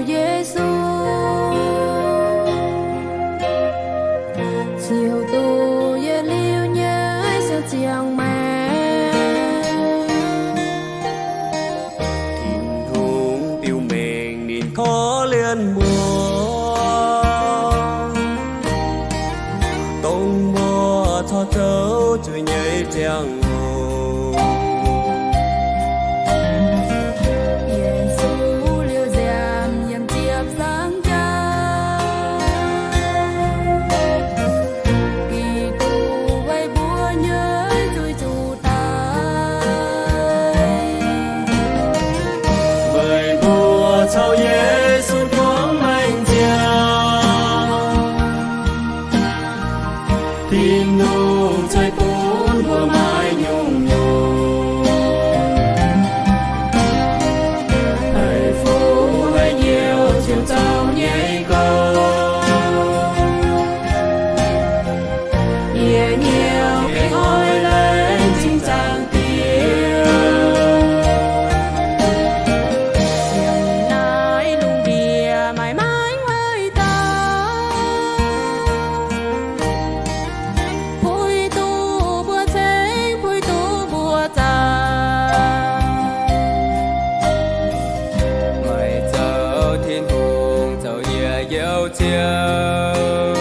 Yesu, ziouc duqv yietc liuz nyei siang-ziangh maengc. Tin-Hungh biux mengh ninh korv-lienh mbuo, dongh mbuo corc zoux zuiz nyei ziangh hoc. Yesu liouh nziaamv yiem ziepc zangc jaax, Giduc weic mbuo nyei zuiz zuqc daic. Weic mbuo caux Yesu juangx maengc ziangh, Tin-Hungh ceix bun mbuo maaih nyungc-nyungc haic fuqv haic nyouh ziouc zaux nyei gouv. Yie hnyouv gengh oix laengz zingh Zaangc Diex. Yiem naaiv lungh ndiev maaih maiv haaix dauh puix duqv mbuo ceng, puix duqv mbuo zaah. Maaih zaux Tin-Hungh zoux yie youz Ziouv,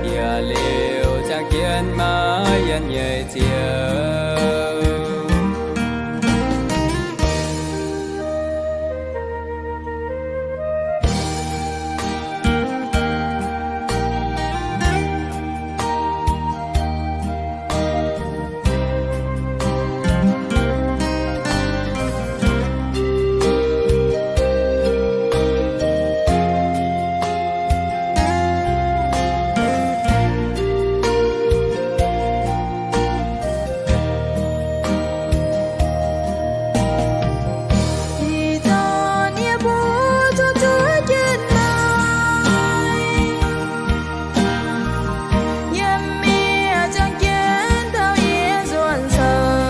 yie liouh ziangh jienv maiv yienh nyei Ziouv. Ih zanc yie mbuo zuqc zuov jienv maaih, yiem miev ziangh jienv taux yie nzuonx seix.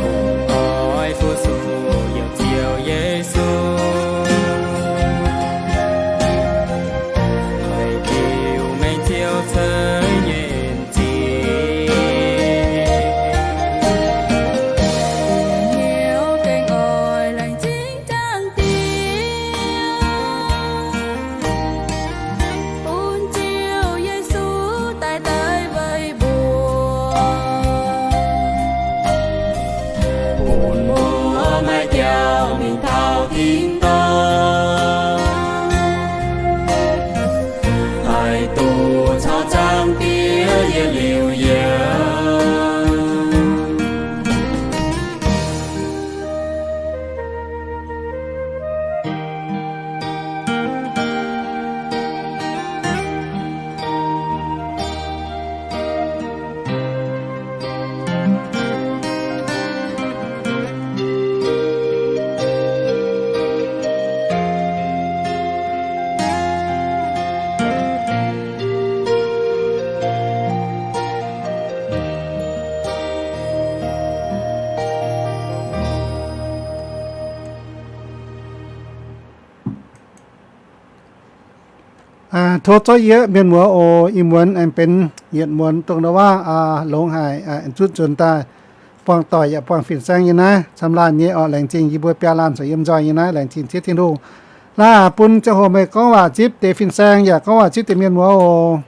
Kungx oix fu-sux Ziouv Yesu, haih biux mengh Ziouv ceix nyei en-zingh. Hnyouv gengh oix laengz zingh Zaangc Diex, bun Ziouv Yesu daaih daic weic mbuo, bun mbuo maaih jauv mingh taux tin-dorngh, haih duqv caux Zaangc Diex yietc liuz yiem. Tov zorqv yie mienh muoz oc. Ih muonz aengx benx yietc muonz dongh ndau waav longx haic, zutv nzuonx daaih buangh doic yaac buangh fin-saeng yiem naaiv camv laanh nyei orqc. Laengz zingh yie mbuo biaa laanh zoux yiem nzoih yiem naaiv. Laengz zingh zieqv Tin-Hungh. Laaix bun ziangh hoc meih gorngv waac zipv deix fin-saeng yaac gorngv waac zipv deix mienh muoz oc.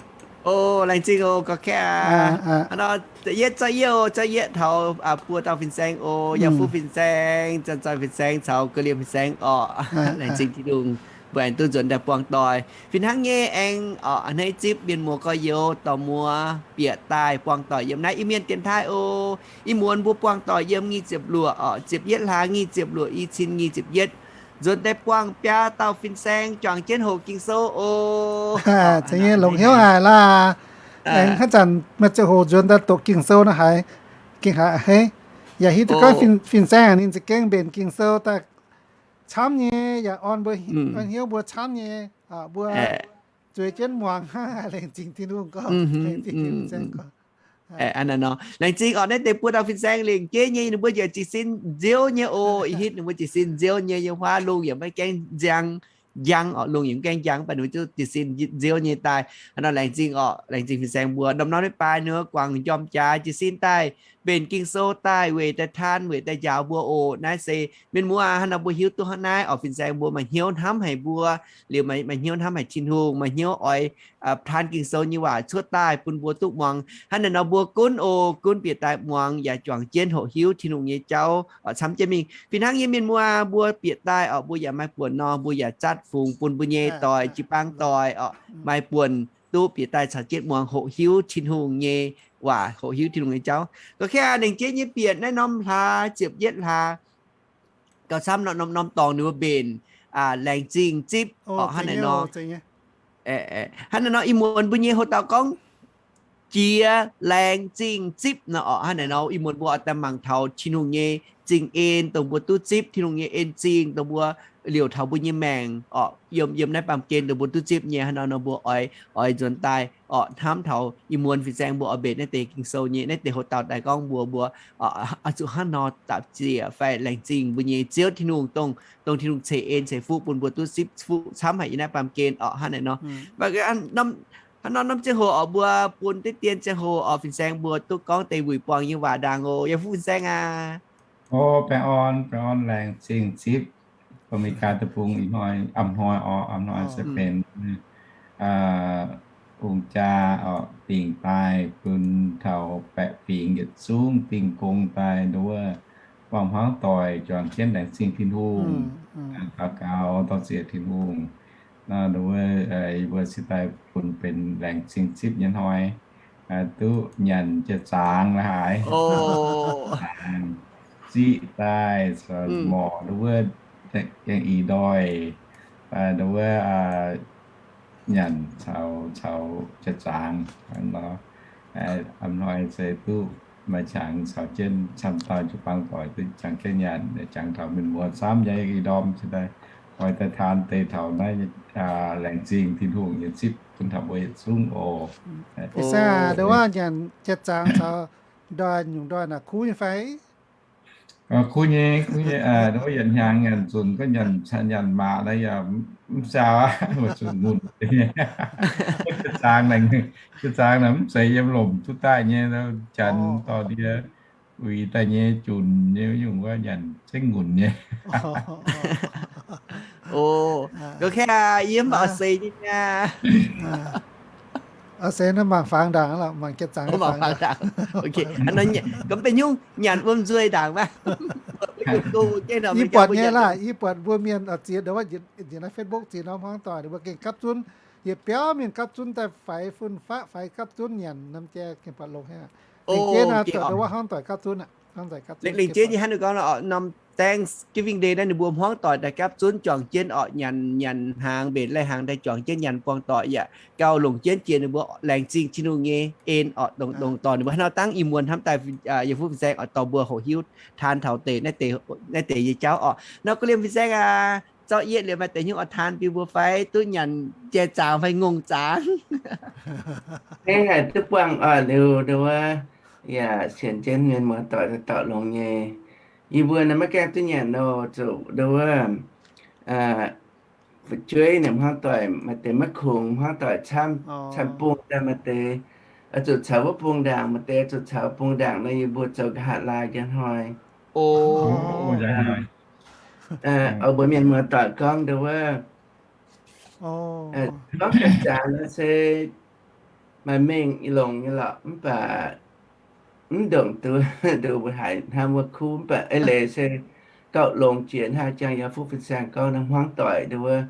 O, laengz zingh oc, gorx-kaeqv. Yietv zorqv yietv oc, zorqv yietv taux buo dauh fin-saeng oc. Yaac fuqv fin-saeng, Janx-Zoih fin-saeng caux Ga'liem fin-saeng orqc. Laengz zingh Tin-Hungh, mbuo aengx duqv nzuonx daaih buangh doic fih hnangv nyei. Aengx a'hneiv zipv mienh muoz gorx-youz dorh muoz bieqc daaih buangh doic yiem naaiv Iu-Mienh dienx taaih oc. Ih muonz mbuo buangh doic yiem nyic ziepc luoqc orqc, ziepc yietv hlaax nyic ziepc luoqc, i cin nyic ziepc yietv. Nzuonx daaih buangh biaa dauh fin-saeng juangc jienv hoqc Ging-Sou oc. Za'gengh longx hnyouv haic laah. Aengx haaix zanc meih ziangh hoc nzuonx daaih doqc Ging-Sou nor haiz gengh haiz a'hneiv. Yaac hiuv duqv gorngv fin-saeng ninh za'gengh mbenc Ging-Sou daaih camv nyei, yaac orn mbuo, orn hnyouv mbuo camv nyei. Mbuo zueiz jienv muangx hnangv. Laengz zingh Tin-Hungh gorngv, laengz zingh fin-saeng gorngv. Hnangv naaiv nor, laengz zingh orqc, naaiv deix buo dauh fin-saeng lengc jeiv nyei, ninh mbuo yaac jiez sin nziouv nyei oc. Ih hitv ninh mbuo jiez sin nziouv nyei, yiem huaav lungh yaac maiv gaengh njang, njang orqc, lungh yaac maiv gaengh njang, mv baac ninh mbuo zungv jiez sin nziouv nyei daaih. Hnangv nor laengz zingh orqc, laengz zingh fin-saeng mbuo norm-norm nyei baaix ninh mbuo guangc m'njormh jaax jiez sin daaih, mbenc Ging-Sou daaih, weic daaih taan, weic daaih njaaux mbuo oc. Naaiv se mienh muoz aac, hnangv nor mbuo hiuv duqv hnangv naaiv orqc, fin-saeng mbuo maaih hnyouv hnamv haic mbuo, liuz maaih hnyouv hnamv haic Tin-Hungh, maaih hnyouv oix taan Ging-Sou nyei waac cuotv daaih bun mbuo duqv muangx. Hnangv naaic nor mbuo gunv oc, gunv bieqc daaih muangx yaac juangc jienv hoqc hiuv Tin-Hungh nyei jauv orqc camv jienv mingh. Fih hnangv nyei mienh muoz, mbuo bieqc daaih orqc, mbuo yaac maaih buonc nor, mbuo yaac zatv fungx bun mbuo nyei doic, jiu-baang doic orqc, maaih buonc duqv bieqc daaih caux jienv muangx hoqc hiuv Tin-Hungh nyei waac, hoqc hiuv Tin-Hungh nyei jauv. Gorngv kaav lengc jeiv nyei bieqc naaiv norm hlaax ziepc yietv hlaax gauh camv nor, norm-norm dorngx ninh mbuo mbenc laengz zingh zipv orqc. Hnangv naaic nor, hnangv naaic nor ih muonz mbuo nyei hoc dauh gorngv jiex laengz zingh zipv nor orqc. Hnangv naaic nor ih muonz mbuo oix daaih mangc taux Tin-Hungh nyei zingh en dongh mbuo duqv zipv, Tin-Hungh nyei en zingh dongh mbuo liouc taux mbuo nyei maengc orqc, yiem, yiem naaiv baamh gen dongh mbuo duqv zipv nyei. Hnangv naaic nor mbuo oix, oix nzuonx daaih orqc hnamv taux ih muonz fin-saeng mbuo oix mbenc naaiv deix Ging-Sou nyei, naaiv deix hoc dauh daaih gorngv mbuox mbuo oix zuqc hnangv nor dapc ziec fai laengz zingh mbuo nyei Ziouv Tin-Hungh dongh, dongh Tin-Hungh ceix en ceix fuqv bun mbuo duqv zipv fuqv camv haic yiem naaiv baamh gen orqc. Hnangv naaic nor, hnangv nor norm ziangh hoc orqc mbuo bun deix dien ziangh hoc orqc fin-saeng mbuo duqv gorngv deix wuic buangh nyei waac ndaangc oc. Yaac fuqv fin-saeng aac. O, baengh orn, baengh orn laengz zingh zipv Aa^me^li^gaa deic-bung ih hnoi, a'hnoi orqc, a'hnoi se benx ong-jaa orqc dingc daaih bun taux baeqc fingx yietc zungv dingh gong daaih nduov buangh hmuangv doic juangc jienv laengz zingh Tin-Hungh, daux gaux dor-ziec Tin-Hungh. Nduov yie mbuo se daaih bun benx laengz zingh zipv nyei hnoi, duqv nyanc jiex zaangc la'haaix, ziqv daaih morc nduov, gaengh i ndoih, nduov nyanc caux, caux jiex zaangc nor, a'hnoi se duqv maaih qangx caux jienv camv dauh jiu-baang doic duqv jangx jienv nyanc, jangx taux mienh muoz camv nyei i ndorm se daaih oix daaih taan deix taux naaiv laengz zingh Tin-Hungh nyei zipv bun taux mbuo yietc zungv oc. Ih zanc nduov nyanc jiex zaangc caux ndoih nyungc ndoih naaic kuv nyei fai? Kuv nyei, kuv nyei. Nduov yietc hnyangx nyanc zunc gorngv nyanc, nyanc maac naaiv yaac mv siaau aqv, weic zuqc ngunc. Jiex zaangc naaic, jiex zaangc naaic mv zeiz yiem lomc duqv daaih nyei, janx dorh ndie uix daaih nyei, junc nyei, nyungc wuov nyanc zengv ngunc nyei. O, gorngv kaav yie mv baac oix seix nyei aqv. Oix seix naaiv mangc fangx ndaangc, mangc jiex zaangc, mangc fangx ndaangc. Gorngv benx nyungc nyanc wuom nzuih ndaangc maah. Yie buatc nyei laah, yie buatc mbuo mienh ziex nduov, njiec naaiv Facebook ziex norm hmuangv doic, ninh mbuo gengh gapv zunv, yietc biauv mienh gapv zunv daaih faix fun-faqv, faix gapv zunv nyanc norm jai gengh buatc longx haic. Lengc jeiv naaiv zuqc nduov hmuangv doic gapv zunv aqv. Lengc jeiv nyei hnangv ninh gorngv nor, norm Thanksgiving Day naaiv ninh mbuo hmuangv doic daaih gapv zunv juangc jienv orqc, nyanc, nyanc hnaangx, mbenc lai-hnaangx daaih juangc jienv nyanc buangh doic yaac gauh longc jienv jiex ninh mbuo laengz zingh Tin-Hungh nyei en orqc, dongh, dongh dorh ninh mbuo hnangv nor dangv ih muonz hnamv daaih, yie fuqv fin-saeng oix dorh mbuo hoqc hiuv taan taux deix naaiv deix, naaiv deix nyei jauv orqc. Nor guv liemh fin-saeng aac, zorqv yietv liuz maaih deix hnyouv oix taan bun mbuo fai duqv nyanc jai zaangc fai ngongh zaangc? Hnangv haaix duqv buangh orqc liuz nduov, yaac sienx jienv mienh muoz-doic daaih dorh longx nyei. Yie mbuo naaiv maiv gaengh duqv nyanc nor, zuqc nduov fu'jueiv naaic hmuangv doic maaih deix maiv kungx, hmuangv doic camv, camv bung daaih maaih deix oix zuqc caux wuov bung ndaangc, maaih deix oix zuqc caux bung ndaangc nor, yie mbuo zoux nqa'haav laai jienv hnoi. Oix mbuox mienh muoz-doic gorngv nduov, gorngv jiex zaangc nor se maaih mengh longx nyei lorqc, mv baac mv ndongc duqv, duqv mbuo haiz hnangv wuov kuv, mv baac eix leiz se gauh longx jiex hnangv jangx yie fuqv fin-saeng gorngv naaiv hmuangv doic nduov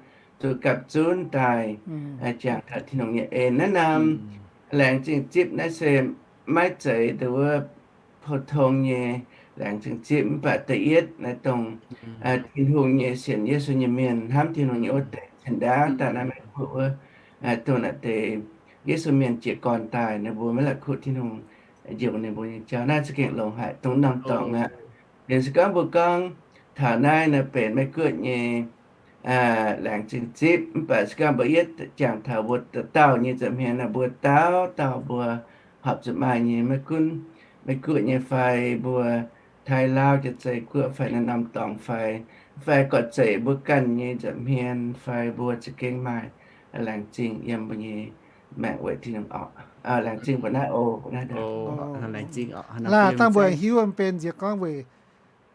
zuqc gapv zunv daaih jangx taux Tin-Hungh nyei en. Naaiv norm laengz zingh zipv naaiv se maiv zeiz nduov pou-tong nyei laengz zingh zipv, mv baac da'yietv naaiv dongh Tin-Hungh nyei sienx Yesu nyei mienh, hnamv Tin-Hungh nyei wuov deix cien-ndaauv daaih naaiv maiv kuv wuov, dongh naaiv deix Yesu mienh jiez gorn daaih, ninh mbuo maiv latc kuv Tin-Hungh njoux ninh mbuo nyei jauv. Naaiv za'gengh longx haic dongh norm dorngx aqv. Liuz se gorngv mbuo gorngv taux naaiv naaiv benx Meiv Guoqv nyei laengz zingh zipv, mv baac se gorngv mbuo yietv jangx taux mbuo dauh dauh nyei nza'hmien naaiv, mbuo dauh dauh mbuo horpc zuqc maaih nyei. Maiv gunv Meiv Guoqv nyei fai mbuo Taiv Laauv, Janx-Zei Guoqv fai naaiv norm dorngx fai, fai gorqv-zeic mbuo ganh nyei nza'hmien fai mbuo za'gengh maaih laengz zingh yiem mbuo nyei maengc weic Tin-Hungh orqc. Laengz zingh mbuo naaiv oc. Laengz zingh oc. Laah dangh mbuo hiuv benx nziex gorngv weic,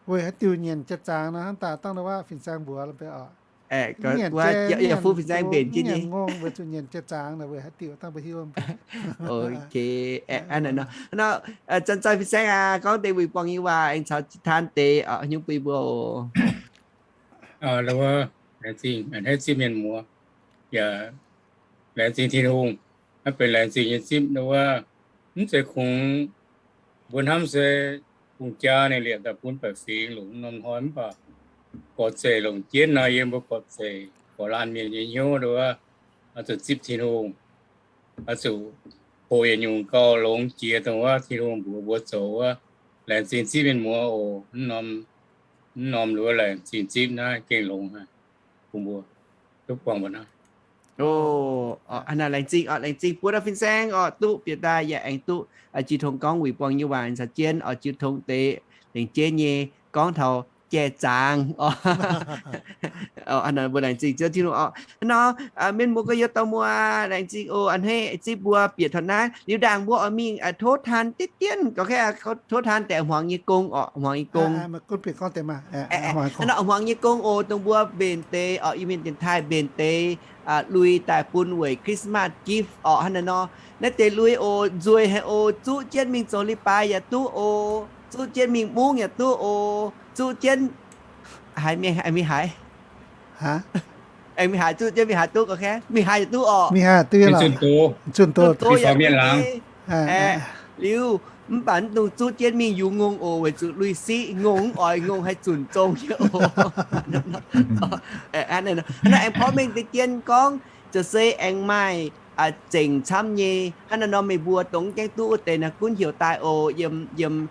weic haaix diuc nyanc jiex zaangc nor, hnangv daaih dangh wuov fin-saeng mbuox la'benx oc. Yaac fu fin-saeng mbenc jienv nyei, ngongh weic zuqc nyanc jiex zaangc weic haaix diuc dangh mbuo hiuv. Nor, zanc-zanc fin-saeng aac, gorngv deix wuic buangh nyei waac aengx caux taan deix nyungc bun mbuo oc. Laengz zingh a'hneiv zipv mienh muoz, yaac laengz zingh Tin-Hungh. Naaiv benx laengz zingh nyei zipv wuov, mv zeiz kungx mbuo hnamv se kungx jaa ninh liepc daaih bun baeqc fingx longc norm hnoi mv baac gorqv-zeic longc jienv nor, yiem mbuo gorqv-zeic gorqv-laanh mienh nyei hnyouv wuov, oix zuqc zipv Tin-Hungh, oix zuqc hoqc yietc nyungc gauh longx jiex dongh wuov Tin-Hungh mbuox mbuo zoux wuov. Laengz zingh zipv mienh muoz oc. Mv norm wuov laengz zingh zipv naaiv gengh longx haic bun mbuo. Duqv buangh mbuo naaiv. Laengz zingh oc, laengz zingh buo dauh fin-saeng oc, duqv bieqc daaih yaac aengx duqv jiu tong gorngv wuic buangh nyei waac caux jienv oc, jiu tong deix lengc jeiv nyei gorngv taux jai-zaangc oc. Mbuo laengz zingh Ziouv Tin-Hungh oc. Nor, mienh muoz gorx-youz dauh muoz, laengz zingh oc. A'hneiv zipv mbuo bieqc taux naaiv liuz ndaangc mbuo oix mingh tov taan diqv dienv, gorngv tov taan deix hmuangx nyei gong oc, hmuangx nyei gong. Hmuangx nyei gong oc, dongh mbuo mbenc deix oc, Iu-Mienh dienx taaih mbenc deix lui daaih bun weic Christmas gift oc. Hnangv naaiv nor, naaiv deix lui oc, nzueic haic oc, zuqv jienv mingh zoux leiz-baaix yaac duqv oc, zuqv jienv mingh mungv yaac duqv oc, zuqv jienv haiz mingh haaix, aengx mingh haaix, zuqv jienv mingh haaix duqv, gorngv mingh haaix yaac duqv oc. Zunh doz yaac duqv nyei. Aeqv, liuz mv baac mv dungx zuqv jienv mingh yungz ngongh oc, weic zuqc lui-siqv ngongh mv oix, ngongh haih zunc zong nyei oc. Hnangv naaiv aengx porv mengh deix dien gorngv, ziouc se aengx maaih zengc camv nyei. Hnangv naaiv nor meih mbuo dongh gaengh duqv wuov deix naaiv gunv heuc daaih oc. Yiem, yiem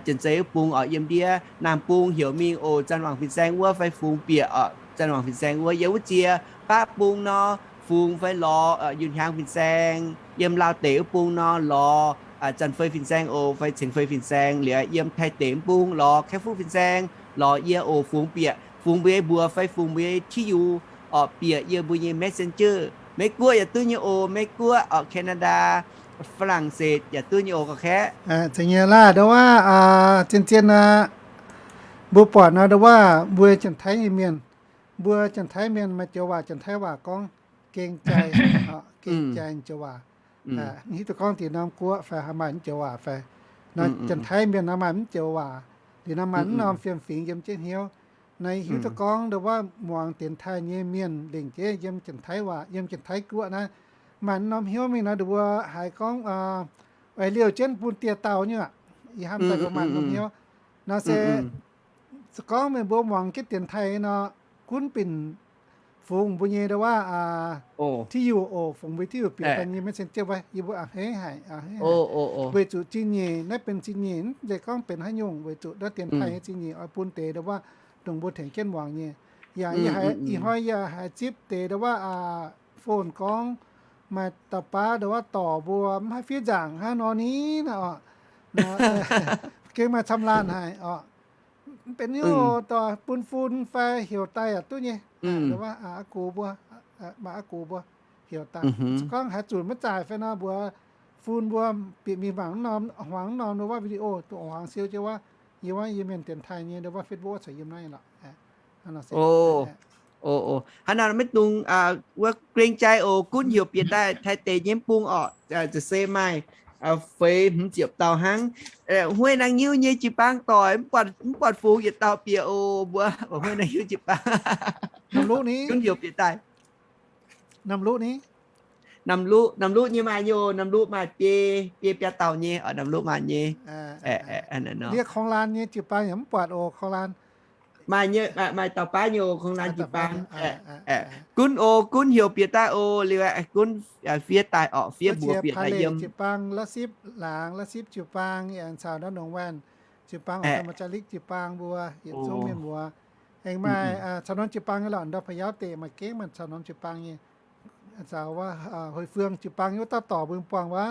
Janx-Zei wuov bung oc, yiem ndiev Naamh Bung heuc mingh oc, Zanc Wangc Fin-Saeng wuov fai Fungx Bieqc oc, Zanc Wangc Fin-Saeng wuov. Yiem wuov jiex Baqv Bung nor, Fungx fai Lorz, Yunh Hiaang Fin-Saeng. Yiem Lauv deic wuov bung nor, Lorz, Zanc Fei Fin-Saeng oc fai Ceng Fei Fin-Saeng. Liuz yiem Taiv deic wuov bung, Lorz Kaeqv Fuqv Fin-Saeng, Lorz yie oc, Fungx Bieqc. Fungx mbuo nyei mbuox fai fungx mbuo nyei tiuv oc, bieqc yiem mbuo nyei Messenger. Meiv Guoqv yaac duqv nyei oc, Meiv Guoqv oc, Canada, Faa^lang^setc yaac duqv nyei oc, gorngv kaeqv. Zeiz nyei laah, nduov waac, zien-zien aqv. Mbuo buatc nor, nduov waac, mbuo Janx-Taiv nyei mienh, mbuo Janx-Taiv mienh maaih joux waac, Janx-Taiv waac gorngv geng jai, geng jai joux waac. Hiuv duqv gorngv deix norm guoqv fai haih maaih mv joux waac fai. Nor Janx-Taiv mienh nor maaih mv joux waac. Liuz nor maaih mv norm fiem-fingx yiem jienv hnyouv. Naaiv hiuv duqv gorngv nduov waac muangx dienx taaih nyei mienh lengc jeiv yiem Janx-Taiv waac, yiem Janx-Taiv guoqv naaiv, maaih mv norm hnyouv mingh nor, nduov waac haiz gorngv oix liouh jienv bun dieh dauh nyei aqv. Ih hnamv daaih maaih mv norm hnyouv. Nor se se gorngv meih mbuo muangx jienv dienx taaih nor, gunv binc fungx mbuo nyei nduov waac, tiuv oc, fungx mbuo tiuv bieqc daaih nyei Messenger wuov, yie mbuo a'hneiv haic, a'hneiv haic. Weic zuqc zingh nyeic, naaiv benx zingh nyeic, mv zeiz gorngv benx haaix nyungc, weic zuqc naaiv dienx taaih nyei zingh nyeic oix bun deix nduov waac dongh mbuo tengx jienv muangx nyei. Yaac ih hnoi yie haiz zipv deix nduov waac phone gorngv maaih dauh baav nduov waac dorc mbuo mv haih fiev nzaangc hnangv nor ni naaic oc. Gengh maaih camv laanh haic oc. Mv benx hnyouv dorh bun fun fai heuc daaih yaac duqv nyei. Nduov waac aa gox mbuo, maaih aa gox mbuo heuc daaih. Se gorngv haaix zunc maiv zaaic fai nor, mbuox fun mbuo bieqc mingh mangc mv norm, hmuangx mv norm nduov waac video, dongh hmuangx siou jienv wuov, yie wuov yie mienh dienx taaih nyei nduov waac Facebook wuov caux yiem naaiv lorqc. Hnangv nor maiv dungx wuov geng jai oc, gunv heuc bieqc daaih Taiv deic nyei mv bung orqc, za'gengh se maaih feix hmz ziepc dauh hnangv. Huei Naang Nyiuv nyei jiu-baang doic, mv buatc fungx yietc dauh bieqc oc, mbuo Huei Naang Nyiuv jiu-baang. Gunv heuc bieqc daaih. Namh Luqv ni? Namh Luqv, Namh Luqv nyei maaih nyei oc, Namh Luqv maaih biei, biei biaa dauh nyei, Namh Luqv maaih nyei. Ndiev Korng Laan nyei jiu-baang yaac mv buatc oc, Korng Laan. Maaih nyei, maaih dauh baav nyei oc, Korng Laan jiu-baang. Gunv oc, gunv heuc bieqc daaih oc, liuz gunv fiev daaih orqc, fiev mbuox bieqc daaih yiem. Jiu-baang La'sipv Laangz, La'sipv jiu-baang, yaac caux Nongc Waanh jiu-baang, Orqc Daan Maa Jaa Likv jiu-baang mbuo yietc zungv mienh mbuo. Aengx maaih caux norm jiu-baang nyei lorqc, ndau Pa'yaauv deic maaih gengh maaih caux norm jiu-baang nyei. Caux wuov Hui Fuang jiu-baang nyei wuov dauh dorc mbuo buangh wuov,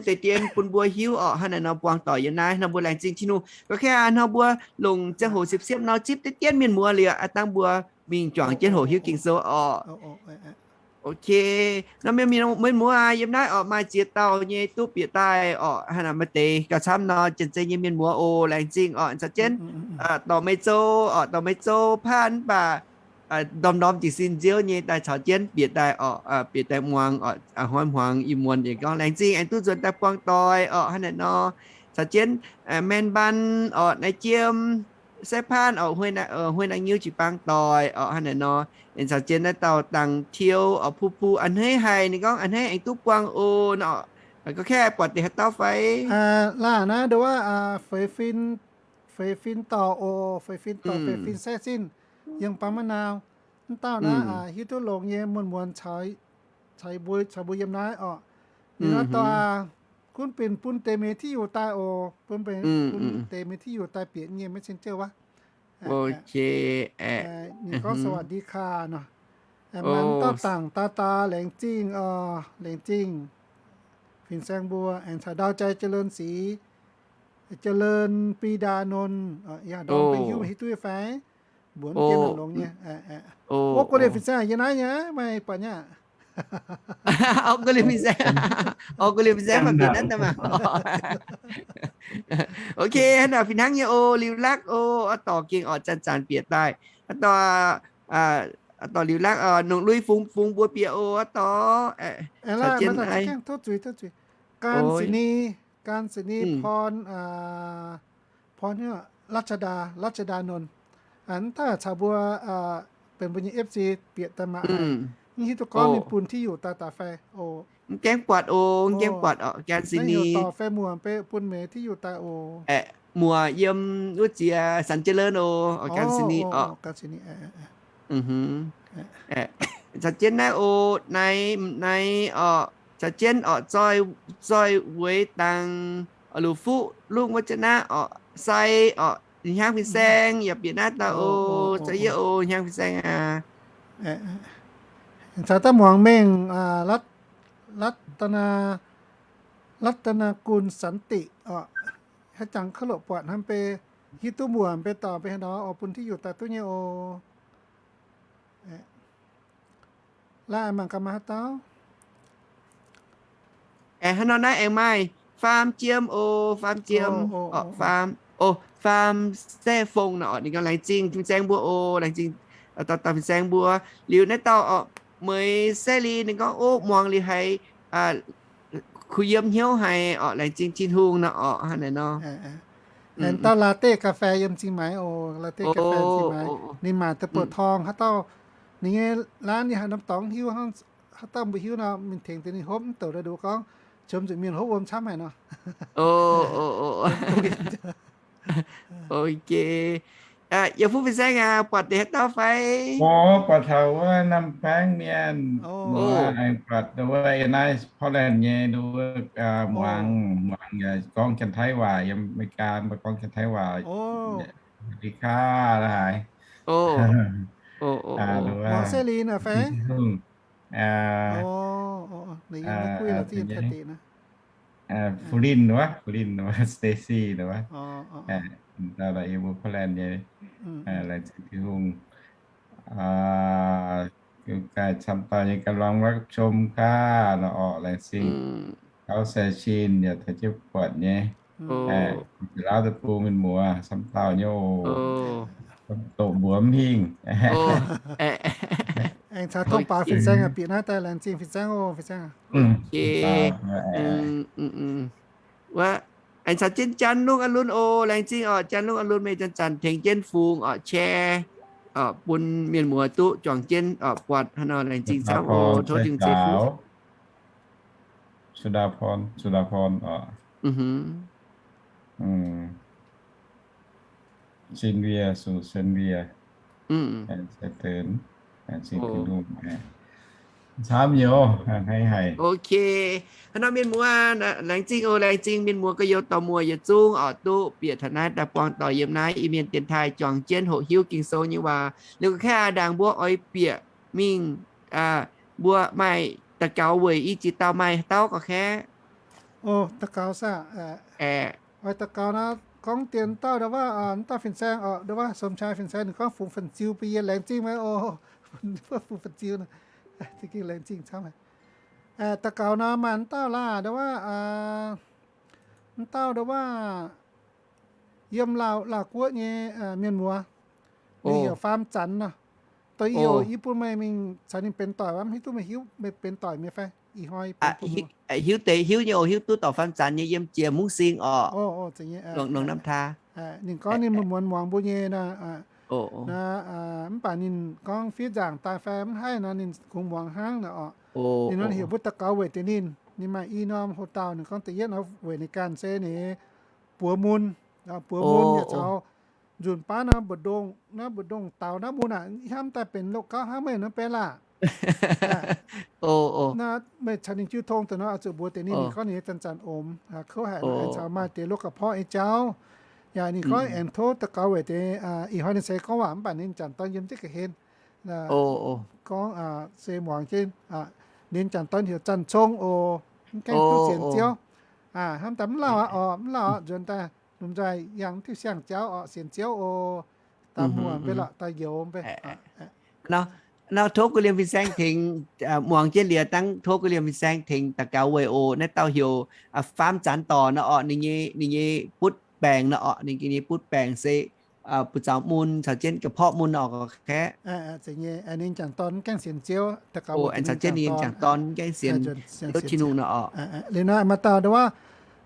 deix dien bun mbuo hiuv orqc. Hnangv naaic nor buangh doic yiem naaiv nor mbuo laengz zingh Tin-Hungh. Ga'kv aqv, nor mbuo longc ziangh hoc siepv-siepv nor zipv deix dien mienh muoz liuz, aa, dangh mbuo mingh juangc jienv hoqc hiuv Ging-Sou orqc. Ok, nor mienh muoz aac, yiem naaiv orqc maaih ziex dauh nyei duqv bieqc daaih orqc. Hnangv naaic maaih deix gauh camv nor, janx-zei nyei mienh muoz oc, laengz zingh orqc. Caux jienv dorc Mei Zou orqc, dorc Mei Zou paanv mv baac ndorm-ndorm jiez sin nziouv nyei daaih caux jienv bieqc daaih orqc, bieqc daaih muangx orqc, hnoi hmuangx ih muonz yietc gorngv laengz zingh aengx duqv nzuonx daaih buangh doic orqc. Hnangv naaic nor caux jienv Maen Mban orqc, Naaiv Jiem, Sai Paanv orqc, Huei Naaiv Nyiuv jiu-baang doic orqc. Hnangv naaic nor aengx caux jienv naaiv dauh Dangh Tiou orqc, Pu Pu, a'hneiv haic, ninh gorngv a'hneiv aengx duqv buangh oc nor. Ga'kv aqv, buatc deix haaix dauh fai? Laanh naaiv nduov, feix fin, feix fin dorc oc, feix fin dorc, feix fin saeqv zinh, yiem Bangv Ma'nau. Mv dauh naaiv hiuv duqv longx nyei, muonz-muonz caux mbuo, caux mbuo yiem naaiv orqc. Ninh naaiv dauh aac, gunv benx bun deix mienh ที่อยู่ daaih oc, bun benx bun deix mienh ที่อยู่ daaih bieqc nyei messenger wuov. Ninh gorngv สวัสดีค่ะ nor. Mv dauh Dangh Daa Daa, laengz zingh, laengz zingh fin-saeng mbuo, aengx caux ndau jai เจริญศรี, เจริญปรีดานนท์, yaac ndorm mbuo hiuv, hiuv duqv fai? Mbuo mv dien longx nyei. Orv, guv liemh fin-saeng yiem naaiv nyei, maaih buatc nyei. Orv, guv liemh fin-saeng, orv, guv liemh fin-saeng maaih bieqc naaiv daaih maah. Ok, hnangv naaic fih hnangv nyei oc, liuz lakv oc, oix dorh gengh orqc zanc-zanc bieqc daaih. Oix dorh, oix dorh liuz lakv, nongc lui fungx fungx mbuo bieqc oc, oix dorh. Gan Sini, Gan Sini, Porn, Porn, รัชดา, รัชดานนท์. Mv daaih caux mbuo benx mbuo nyei F C bieqc daaih maah. Mv hiuv duqv gorngv ninh bun ที่อยู่ daaih daaih fai oc. Mv gaengh buatc oc, mv gaengh buatc orqc, Gan Sini. Dorh fai muoc bun meih ที่อยู่ daaih oc. Muoc yiem wuov ziex Sanx Jiex Leun oc, Gan Sini orqc. Caux jienv naaiv oc, naaiv, naaiv orqc, caux jienv orqc, Zoih, Zoih Weic Dangh, Luc Fuqv, Lungh wuov jaav naaiv orqc, Sai orqc, hnyangx fin-saeng yaac bieqc naaiv daaih oc. Zoih yie oc, hnyangx fin-saeng aac. Caux daaih muangx mengh รัตน, รัตนกุลสันติ orqc. Haaix jangx ข้าหลบ buatc hnamv bei, hiuv duqv muoc bei dorh bei haaix nor oc, bun ที่อยู่ daaih duqv nyei oc. Laaih mangc gaax maaih haaix dauh. Aengx hnangv nor naaiv aengx maaih Faam Jiem oc, Faam Jiem, Faam, Faam Saeqv Fong nor orqc. Ninh gorngv laengz zingh fin-saeng mbuo oc, laengz zingh dauh dauh fin-saeng mbuo. Liuz naaiv dauh orqc, Mueiz Saeqv Li, ninh gorngv, Ov, muangx liuz haiz kuh yiem hnyouv haic orqc, laengz zingh Tin-Hungh nor orqc, hnangv naaic nor. Aengx dauh ลาเต้กาแฟ yiem Zingh Maix oc, ลาเต้กาแฟ Zingh Maix. Ninh maaic da'bouc torng, haaix dauh ninh nyei laanh yie haiz norm dorngx hiuv, haaix dauh mbuo hiuv nor mingh tengx deix ninh hopv, mv douc daaih nduqc gorngv, qiemx zuqc mienh hopv wuom camv haic nor. Ok. Yie fuqv fin-saeng aac, buatc deix haaix dauh fai? Buatc taux wuov Nam Baengv Mienh, aengx buatc wuov yiem naaiv Portland nyei wuov muangx, muangx gorngv Janx-Taiv waac, yiem America mbuo gorngv Janx-Taiv waac. สวัสดีค่ะ la'haaix. Muangx Saeqv Li naaic fai? Fu Linh wuov, Fu Linh wuov, Stacy wuov. Dauh yie mbuo Portland nyei, laengz zingh Tin-Hungh. Gaaih camv dauh nyei กำลังรับชมค่ะ nor orqc, laengz zingh. Gauv Sai Chin yaac taux jienv buatc nyei. Laauv deic-bung mienh muoz camv dauh nyei oc. Doqc mbuox mv hingh. Aengx caux ท่องปา fin-saeng bieqc naaiv daaih, laengz zingh fin-saeng oc, fin-saeng. Wuov, aengx caux jienv Janx Lungh A'lun oc, laengz zingh orqc, Janx Lungh A'lun meih zanc-zanc tengx jienv fungx orqc, share orqc, bun mienh muoz duqv juangc jienv orqc, buatc hnangv nor, laengz zingh camv oc, tov Tin-Hungh ceix fuqv. สุดาพร สุดาพร orqc. Sin Vie, Su Sin Vie. Aengx ceix deix, aengx ceix deix lungh. Camv nyei, hnangv haic. Ok. Hnangv nor mienh muoz, laengz zingh oc, laengz zingh mienh muoz gorx-youz dorh muoz yietc zungv oc, duqv bieqc taux naaiv daaih buangh doic yiem naaiv Iu-Mienh dienx taaih juangc jienv hoqc hiuv Ging-Sou nyei waac. Liuz gorqv-kaeqv aac, ndaangc mbuo oix bieqc mingh, mbuo maaih daux gaux weic i jiex dauh maaih dauh gorqv-kaeqv. O, daux gaux saah? Oix daux gaux nor, gorngv dien dauh ndo wuov, dauh fin-saeng oc, ndo wuov Somcai fin-saeng ninh gorngv fungx fan-ziu bun yie, laengz zingh meih oc. Fungx fan-ziu, laengz zingh camv. Daux gaux nor maaih dauh laah, ndo wuov, dauh ndo wuov, yiem Laauv, Laauv guoqv nyei mienh muoz, ninh heuc Faam Zanx nor. Doix yie oc, yie bun meih mingh caux ninh benx doic wuov, mv hiuv duqv meih hiuv meih benx doic mi'aqv fai? Ih hnoi hiuv deix hiuv nyei oc, hiuv duqv dorc Faam Zanx nyei, yiem jiex Mungv Sing oc, nongx Namh Taa. Ninh gorngv ninh muonz muangx mbuo nyei nor, mv baac ninh gorngv fiev nzaangc daaih fai mv haih nor, ninh kungx muangx hnangv nor oc. Ninh nor heuc mbuo daux gaux weic deix ninh. Ninh maaih i norm hoc dauh, ninh gorngv da'yietv nor weic ninh ganh se ninh buoz mun, buoz mun yaac caux nzunc baav nor mbu'ndongx, naaiv mbu'ndongx daux naaiv mun aac, hnamv daaih benx loz-gauv hnangv meih nor benx laah. Naaiv meih caux ninh jiu tong deix nor, oix zuqc mbuox deix ninh, ninh gorngv ninh nyei zanc-zanc omx, kouv haic nor, aengx caux maaih deix loz-gauv porv nyei jauv. Yaac ninh gorngv aengx tov daux gaux weic deix, ih hnoi ninh se gorngv waac mv baac ninh jangc dorn yiem jienv ga'hlen. Gorngv se muangx jienv, ninh jangc dorn heuc Zanc Cong oc, mv gaengh duqv sienx Ziouv. Hnamv daaih mv lauh aqv oc, mv lauh aqv, nzuonx daaih lomh nzoih yangh diuh siang-jauv oc, sienx Ziouv oc. Daaih muoc mbe lorqc, daaih youz mbe. Nor, tov Gu Liemh Fin-Saeng tengx, muangx jienv liuz dangv tov Gu Liemh Fin-Saeng tengx daux gaux weic oc. Naaiv dauh heuc Faam Zanx dorc nor orqc, ninh nyei, ninh nyei butv baengc nor orqc, ninh nyei butv baengc se buoz-zaux mun caux jienv ga'porqv mun nor orqc, gorqv-kaeqv. Aengx caux jienv ninh nyei jangc dorn gaengh sienx Ziouv Tin-Hungh nor orqc. Liuz nor maaih dauh ndo wuov,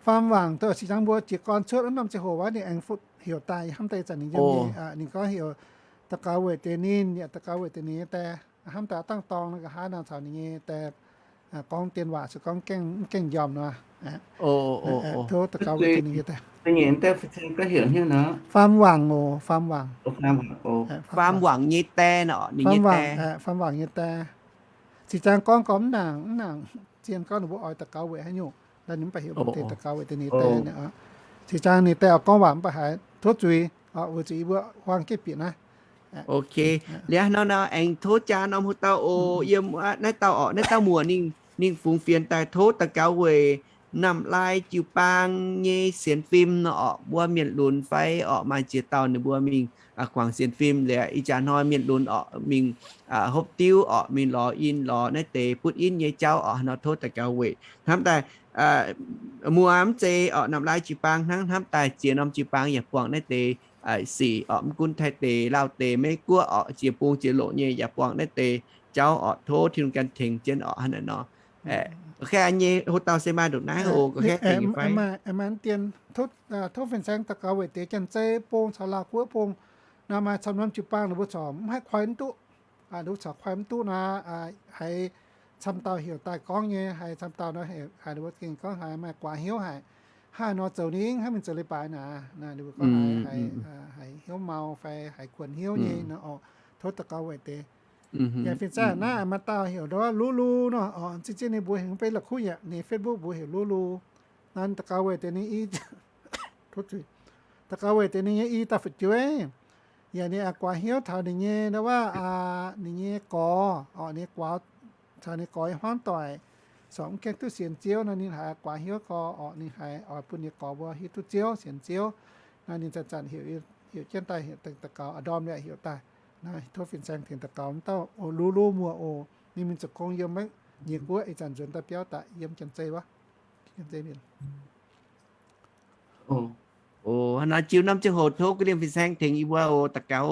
Faam Wangc, doqc si jangx mbuo jiez gorn cuotv wuov norm ziangh hoc wuov ninh aengx heuc daaih hnamv daaih zanc ninh yiem nyei, ninh gorngv heuc daux gaux weic deix ninh, yaac daux gaux weic deix ninh nyei die. Hnamv daaih dangh dorng nor nqa'haav nor caux ninh nyei die gorngv dien waac se gorngv gaengh, gaengh njormh nor. Tov daux gaux weic deix ninh nyei die. Faam Wangc oc, Faam Wangc. Faam Wangc nyei die nor, ninh nyei die. Faam Wangc nyei die. Si jangx gorngv gorngv mv nangc, mv nangc zien gorngv ninh mbuo oix daux gaux weic haaix nyungc, ninh mv baac heuc mbuo deix daux gaux weic deix ninh die. Si jangx ninh die oix gorngv waac mv baac haiz tov zuiz, weic zuqc yie mbuo huaang jienv bieqc naaiv. Ok. Liuz nor, nor aengx tov jaa norm hoc dauh oc, yiem naaiv dauh orqc, naaiv dauh muoc ninh, ninh fungx fienx daaih tov daux gaux weic Namh Lai jiu-baang nyei sienx fim nor orqc, mbuo mienh lunx fai orqc, maaih ziex dauh ninh mbuo mingh guangc sienx fim liuz, ih jaax hnoi mienh lunx orqc mingh hopv diuv orqc, mingh lorz in lorz naaiv deix butv in nyei jauv orqc, nor tov daux gaux weic. Hnamv daaih muoz mv zeiz orqc Namh Lai jiu-baang hnangv, hnamv daaih ziex norm jiu-baang yaac buangh naaiv deix sic orqc, mv gunv Taiv deix, Laauv deix, Meiv Guoqv orqc, ziex bung ziex loqc nyei yaac buangh naaiv deix jauv orqc, tov Tin-Hungh ganh tengx jienv orqc, hnangv naaic nor. Gorqv-kaeqv nyei hoc dauh se maaih ndongc naaiv oc, gorqv-kaeqv tengx fai? Tov fin-saeng daux gaux weic deix Janx-Zei bung caux Laauv Guoqv bung nor, maaih camv norm jiu-baang ninh mbuo corc mv haih koi mv duqv. Ninh mbuo corc koi mv duqv nor, haiz camv dauh heuc daaih gorngv nyei, haiz camv dauh nor haiz ninh mbuo gengh gorngv haiz maaih guaax hnyouv haic. Hnangv nor zoux ninh hnangv mingh zoux leiz-baaix naaic, ninh mbuo gorngv haiz, haiz hnyouv mau fai haiz kuonx hnyouv nyei nor oc. Tov daux gaux weic deix. Yaac fin-saeng naaiv maaih dauh heuc nduov Lulu nor oc, zinh ziouv ninh mbuo heuc mv bei la'kuqv yaac ninh Facebook mbuo heuc Lulu. Nor daux gaux weic deix ninh i, daux gaux weic deix ninh nyei i dauh fu'jueiv. Yaac ninh guaax hnyouv taux ninh nyei nduov, ninh nyei gorx oc, ninh nyei guaax caux ninh gorx nyei hmuangv doic corc mv gaengh duqv sienx Ziouv nor, ninh haiz guaax hnyouv gorx oc, ninh haiz oix bun ninh gorx mbuo hiuv duqv Ziouv, sienx Ziouv. Nor ninh zanc-zanc heuc, heuc jienv daaih heuc daux gaux, a'ndorm yaac heuc daaih. Nor tov fin-saeng tengx daux gaux wuov dauh Lulu muoz oc, ninh mingh zoux gong yiem maiv nyiex guoqv, ih zanc nzuonx daaih biauv daaih yiem Janx-Zei wuov. Naaiv jiu norm ziangh hoc tov ga'ndiev fin-saeng tengx yie mbuo oc, daux gaux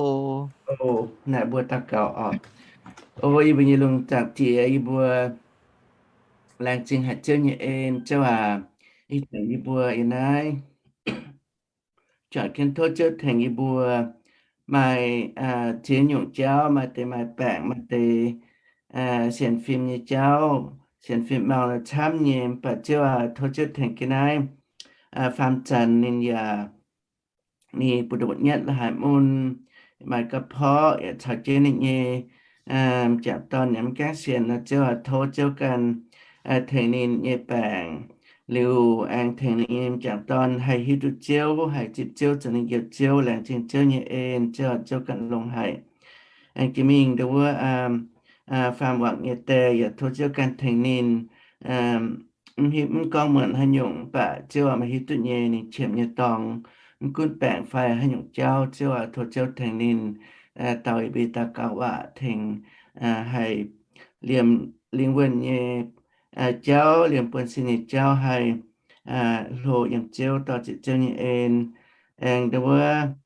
oc. Naaiv mbuo daux gaux oc. O, yie mbuo nyei lungh zaangc Diex, yie mbuo laengz zingh haic Ziouv nyei en, Ziouv aac, ih zanc yie mbuo yiem naaiv juangc jienv tov Ziouv tengx yie mbuo maaih ziex nyungc jauv, maaih deix maaih baengc, maaih deix sienx fim nyei jauv, sienx fim mau camv nyei, mv baac Ziouv aac, tov Ziouv tengx jienv naaiv Faam Zanx ninh yaac, ninh mbu'ndongx nyatv la'haaix mun, maaih ga'porqv yaac caux jienv ninh nyei m'jangc dorn yaac maiv gaengh sienx nor, Ziouv aac, tov Ziouv ganh tengx ninh nyei baengc, liuz aengx tengx ninh nyei m'jangc dorn haih hiuv duqv Ziouv, haih zipv Ziouv zoux ninh njoux Ziouv, laengz zingh Ziouv nyei en. Ziouv aac, Ziouv ganh longx haic. Aengx jiex mingh ndon wuov faam wangc nyei die yaac tov Ziouv ganh tengx ninh. Mv hiuv, mv gorngv muonc haaix nyungc, mv baac Ziouv aac, meih hiuv duqv nyei, ninh qiemx nyei dorngx, mv gunv baengc fai haaix nyungc jauv, Ziouv aac, tov Ziouv tengx ninh, dauh yie mbuo daux gaux waac tengx haih liemh lingh wuonh nyei jauv, liemh buonv-sin nyei jauv haih hlo yiem Ziouv, dorh zieqc Ziouv nyei en. Aengx ndon wuov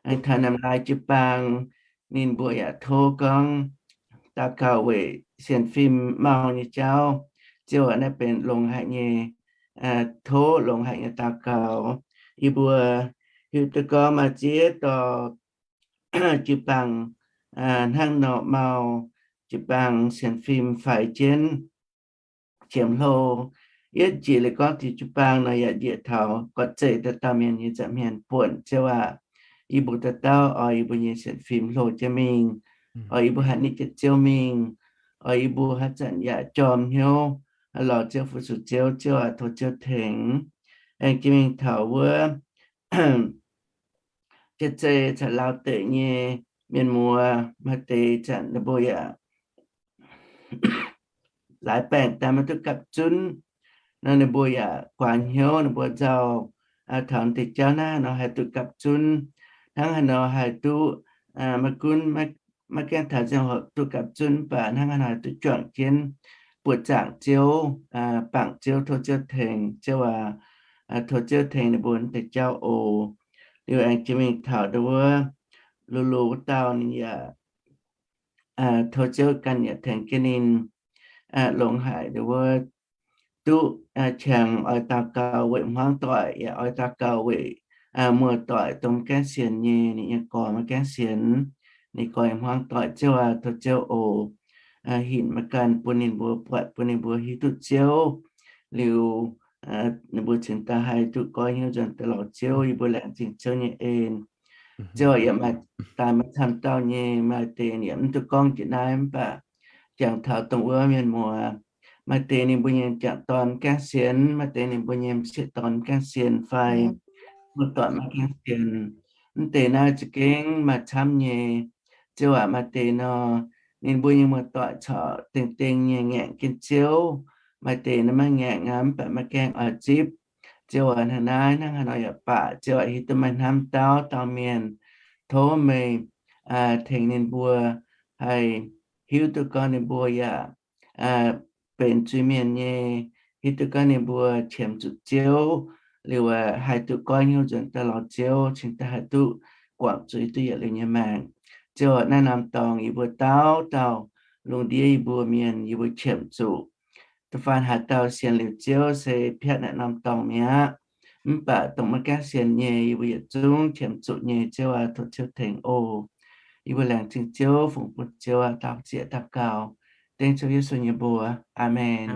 aengx taux naamh laai jiu-baang, ninh mbuo yaac tov gorngv daux gaux weic sienx fim mau nyei jauv. Ziouv aac, naaiv benx longx haic nyei, tov longx haic nyei daux gaux. Yie mbuo hiuv duqv gorngv maaih ziex dorh jiu-baang hnangv nor mau, jiu-baang sienx fim faix jienv, qiemx hlo. Yietv njiec liuz gorngv diuh jiu-baang nor yaac njiec taux gorqv-zeqv dauh dauh mienh nyei nza'hmien buonc. Ziouv aac, yie mbuo dauh dauh oix yie mbuo nyei sienx fim hlo jienv mingh, oix yie mbuo haih nitv jienv Ziouv mingh, oix yie mbuo haaix zanc yaac jorm hnyouv lorz Ziouv, fu-sux Ziouv. Ziouv aac, tov Ziouv tengx. Aengx jiex mingh taux wuov jiex zei caux Laauv deic nyei mienh muoz, maaih deix zanc ninh mbuo yaac laaix baengc daaih maiv duqv gapv zunv nor, ninh mbuo yaac guaax hnyouv, ninh mbuo nzauh taux deix jauv naaiv nor haih duqv gapv zunv. Hnangv haaix nor haih duqv, maiv gunv maiv gaengh taux ziangh hoc duqv gapv zunv, mv baac hnangv haaix nor haih duqv juangc jienv buoqc zaangc Ziouv, bangc Ziouv, tov Ziouv tengx. Ziouv aac, tov Ziouv tengx ninh mbuo deix jauv oc. Liuz aengx jiex mingh taux ndon wuov lu lu wuov dauh ninh yaac tov Ziouv ganh yaac tengx jienv ninh longx haic ndon wuov duqv qangx oix daux gaux weic hmuangv doic, yaac oix daux gaux weic muoz-doic dongh maiv gaengh sienx nyei, ninh nyei gorx maiv gaengh sienx, ninh gorx nyei hmuangv doic. Ziouv aac, tov Ziouv oc, hinc maaih ganh bun ninh mbuo buatc, bun ninh mbuo hiuv duqv Ziouv. Liuz ninh mbuo cingx daaih haih duqv goiv hnyouv nzuonx daaih lorz Ziouv. Yie mbuo laengz zingh Ziouv nyei en. Ziouv aac, yaac maaih daaih maaih camv dauh nyei, maaih deix yaac mv duqv gorngv jiex naaiv, mv baac jangx taux dongh wuov mienh muoz, maaih deix ninh mbuo nyei m'jangc dorn maiv gaengh sienx, maaih deix ninh mbuo nyei m'sieqv dorn maiv gaengh sienx fai muoz-doic maiv gaengh sienx. Mv deix naaiv za'gengh maaih camv nyei. Ziouv aac, maaih deix nor, ninh mbuo nyei muoz-doic corc dengh dengh nyei ngaengc jienv Ziouv, maaih deix nor maiv ngaengc aqv, mv baac maiv gaengh oix zipv. Ziouv aac, hnangv naaiv hnangv haaix nor yaac baac, Ziouv aac, hiuv duqv maaih hnamv dauh dauh mienh. Tov meih tengx ninh mbuo haih hiuv duqv gorngv ninh mbuo yaac benx zuiz-mienh nyei, hiuv duqv gorngv ninh mbuo qiemx zuqc Ziouv, liuz haih duqv goiv hnyouv nzuonx daaih lorz Ziouv, cingx daaih haih duqv guangc zuiz duqv yietc liuz nyei maengc. Ziouv aac, naaiv norm dorngx yie mbuo dauh dauh lungh ndiev yie mbuo mienh yie mbuo qiemx zuqc. Da'faanh haaix dauh sienx liuz Ziouv se piatv naaiv norm dorngx mi'aqv. Mv baac dongh maiv gaengh sienx nyei, yie mbuo yietc zungv qiemx zuqc nyei. Ziouv aac, tov Ziouv tengx oc. Yie mbuo laengz zingh Ziouv, fungx bun Ziouv aac, daux zieqc daux gaux dengv Ziouv Yesu nyei mbuox. Aamen.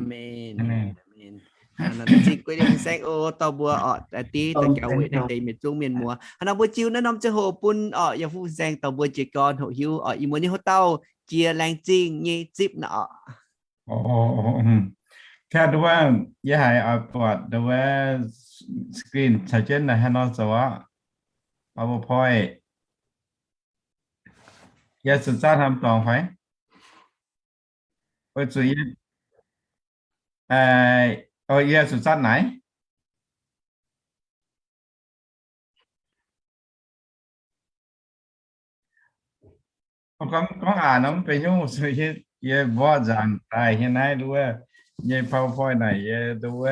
Zingh guei liemh saeng oc, dorh mbuo orqc, div daaih gaux weic naaiv deix mienh zungv mienh muoz. Hnangv nor mbuo jiu naaiv norm ziangh hoc bun orqc, yaac fu-saeng dorh mbuo jiez gorn hoqc hiuv orqc, ih muonz nyei hoc dauh jiex laengz zingh nyei zipv nor orqc. Taux nduov, yie haiz oix buatc nduov screen caux jienv naaic haaix nor zoux aqv. PowerPoint. Yie zuqc zatv hnamv dorngx fai? Weic zuqc yie, yie zuqc zatv naaic. Gorngv, gorngv aqc nor mv benx hnyouv, yie mborqv nzaangc daaih hieh naaiv nduov nyei PowerPoint naaic yie nduov,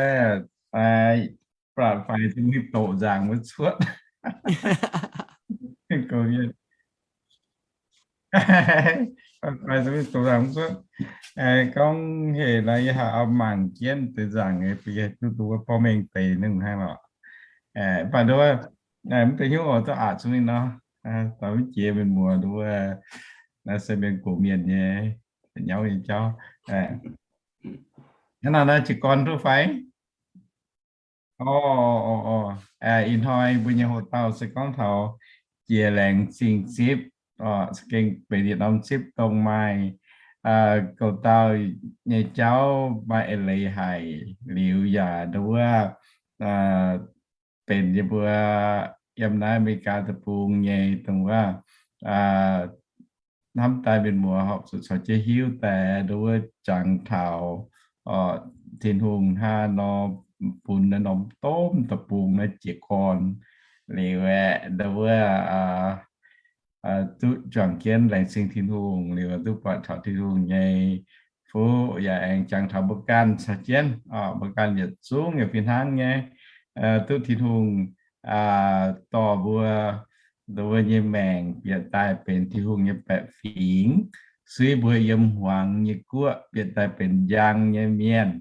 baac faix zungv doqc nzaangc wuov cuotv. Gorngv hec nor yie haih mangc jienv deix nzaangc, bun yie duqv nduov borqv mengh deix nungh hnangv lorqc. Mv baac nduov, mv benx hnyouv oc, duqv aqc zungv ninh nor. Dorh mv jiex mienh muoz nduov, naaiv se mienh gox mienh nyei, nyauv nyei jauv. Hnangv naaiv nor jiez gorn duqv fai? Ih hnoi mbuo nyei hoc-dauh se gorngv taux jiex laengz zingh zipv. Za'gengh benx yietc norm zipv dongh maaih gouv dauh nyei jauv maaih eix leiz haic liuz yaac nduov benx yie mbuo yiem naaiv America deic-bung nyei dongh wuov hnamv daaih mienh muoz horpc zuqc caux jienv hiuv daaih nduov jangx taux Tin-Hungh hnangv nor, bun naaiv norm domh deic-bung naaiv jiez gorn liuz aeqv, nduov duqv juangc jienv laengz zingh Tin-Hungh liuz duqv buatc taux Tin-Hungh nyei fuqv yaac aengx jangx taux mbuo ganh caux jienv, mbuo ganh yietc zungv yaac fih hnangv nyei duqv Tin-Hungh dorh mbuo, nduov nyei maengc bieqc daaih benx Tin-Hungh nyei baeqc fingx, suiv mbuo yiem hmuangx nyei guoqv bieqc daaih benx njang nyei mienh.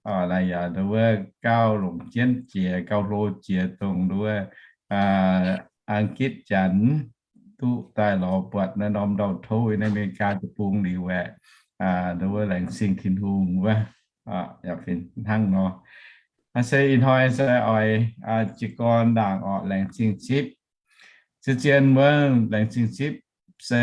Naaiv yaac nduov gauh longc jienv jiex, gauh hlo jiex dongh nduov Ang^gitv Janx duqv daaih lorz buatc naaiv norm ndau-touv yiem naaiv America deic-bung liuz aeqv, nduov laengz zingh Tin-Hungh wuov, yaac fih hnangv nor. Se ih hnoi se oix jiez gorn ndaangc orqc, laengz zingh zipv. Zien-zien wuov laengz zingh zipv se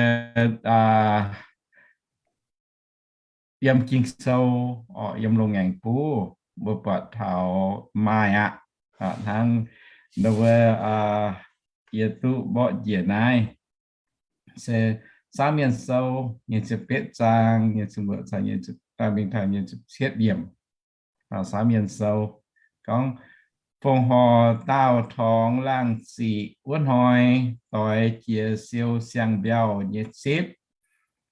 yiem Ging-Sou orqc, yiem Loz-Ngaengc Buv mbuo buatc taux maaih aqv. Hnangv nduov yie duqv mborqv njiec naaiv se Saauv Mienh Sou nyei ziepc betv zaang nyei ziepc luoqc caux nyei ziepc, mingh taux nyei ziepc cietv yiemc. Saauv Mienh Sou gorngv, Fongc horc daauh torngx laangh ziqc wuov hnoi, doix jiex siou siang-mbiauh nyei zipv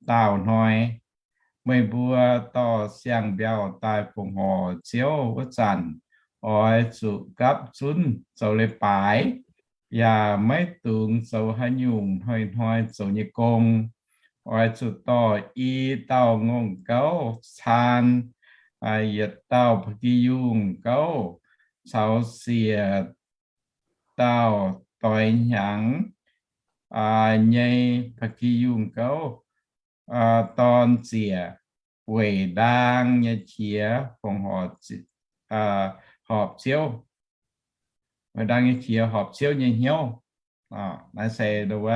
daauh hnoi, meih mbuo dorh siang-mbiauh daaih fongc horc Ziouv wuov zanc, oix zuqc gapv zunv zoux leiz-baaix, yaac maiv dungx zoux haaix nyungc hnoi-hnoi zoux nyei gong. Oix zuqc dorh i dauh ngongh gouv caan, yietc dauh ba'gi yungh gouv, caux siec dauh doix hnyangx nyei ba'gi yungh gouv dorn ziec weic ndaang nyei qiex fongc horc, horpc Ziouv, weic ndaang nyei qiex horpc Ziouv nyei hnyouv. Naaiv se nduov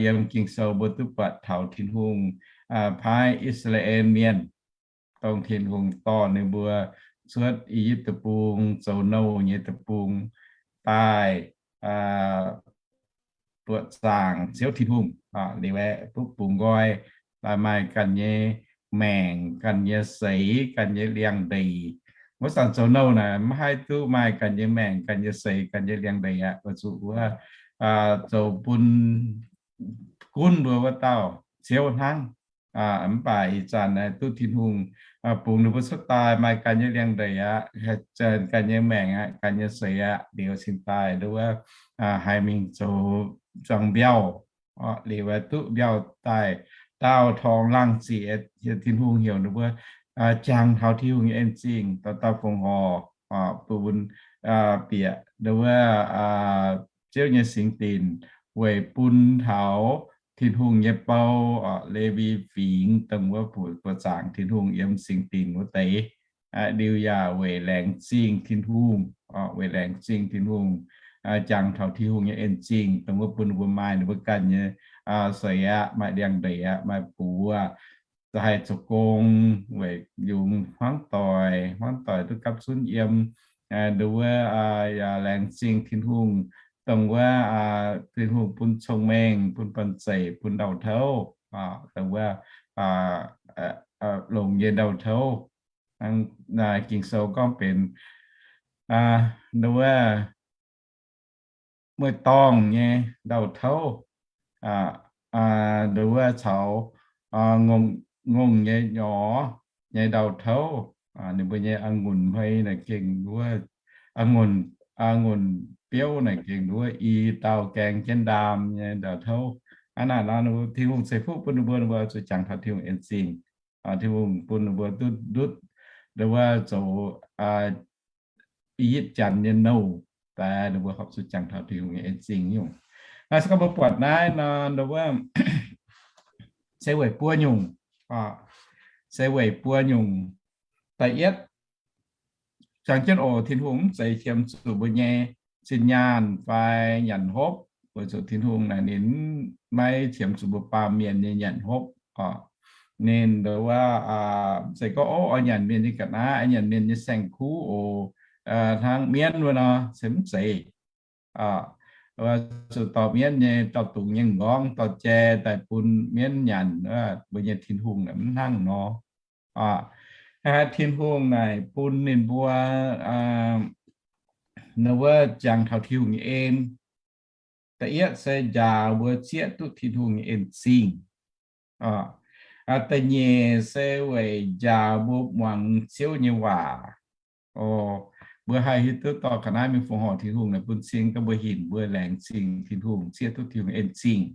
yiem Ging-Sou mbuo duqv buatc taux Tin-Hungh paaiv I^saa^laa^en Mienh, dongh Tin-Hungh dorh ninh mbuo cuotv I^yipv Deic-Bung, zoux nouh nyei deic-bung, daaih buoqc zaangc Ziouv Tin-Hungh liuz aeqv, duqv bungx nqoi, daaih maaih ganh nyei maengc, ganh nyei seix, ganh nyei liangx-ndeic. Wuov zanc zoux nouh naaic maiv haih duqv maaih ganh nyei maengc, ganh nyei seix, ganh nyei liangx-ndeic aqv. Weic zuqc wuov zoux bun, gunv mbuo wuov dauh Ziouv hnangv. Mv baac ih zanc duqv Tin-Hungh bungx ninh mbuo cuotv daaih maaih ganh nyei liangx-ndeic aqv, ganh nyei maengc aqv, ganh nyei seix aqv, liuz cingx daaih nduov haiz mingh zoux zuangx mbiauh liuz aeqv, duqv mbiauh daaih daauh torngx laangh ziqc, Tin-Hungh heuc ninh mbuo jangx taux Tin-Hungh nyei en zingh, dauh dauh fongc horc, bun bieqc nduov Ziouv nyei singx dinc, weic bun taux Tin-Hungh nyei bou, Lewi Fingx, dongh wuov buoqc zaangc Tin-Hungh yiem singx dinc wuov deix. Liuz yaac weic laengz zingh Tin-Hungh, weic laengz zingh Tin-Hungh, jangx taux Tin-Hungh nyei en zingh, dongh wuov bun ninh mbuo maaih ninh mbuo ganh nyei seix aqv, maaih liangx-ndeic aqv, maaih buoz, haih zoux gong, weic yungz hmuangv doic, hmuangv doic duqv gapv zunv yiem, nduov yaac laengz zingh Tin-Hungh, dongh wuov Tin-Hungh bun cong-mengh, bun banh zeic, bun ndau-touv, dongh wuov longx nyei ndau-touv. Ging-Sou gorngv benx nduov mueiz-dorngh nyei ndau-touv, nduov caux ngongh nyei nyorx nyei ndau-touv. Ninh mbuo nyei a'ngunc hmei naaic gengh nduov, a'ngunc, a'ngunc biouv naaic gengh nduov i dauh gaeng jienv ndaam nyei ndau-touv. Hnangv naaic nor, Tin-Hungh ceix fuqv bun ninh mbuo, ninh mbuo zuqc jangx taux Tin-Hungh en zingh. Tin-Hungh bun ninh mbuo duqv ndutv, nduov zoux I^yipv Janx nyei nouh daaih, ninh mbuo horpc zuqc jangx taux Tin-Hungh nyei en zingh nyungc. Naaiv se gorngv mbuo buatc naaiv nor, nduov se weic buo nyungc, se weic buo nyungc. Da'yietv, jangx jienv oc, Tin-Hungh mv zeiz qiemx zuqc mbuo nyei zinh nyaanh fai nyanc hopv, Weic zuqc Tin-Hungh naaic ninh maiv qiemx zuqc mbuo baamh mienh nyei nyanc hopv oc. Ninh nduov wuov, se gorngv oix nyanc mienh nyei ga'naaiv, nyanc mienh nyei saeng-kuv oc, hnangv mienv wuov nor se mv zeiz. Zuqc dorh mienv nyei, dorh dungz nyei m'nqorngv dorh jai daaih bun mienv nyanc, mbuo nyei Tin-Hungh naaic mv hnangv nor. Tin-Hungh naaic bun ninh mbuo, wuov jangx taux Tin-Hungh nyei en. Da'yietv se njaaux mbuo zieqv duqv Tin-Hungh nyei en-zingh. Da'nyeic se weic njaaux mbuo muangx Ziouv nyei waac. Mbuo haih hiuv duqv dorh ga'naaiv mingh fongc horc Tin-Hungh naaic bun cing gorngv mbuo hinc mbuo laengz zingh Tin-Hungh, zieqv duqv Tin-Hungh en-zingh.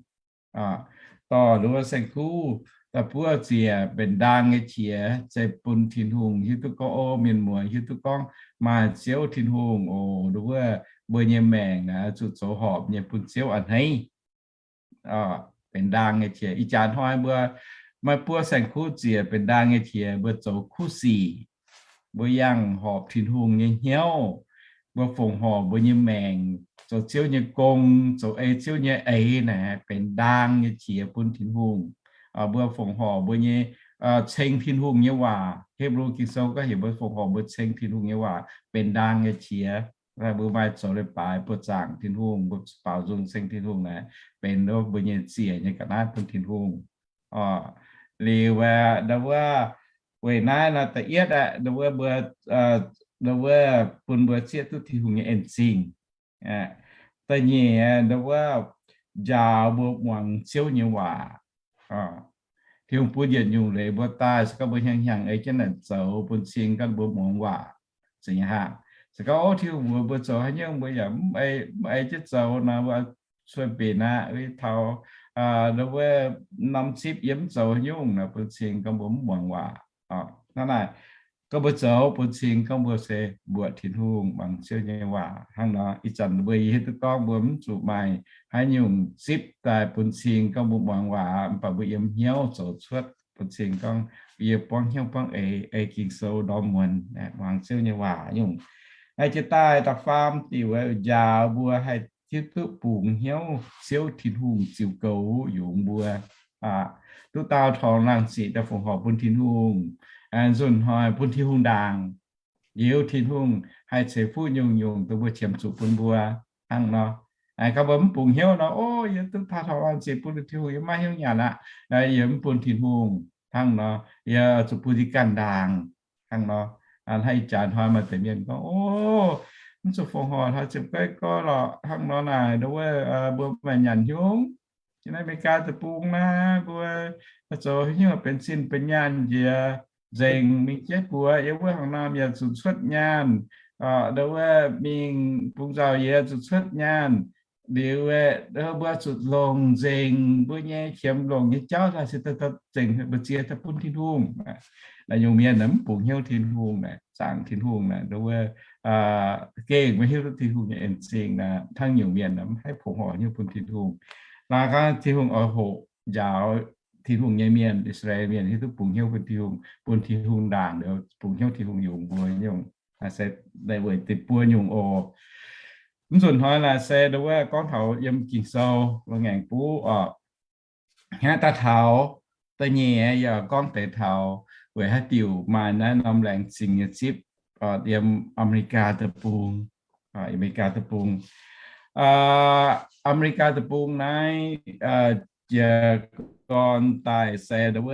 Dorh nduov saeng-kuv daaih buov ziec benx ndaang nyei qiex, zeiz bun Tin-Hungh hiuv duqv gorngv, o, mienh muoz hiuv duqv gorngv maaih Ziouv Tin-Hungh oc. Nduov wuov mbuo nyei maengc naaic zuqc zoux horpc nyei bun Ziouv a'hneiv. Benx ndaang nyei qiex. Ih jaax hnoi mbuo maiv buov saeng-kuv ziec benx ndaang nyei qiex, mbuo zoux kuv sic. Mbuo yangh horpc Tin-Hungh nyei hnyouv, mbuo fongc horc mbuo nyei maengc zoux Ziouv nyei gong, zoux ei Ziouv nyei eix naaic benx ndaang nyei qiex bun Tin-Hungh. Mbuo fongc horc mbuo nyei, ceng Tin-Hungh nyei waac. Hepv^lu Ging-Sou gorngv heuc mbuo fongc horc mbuo ceng Tin-Hungh nyei waac benx ndaang nyei qiex. Mbuo maaih zoux leiz-baaix buoqc zaangc Tin-Hungh, mbuo baaux nzung ceng Tin-Hungh naaic benx mbuo nyei ziec nyei ga'naaiv bun Tin-Hungh. Liuz aeqv, nduov wuov, weic naaiv nor da'yietv aeqv, nduov wuov mbuo, nduov wuov bun mbuo zieqv duqv Tin-Hungh nyei en-zingh. Da'nyeic aeqv, nduov wuov njaaux mbuo muangx Ziouv nyei waac. Tin-Hungh bun yietc nyungc leiz mbuo daaih, se gorngv mbuo hnyangx-hnyangx ei jienv naaic zoux, bun cing ganh mbuo muangx waac. Za'gengh hnangv, se gorngv, o, Tin-Hungh mbuox mbuo zoux haaix nyungc mbuo yaac mv ei, mv ei jienv zoux nor, mbuo cuotv mbenc aqv, taux, nduov wuov, norm zipv yie mv zoux haaix nyungc nor, bun cing gorngv mbuo mv muangx waac. Hnangv naaic, gorngv mbuo zoux bun cing gorngv mbuo se mbuoqc Tin-Hungh, muangx Ziouv nyei waac hnangv nor. Ih zanc mbuo hiuv duqv gorngv mbuo mv zuqc maaih haaix nyungc zipv daaih bun cing gorngv mbuo muangx waac, mv baac mbuo yiem hnyouv zoux cuotv bun cing gorngv yie buangv hnyouv buangv eix, ei Ging-Sou ndorm muonz, muangx Ziouv nyei waac nyungc. Naaiv jiex daaih da'faam diuc, njaaux mbuo haih hiuv duqv bungx hnyouv Ziouv Tin-Hungh ziux goux yungz mbuo, duqv daauh torngx laangh ziqc daaih fongc horc bun Tin-Hungh, nzunc hnoi bun Tin-Hungh ndaangc. Liuz Tin-Hungh haih ceix fuqv nyungc-nyungc dongh mbuo qiemx zuqc bun mbuo hnangv nor. Gorngv mbuo mv bungx hnyouv nor, o, yie duqv daauh torngx laangh ziqc bun Tin-Hungh, yie maiv hnyouv nyanc aqv, yie mv bun Tin-Hungh hnangv nor, yie zuqc bun ninh ganh ndaangc hnangv nor. Hnangv ih jaax hnoi maaih deix mienh gorngv, o, mv zuqc fongc horc taux ziepc goiv gorx lorqc hnangv nor naaic, nduov wuov, mbuo maaih nyanc hnyungv. Yiem naaiv America deic-bung naaiv mbuo zoux haaix nyungc benx zinh benx nyaanh njiec nzengc mingh jeiv buoz, yiem wuov hangx naamh yaac zuqc cuotv nyaanh, nduov wuov mingh bungx nzauh yaac zuqc cuotv nyaanh. Liuz mbuo zuqc longc nzengc mbuo nyei qiemx longc nyei jauv daaih se daaih zengc mbu'ziex daaih bun Tin-Hungh. Naaiv nyungc mienh mv bungx hnyouv Tin-Hungh naaic, zaangc Tin-Hungh naaic, nduov wuov, gengh maiv hiuv duqv Tin-Hungh nyei en-zingh naaic, hnangv nyungc mienh mv haih fongc horc hnyouv bun Tin-Hungh. Naaiv gorngv Tin-Hungh oix hoqc njaaux Tin-Hungh nyei mienh, I^saa^laa^en Mienh hiuv duqv bungx hnyouv bun Tin-Hungh, bun Tin-Hungh ndaangc liuz bungx hnyouv Tin-Hungh yungz mbuo nyungc. Se weic deix buo nyungc oc. Mv nzunc hnoi naaic se nduov wuov gorngv taux yiem Ging-Sou lo ngaengc buv oc. Hnangv daaih taux da'nyeic yaac gorngv deix taux weic haaix diuc maaih naaiv norm laengz zingh nyei zipv yiem America deic-bung. America deic-bung, America deic-bung naaiv jiez gorn daaih se nduov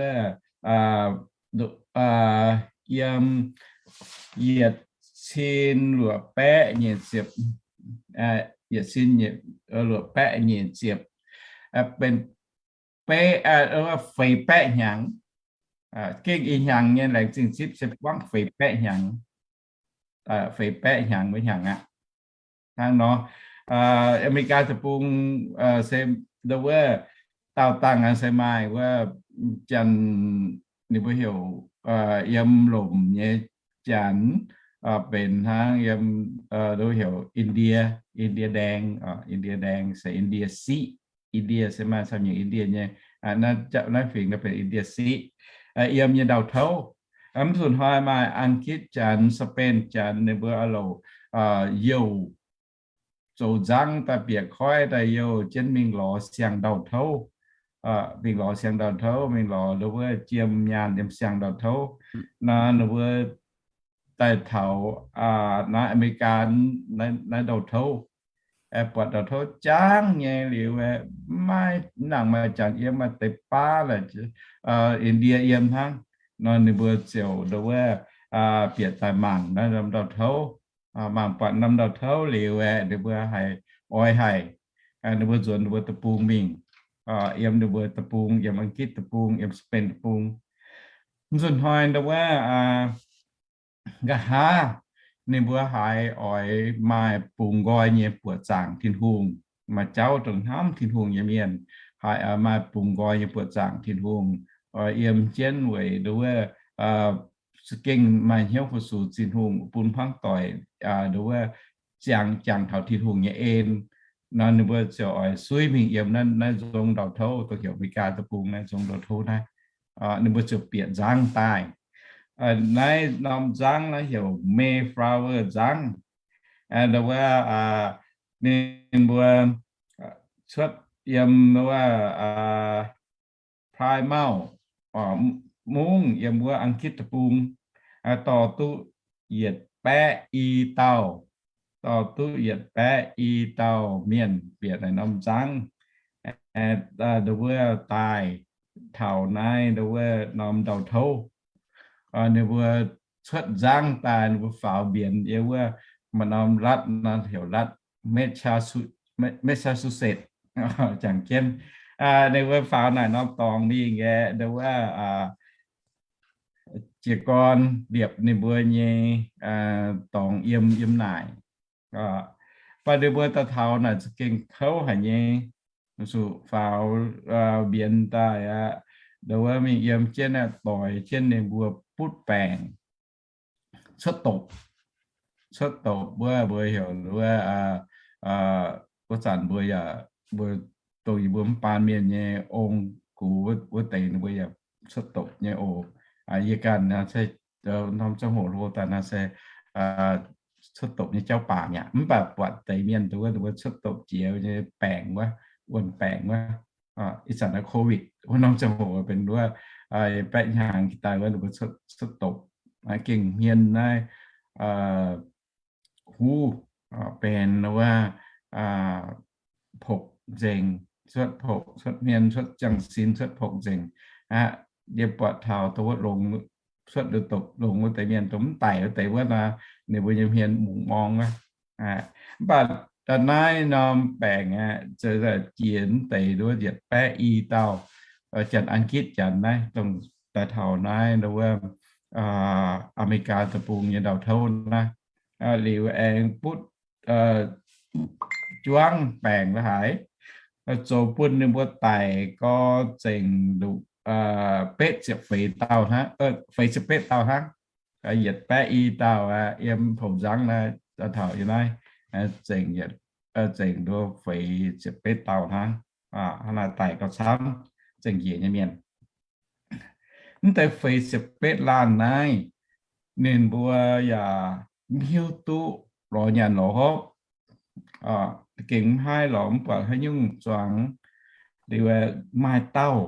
wuov yiem yietc cin luoqc baeqv nyic ziepc, yietc cin luoqc baeqv nyic ziepc, benx feix baeqv hnyangx. Gengh ih hnyangx nyei laengz zingh zipv se buangv feix baeqv hnyangx, feix baeqv hnyangx wuov hnyangx aqv. Hnangv nor, America deic-bung se nduov wuov daauh dangh se maaih wuov janx, ninh mbuo heuc yiem lomc nyei janx, benx hnangv yiem nduov heuc India, India Ndaeng, India Ndaeng se India Siqv. India se maaih camv nyungc India nyei, naaiv fingx naaiv benx India Siqv. Yiem nyei ndau-touv, mv zuqc hnoi maaih An^kitv janx, Saa^ben janx, ninh mbuo oix louc youh zoux nzangv daaih bieqc koiv daaih youh jienv mingh lorz siang-ndau-touv. Mingh lorz siang-ndau-touv, mingh lorz ndau wuov jiem nyaanh yiem siang-ndau-touv. Naaiv ninh mbuo daaih taux naaiv Aa^me^li^gaa naaiv ndau-touv, buatc ndau-touv jangv nyei liuz, maiv nangc maaih janx yiem, maaih deix baav laaix Indie yiem hnangv. Nor ninh mbuo ziouc ndau wuov bieqc daaih mangc naaiv norm ndau-touv. Mangc buatc norm ndau-touv liuz, ninh mbuo haiz oix haic. Ninh mbuo nzuonx ninh mbuo deic-bung mingh, yiem ninh mbuo deic-bung, yiem Angitv deic-bung, yiem Spain deic-bung. Nzunc hnoi ndau wuov nqa'haav ninh mbuo haiz oix maaih bungx nqoi nyei buoqc zaangc Tin-Hungh, maaih jauv dongh hnamv Tin-Hungh nyei mienh, haiz maaih bungx nqoi nyei buoqc zaangc Tin-Hungh, oix yiem jienv weic ndau wuov za'gengh maaih hnyouv fu-sux Tin-Hungh bun hmuangv doic ndau wuov ziangx jangx taux Tin-Hungh nyei en. Nor ninh mbuo ziouc oix suiv mingh yiem naaiv nzong ndau-touv, dongh heuc Aa^me^li^gaa deic-bung naaiv nzong ndau-touv naaiv. Ninh mbuo ziouc bieqc nzangv daaih. Naaiv norm nzangv naaiv heuc Mayflower nzangv. Ndau wuov ninh mbuo cuotv yiem ndau wuov Plymouth, mungv yiem wuov Angitv deic-bung, dorh duqv yietc baeqv i dauh, dorh duqv yietc baeqv i dauh mienh bieqc naaiv norm nzangv ndau wuov daaih taux naaiv ndau wuov norm ndau-touv. Ninh mbuo cuotv nzangv daaih, ninh mbuo faaux mbienx yiem wuov maaih norm ລັດ nor heuc ລັດ Massachusetts, Massachusetts jangx jienv. Ninh mbuo faaux naaic norm dorngx mingh aeqv, ndau wuov jiez gorn liepc ninh mbuo nyei dorngx yiem, yiem naaic. Mv baac ninh mbuo daaih taux naaic za'gengh kouv haic nyei. Zuqc faaux mbienx daaih aqv, ndau wuov mingh yiem jienv aeqv, doix jienv ninh mbuo butv baengc, cuotv dopc. Cuotv dopc wuov mbuo heuc wuov, wuov zanc mbuo yaac, mbuo dongh yie mbuo mv baan mienh nyei ong-gux wuov deix ninh mbuo yaac cuotv dopc nyei oc. Yie ganh se norm ziangh hoc hlo daaih naaiv se cuotv dopc nyei jauv baac mi'aqv. Mv baac buatc deix mienh dongh wuov ninh mbuo cuotv dopc jiex nyei baengc wuov, wuonh baengc wuov, ih zanc naaiv COVID wuov norm ziangh hoc benx wuov baeqv hnyangx daaih wuov ninh mbuo cuotv dopc gengh hmien naaiv huv benx wuov pokc nzengc, cuotv pokc, cuotv hmien, cuotv ziangh sin, cuotv pokc nzengc aqv. Yie buatc taux dongh wuov longx, cuotv liuz dopc longx wuov deix mienh dongh mv daic wuov deix wuov nor, ninh mbuo nyei hmien mungz morng wuov. Mv baac da'naaiv norm baengc aeqv, jiex mv deix wuov yietc baeqv i dauh, janx Angitv janx naaiv dongh daaih taux naaiv wuov Aa^me^li^gaa deic-bung nyei ndau-touv naaiv, liuz aengx butv juangv baengc la'haaix, zoux bun ninh mbuo daic gau zengc nduqc betv ziepc feix dauh hnangv, feix ziepc betv dauh hnangv. Yietc baeqv i dauh aqv, yiem pou nzangv naaiv, taux yiem naaiv, zengc, zengc nduov feix ziepc betv dauh hnangv. Hnangv naaiv daic gau camv, zengc njiec nyei mienh. Mv deix feix ziepc betv laanh naaiv, ninh mbuo yaac mv hiuv duqv lorz nyanc lorz hopv, gengh mv haih lorz mv buatc haaix nyungc zuangx. Liuz maaih dauh,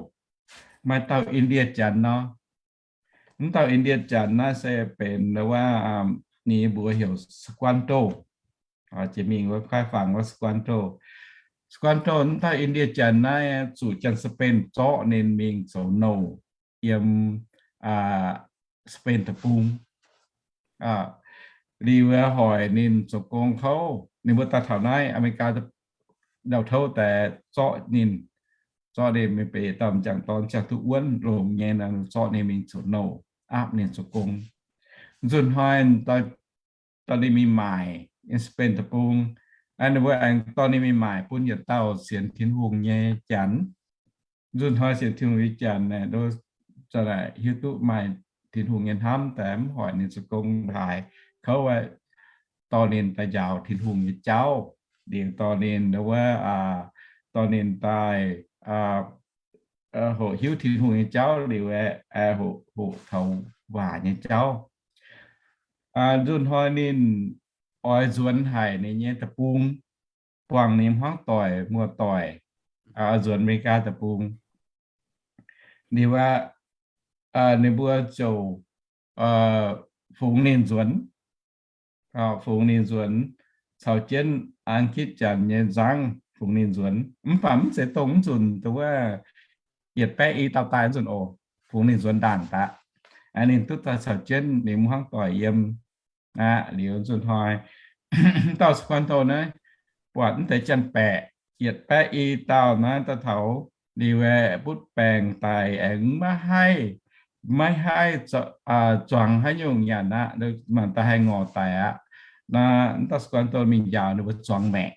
maaih dauh Indie janx nor. Mv dauh Indie janx naaiv se benx wuov, ninh mbuo heuc Squanto. Jiex mingh wuov kuaaiv fangx wuov Squanto. Squanto mv dauh Indie janx naaiv zuqc janx-Spain zorqv ninh mingh zoux nouh yiem Spain deic-bung. Liuz hoic ninh zoux gong kouv, ninh mbuo daaih taux naaiv Aa^me^li^gaa ndau-touv daaih zorqv ninh, zorqv ninh mingh, benx dauh m'jangc dorn ziangh duqv wuonv longx nyei, zorqv ninh mingh zoux nouh, aapv ninh zoux gong. Nzunc hnoi dorh ninh mingh maaic yiem Spain deic-bung. Ninh mbuo aengx dorh ninh mingh maaic bun yietc dauh sienx Tin-Hungh nyei janx. Nzunc hnoi sienx Tin-Hungh nyei janx naaic, hiuv duqv maaih Tin-Hungh nyei hnamv daaih mv hoic ninh zoux gong haaix, kouv, dorh ninh daaih njaaux Tin-Hungh nyei jauv. Liuz dorh ninh wuov, dorh ninh daaih hoqc hiuv Tin-Hungh nyei jauv liuz, hoqc, hoqc taux waac nyei jauv. Nzunc hnoi ninh oix nzuonx haic ninh nyei deic-bung. buangh ninh hmuangv doic, muoz-doic, nzuonx America deic-bung. Liuz aqv, ninh mbuo ziouc fungx ninh nzuonx, fungx ninh nzuonx, caux jienv Ang^kitv Janx nyei nzangv fungx ninh nzuonx. Mv baac mv zeiz dongh mv nzunc dongh wuov yietc baeqv i dauh daaih nzunc oc, fungx ninh nzuonx ndaangc daaih. Ninh duqv daaih caux jienv ninh hmuangv doic yiem. Aqv, liuz nzunc hnoi dauh Squanto naaiv buatc mv deix janx-baeqc yietc baeqv i dauh naaiv daaih taux liuz aeqv, butv baengc daic aengx maiv haih, maiv haih zuangx haaix nyungc nyanc aqv, mangc daaih haih ngorc daic aqv. Naaiv dauh Squanto mingh njaaux ninh mbuo zuangx maeqc.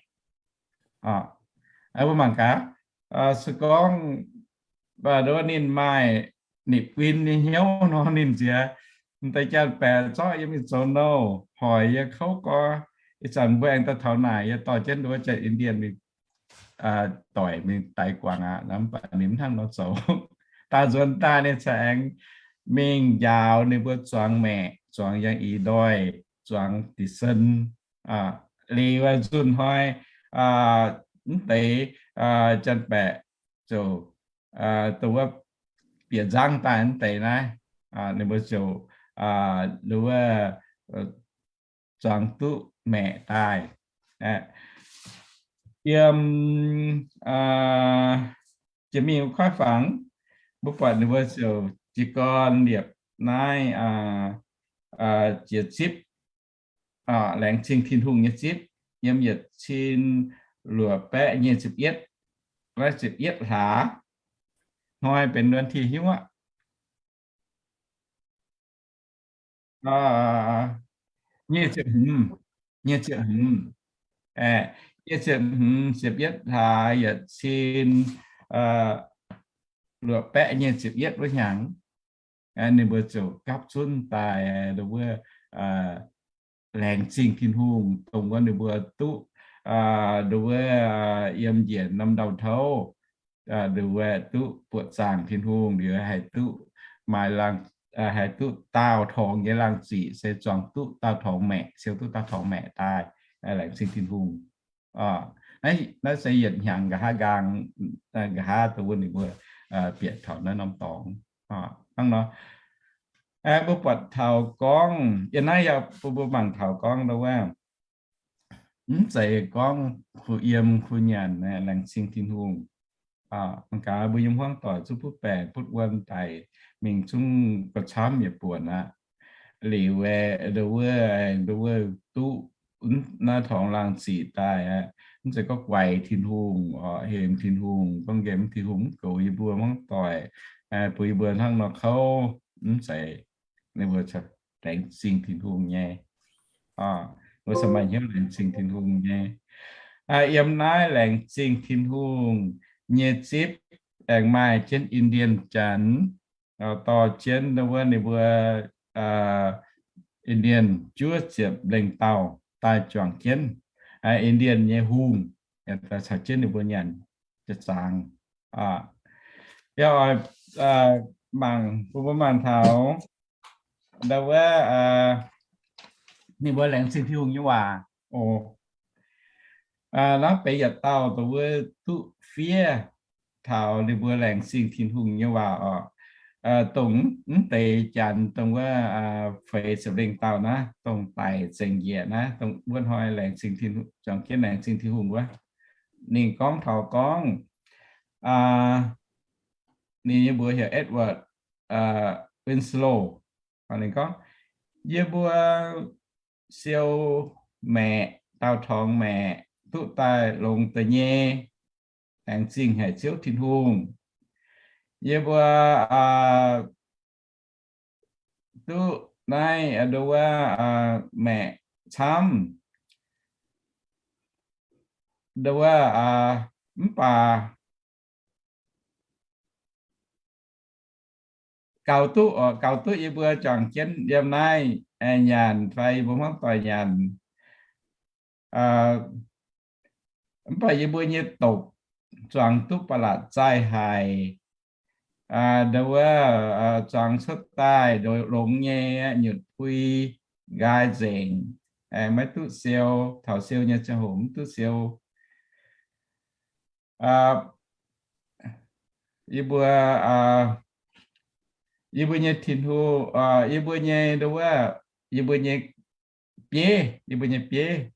Mbuo mangc gaax, se gorngv ninh maaih nipc win nyei hnyouv nor, ninh nziex mv deix janx-baeqc zorqv yie mingh zoux nouh, hoic yie kouv gorx. Ih zanc mbuo aengx daaih taux naaic, yie dorh jienv nduov janx-Indian mingh doic mingh daix guangc aqv. Mv baac ninh mv hnangv nor zoux. Daaih nzuonx daaih ninh cingx aengx mingh njaaux ninh mbuo zuangx maeqc, zuangx yangh i ndoih, zuangx dix sen. Liuz nzunc hnoi mv deix janx-baeqc ziouc dongh wuov bieqc nzangv daaih mv deix naaiv, ninh mbuo ziouc wuov zuangx duqv maeqc daaih. Yiem jiex mingh wuov kuaaiv fangx, mbuo buatc ninh mbuo ziouc jiez gorn liepc naaiv jiex zipv, laengz zingh Tin-Hungh nyei zipv, yiem yietc cin luoqc baeqv nyic ziepc yietv, naaiv ziepc yietv hlaax, hnoi benx วันที่ hiuv aqv. Nyic ziepc hmz, nyic ziepc hmz, nyic ziepc hmz ziepc yietv hlaax yietc cin luoqc baeqv nyic ziepc yietv wuov hnyangx, ninh mbuo ziouc gapv zunv daaih wuov laengz zingh Tin-Hungh, dongh wuov ninh mbuo duqv, dongh wuov yiem njiec norm ndau-touv, dongh wuov duqv buoqc zaangc Tin-Hungh, liuz haih duqv maaih, haih duqv daauh torngx nyei laangh ziqc, se zuangx duqv daauh torngx maeqc, siou duqv daauh torngx maeqc daaih, laengz zingh Tin-Hungh. Naaiv se yietc hnyangx nqa'haav nqaang, nqa'haav dongh wuov ninh mbuo bieqc taux naaiv norm dorngx. Hnangv nor, mbuo buatc taux gorngv, yiem naaiv yaac bun mbuo mangc taux gorngv wuov, mv zeiz gorngv kuh yiem kuh nyanc laengz zingh Tin-Hungh. Mangc gaax mbuo yiem hmuangv doic zuqc butv baengc butv wuom daic mingh zungv gauh camv yietc buonc aqv. Liuz aeqv, nduov wuov, nduov wuov duqv naaiv torngx laangh ziqc daaih aqv. Mv zeiz gorngv guaix Tin-Hungh, hemx Tin-Ungh, gorngv nqemh Tin-Hungh mv goux yie mbuo hmuangv doic, bun yie mbuo hnangv nor kouv, mv zeiz. Ninh mbuo laengz zingh Tin-Hungh nyei. Mbuo se maaih hnyouv laengz zingh Tin-Hungh nyei. Yiem naaiv laengz zingh Tin-Hungh nyei zipv aengx maaih jienv Indian Janx, dorh jienv wuov ninh mbuo Indian juov ziepc lengh dauh daaih juangc jienv Indian nyei hungh, caux jienv ninh mbuo nyanc jiez zaangc. Yaac oix mangc, bun mbuo mangc taux ndau wuov ninh mbuo laengz zingh Tin-Hungh nyei waac oc. Naaiv benx yietc dauh dongh wuov duqv fiev taux ninh mbuo laengz zingh Tin-Hungh nyei waac oc. Dongh mv deix janx dongh wuov feix ziepc lengh dauh naaiv, dongh daic zengc njiec naaiv, dongh wuov hnoi laengz zingh Tin-Hungh, juangc jienv laengz zingh Tin-Hungh wuov, ninh gorngv taux gorngv, ninh nyei mbuox heuc Edward Winslow. Ninh gorngv, yie mbuo siou maeqc, daauh torngx maeqc, duqv daaih longx deix nyei, laengz zingh haic Ziouv Tin-Hungh. Yie mbuo duqv naaiv nduov wuov maeqc camv, nduov wuov, mv baac gaux duqv, gaux duqv yie mbuo juangc jienv yiem naaiv nyanc fai yie mbuo hmuangv doic nyanc. Mv baac yie mbuo nyei dopc zuangx duqv ba'laqc zaih haic. Nduov wuov, zuangx cuotv daaih longx nyei, nyutc pui, nqaai nzengc, maiv duqv siou. Taux siou nyei ziangh hoc mv duqv siou. yie mbuo, yie mbuo nyei Tin-Hungh, yie mbuo nyei nduov, yie mbuo nyei bieiv, yie mbuo nyei bieiv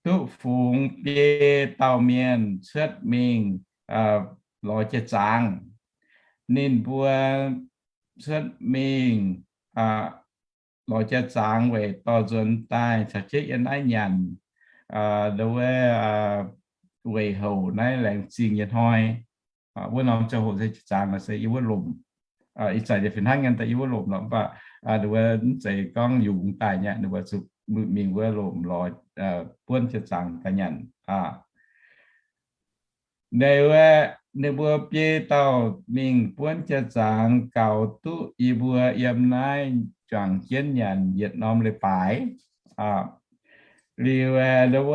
duqv fungx biei dauh mienh cuotv mingh lorz jiex zaangc. Ninh mbuo cuotv mingh lorz jiex zaangc weic dorh nzuonx daaih caux jienv yiem naaiv nyanc nduov, weic houc naaiv laengz zingh nyei hnoi. Wuov norm ziangh hoc se jiex zaangc se yie wuov lomc. Ih zanc yie fih hnangv nyei daaih yie wuov lomc nor, mv baac nduov mv zeiz gorngv yungz daaih nyei, ninh mbuo zuqc mingh wuov lomc lorz buonv jiex zaangc daaih nyanc. Ninh mbuo, ninh mbuo biei dauh mingh buonv jiex zaangc gaux duqv yie mbuo yiem naaiv juangc jienv nyanc yietc norm leiz-baaix. Liuz nduov,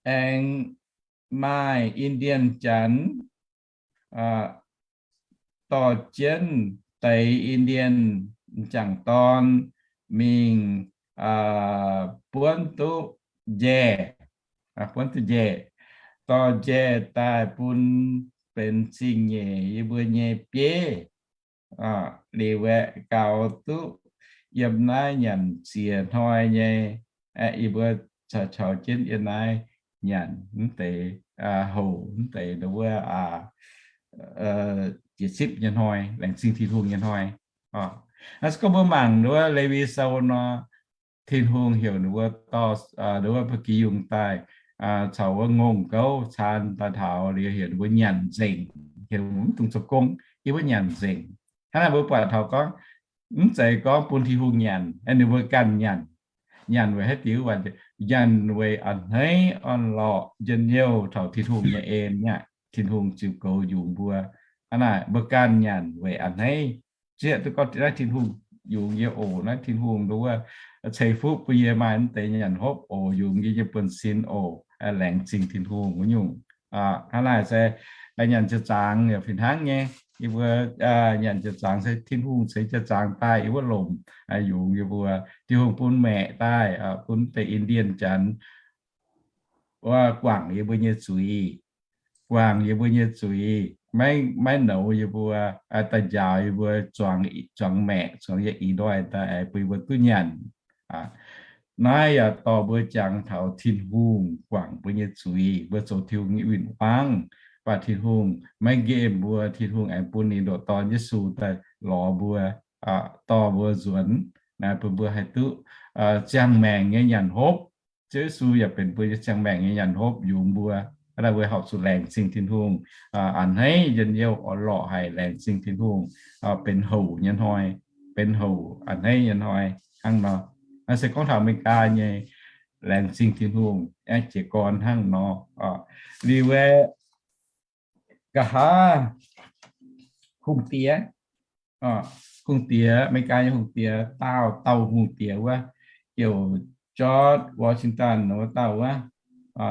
aengx maaih Indian Janx dorh jienv deix Indian m'jangc dorn mingh buonv duqv njaeh, buonv duqv njaeh, dorh njaeh daaih bun benx zingh nyeic yie mbuo nyei bieiv. Liuz aeqv, gaux duqv yiem naaiv nyanc ziex hnoi nyei, yie mbuo caux, caux jienv yiem naaiv nyanc mv deix, houc mv deix nduov, jiex zipv nyei hnoi, laengz zingh Tin-Hungh nyei hnoi. Naaiv se gorngv mbuo mangc nduov Lewi Sou nor, Tin-Hungh heuc ninh mbuo dorh, nduov, ba'gi yungh daaih caux wuov ngongh gouv caan daaih taux liuz heuc ninh mbuo nyanc nzengc, heuc mv dungx zoux gong, yie mbuo nyanc nzengc. Hnangv naaiv mbuo buatc taux gorngv, mv zeiz gorngv bun Tin-Hungh nyanc, ninh mbuo ganh nyanc. Nyanc weic haaix diuc? Nyanc weic a'hneiv orn-lorqc njien-youh taux Tin-Hungh nyei en aqv, Tin-Hungh ziux goux yungz mbuo. Hnangv naaic mbuo ganh nyanc weic a'hneiv, zieqv duqv gorngv naaiv Tin-Hungh yungz yie oc, naaiv Tin-Hungh nduov ceix fuqv bun yie maaih mv deix nyanc hopv oc, yungz yie nyei buonv-sin oc, laengz zingh Tin-Hungh wuov nyungc. Hnangv naaic se nyanc jiex zaangc yaac fih hnangv nyei. Yie mbuo nyanc jiex zaangc se Tin-Hungh ceix jiex zaangc daaih yie wuov lomc, yungz yie mbuo. Tin-Hungh bun maeqc daaih, bun deix Indian Janx guangc yie mbuo nyei zuiz, guangc yie mbuo nyei zuiz, maiv, maiv nouz yie mbuo, daaih njaaux yie mbuo zuangx, zuangx maeqc, zuangx yietc ih ndoih daaih bun yie mbuo duqv nyanc. Naaiv yaac dorh mbuo jangx taux Tin-Hungh guangc mbuo nyei zuiz, mbuo zoux Tin-Hungh nyei win-wangv, mv baac Tin-Hungh maiv nqemh mbuo. Tin-Hungh aengx bun ninh ndoqc Dorn Yesu daaih lorz mbuo, dorh mbuo nzuonx, naaiv bun mbuo haih duqv ziangh maengc nyei nyanc hopv. Ziouv Yesu yaac benx mbuo nyei ziangh maengc nyei nyanc hopv yungz mbuo. Hnangv naaic mbuo horpc zuqc laengz zingh Tin-Hungh, a'hneiv njien-youh orn-lorqc haic, laengz zingh Tin-Hungh, benx houc nyei hnoi, benx houc a'hneiv nyei hnoi hnangv nor. Naaiv se gorngv taux America nyei laengz zingh Tin-Hungh aengx jiez gorn hnangv nor. Liuz aeqv, nqa'haav hungh diex, hungh diex, America nyei hungh diex, daauh, daauh hungh diex wuov, heuc George Washington wuov dauh wuov,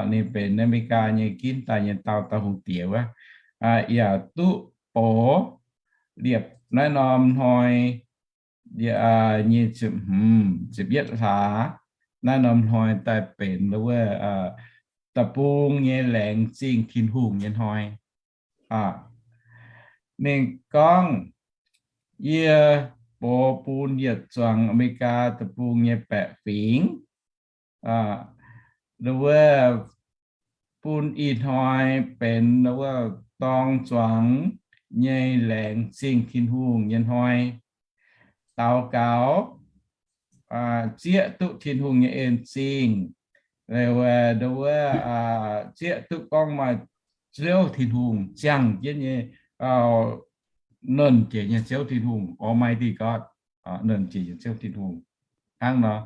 ninh benx America nyei ginv daaih nyei daauh, daauh hungh diex wuov, yaac duqv box liepc naaiv norm hnoi nyei ziepc hmz, ziepc yietv hlaax, naaiv norm hnoi daaih benx wuov deic-bung nyei laengz zingh Tin-Hungh nyei hnoi. Ninh gorngv, yie box bun yietc zuangx America deic-bung nyei baeqc fingx, wuov, bun ih hnoi benx wuov dorng zuangx nyei laengz zingh Tin-Hungh nyei hnoi. Daux gaux, zieqv duqv Tin-Hungh nyei en zingh, wuov, zieqv duqv gorngv maaih Ziouv Tin-Hungh, ziangh jienv nyei, nernh jiex nyei Ziouv Tin-Hungh, Almighty God, nernh jiex nyei Ziouv Tin-Hungh. Hnangv nor,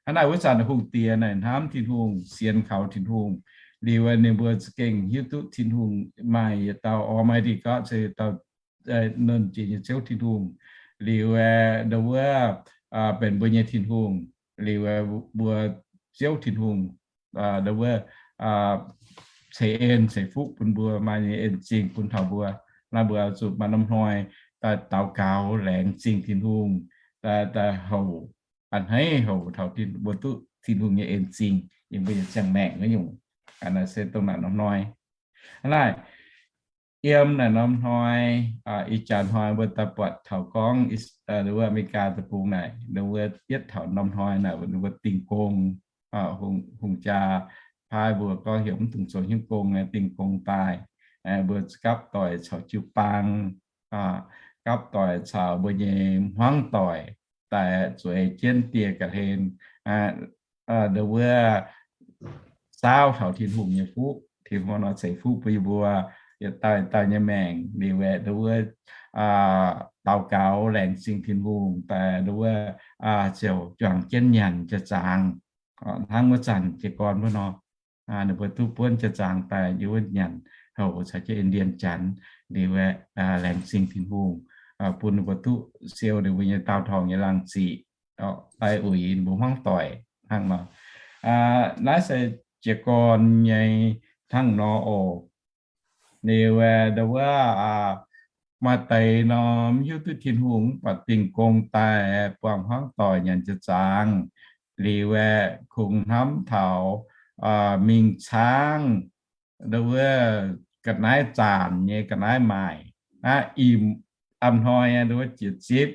hnangv naaic wuov zanc hungh diex naaic hnamv Tin-Hungh, sienx kaux Tin-Hungh, liuz ninh mbuo za'gengh hiuv duqv Tin-Hungh maaih yietc dauh Almighty God, se dauh nernh jiex nyei Ziouv Tin-Hungh. Liuz aeqv, nduov, benx mbuo nyei Tin-Hungh. Liuz aeqv, mbuo Ziouv Tin-Hungh, nduov, ceix en ceix fuqv bun mbuo, maaih nyei en zingh bun taux mbuo. Naaiv mbuo zuqc maaih norm hnoi daaih daux gaux laengz zingh Tin-Hungh, daaih houc, a'hneiv houc taux mbuo duqv Tin-Hungh nyei en zingh yiem mbuo nyei ziangh maengc wuov nyungc. Naaiv se dongh naaic norm hnoi. Naaiv yiem naaic norm hnoi, ih jaax hnoi mbuo daaih buatc taux gorngv wuov America deic-bung naaic, wuov yietv taux norm hnoi naaic, mbuo dingh gong, hungh jaa paaiv mbuo gorngv heuc mv dungx zoux hnyouv gong, dingh gong daaih, mbuo gapv doic caux jiu-baang, gapv doic caux mbuo nyei hmuangv doic daaih zueiz jienv dieh ga'hlen, wuov saauv taux Tin-Hungh nyei fuqv. Tin-Hungh nor ceix fuqv bun yie mbuo yietc dauh dauh nyei maengc. Liuz aeqv, wuov daux gaux laengz zingh Tin-Hungh daaih, wuov ziouc juangc jienv nyanc jiex zaangc. Hnangv wuov zanc jiez gorn wuov nor, ninh mbuo duqv buonv jiex zaangc daaih yiem wuov nyanc houc caux jienv Indian Janx. Liuz aeqv, laengz zingh Tin-Hungh bun ninh mbuo duqv siou ninh mbuo nyei daauh torngx nyei laangh ziqc, daaih uix ninh mbuo hmuangv doic hnangv nor. Naaiv se jiez gorn nyei hnangv nor oc. Liuz aeqv, wuov maaih deix nor mv hiuv duqv Tin-Hungh, mv baac dingh gong daaih buangh hmuangv doic nyanc jiex zaangc. Liuz aeqv, kungx hnamv taux mingh caangv wuov ga'naaiv zaanc nyei ga'naaiv maaic. Ih hnoi wuov jiex zipv,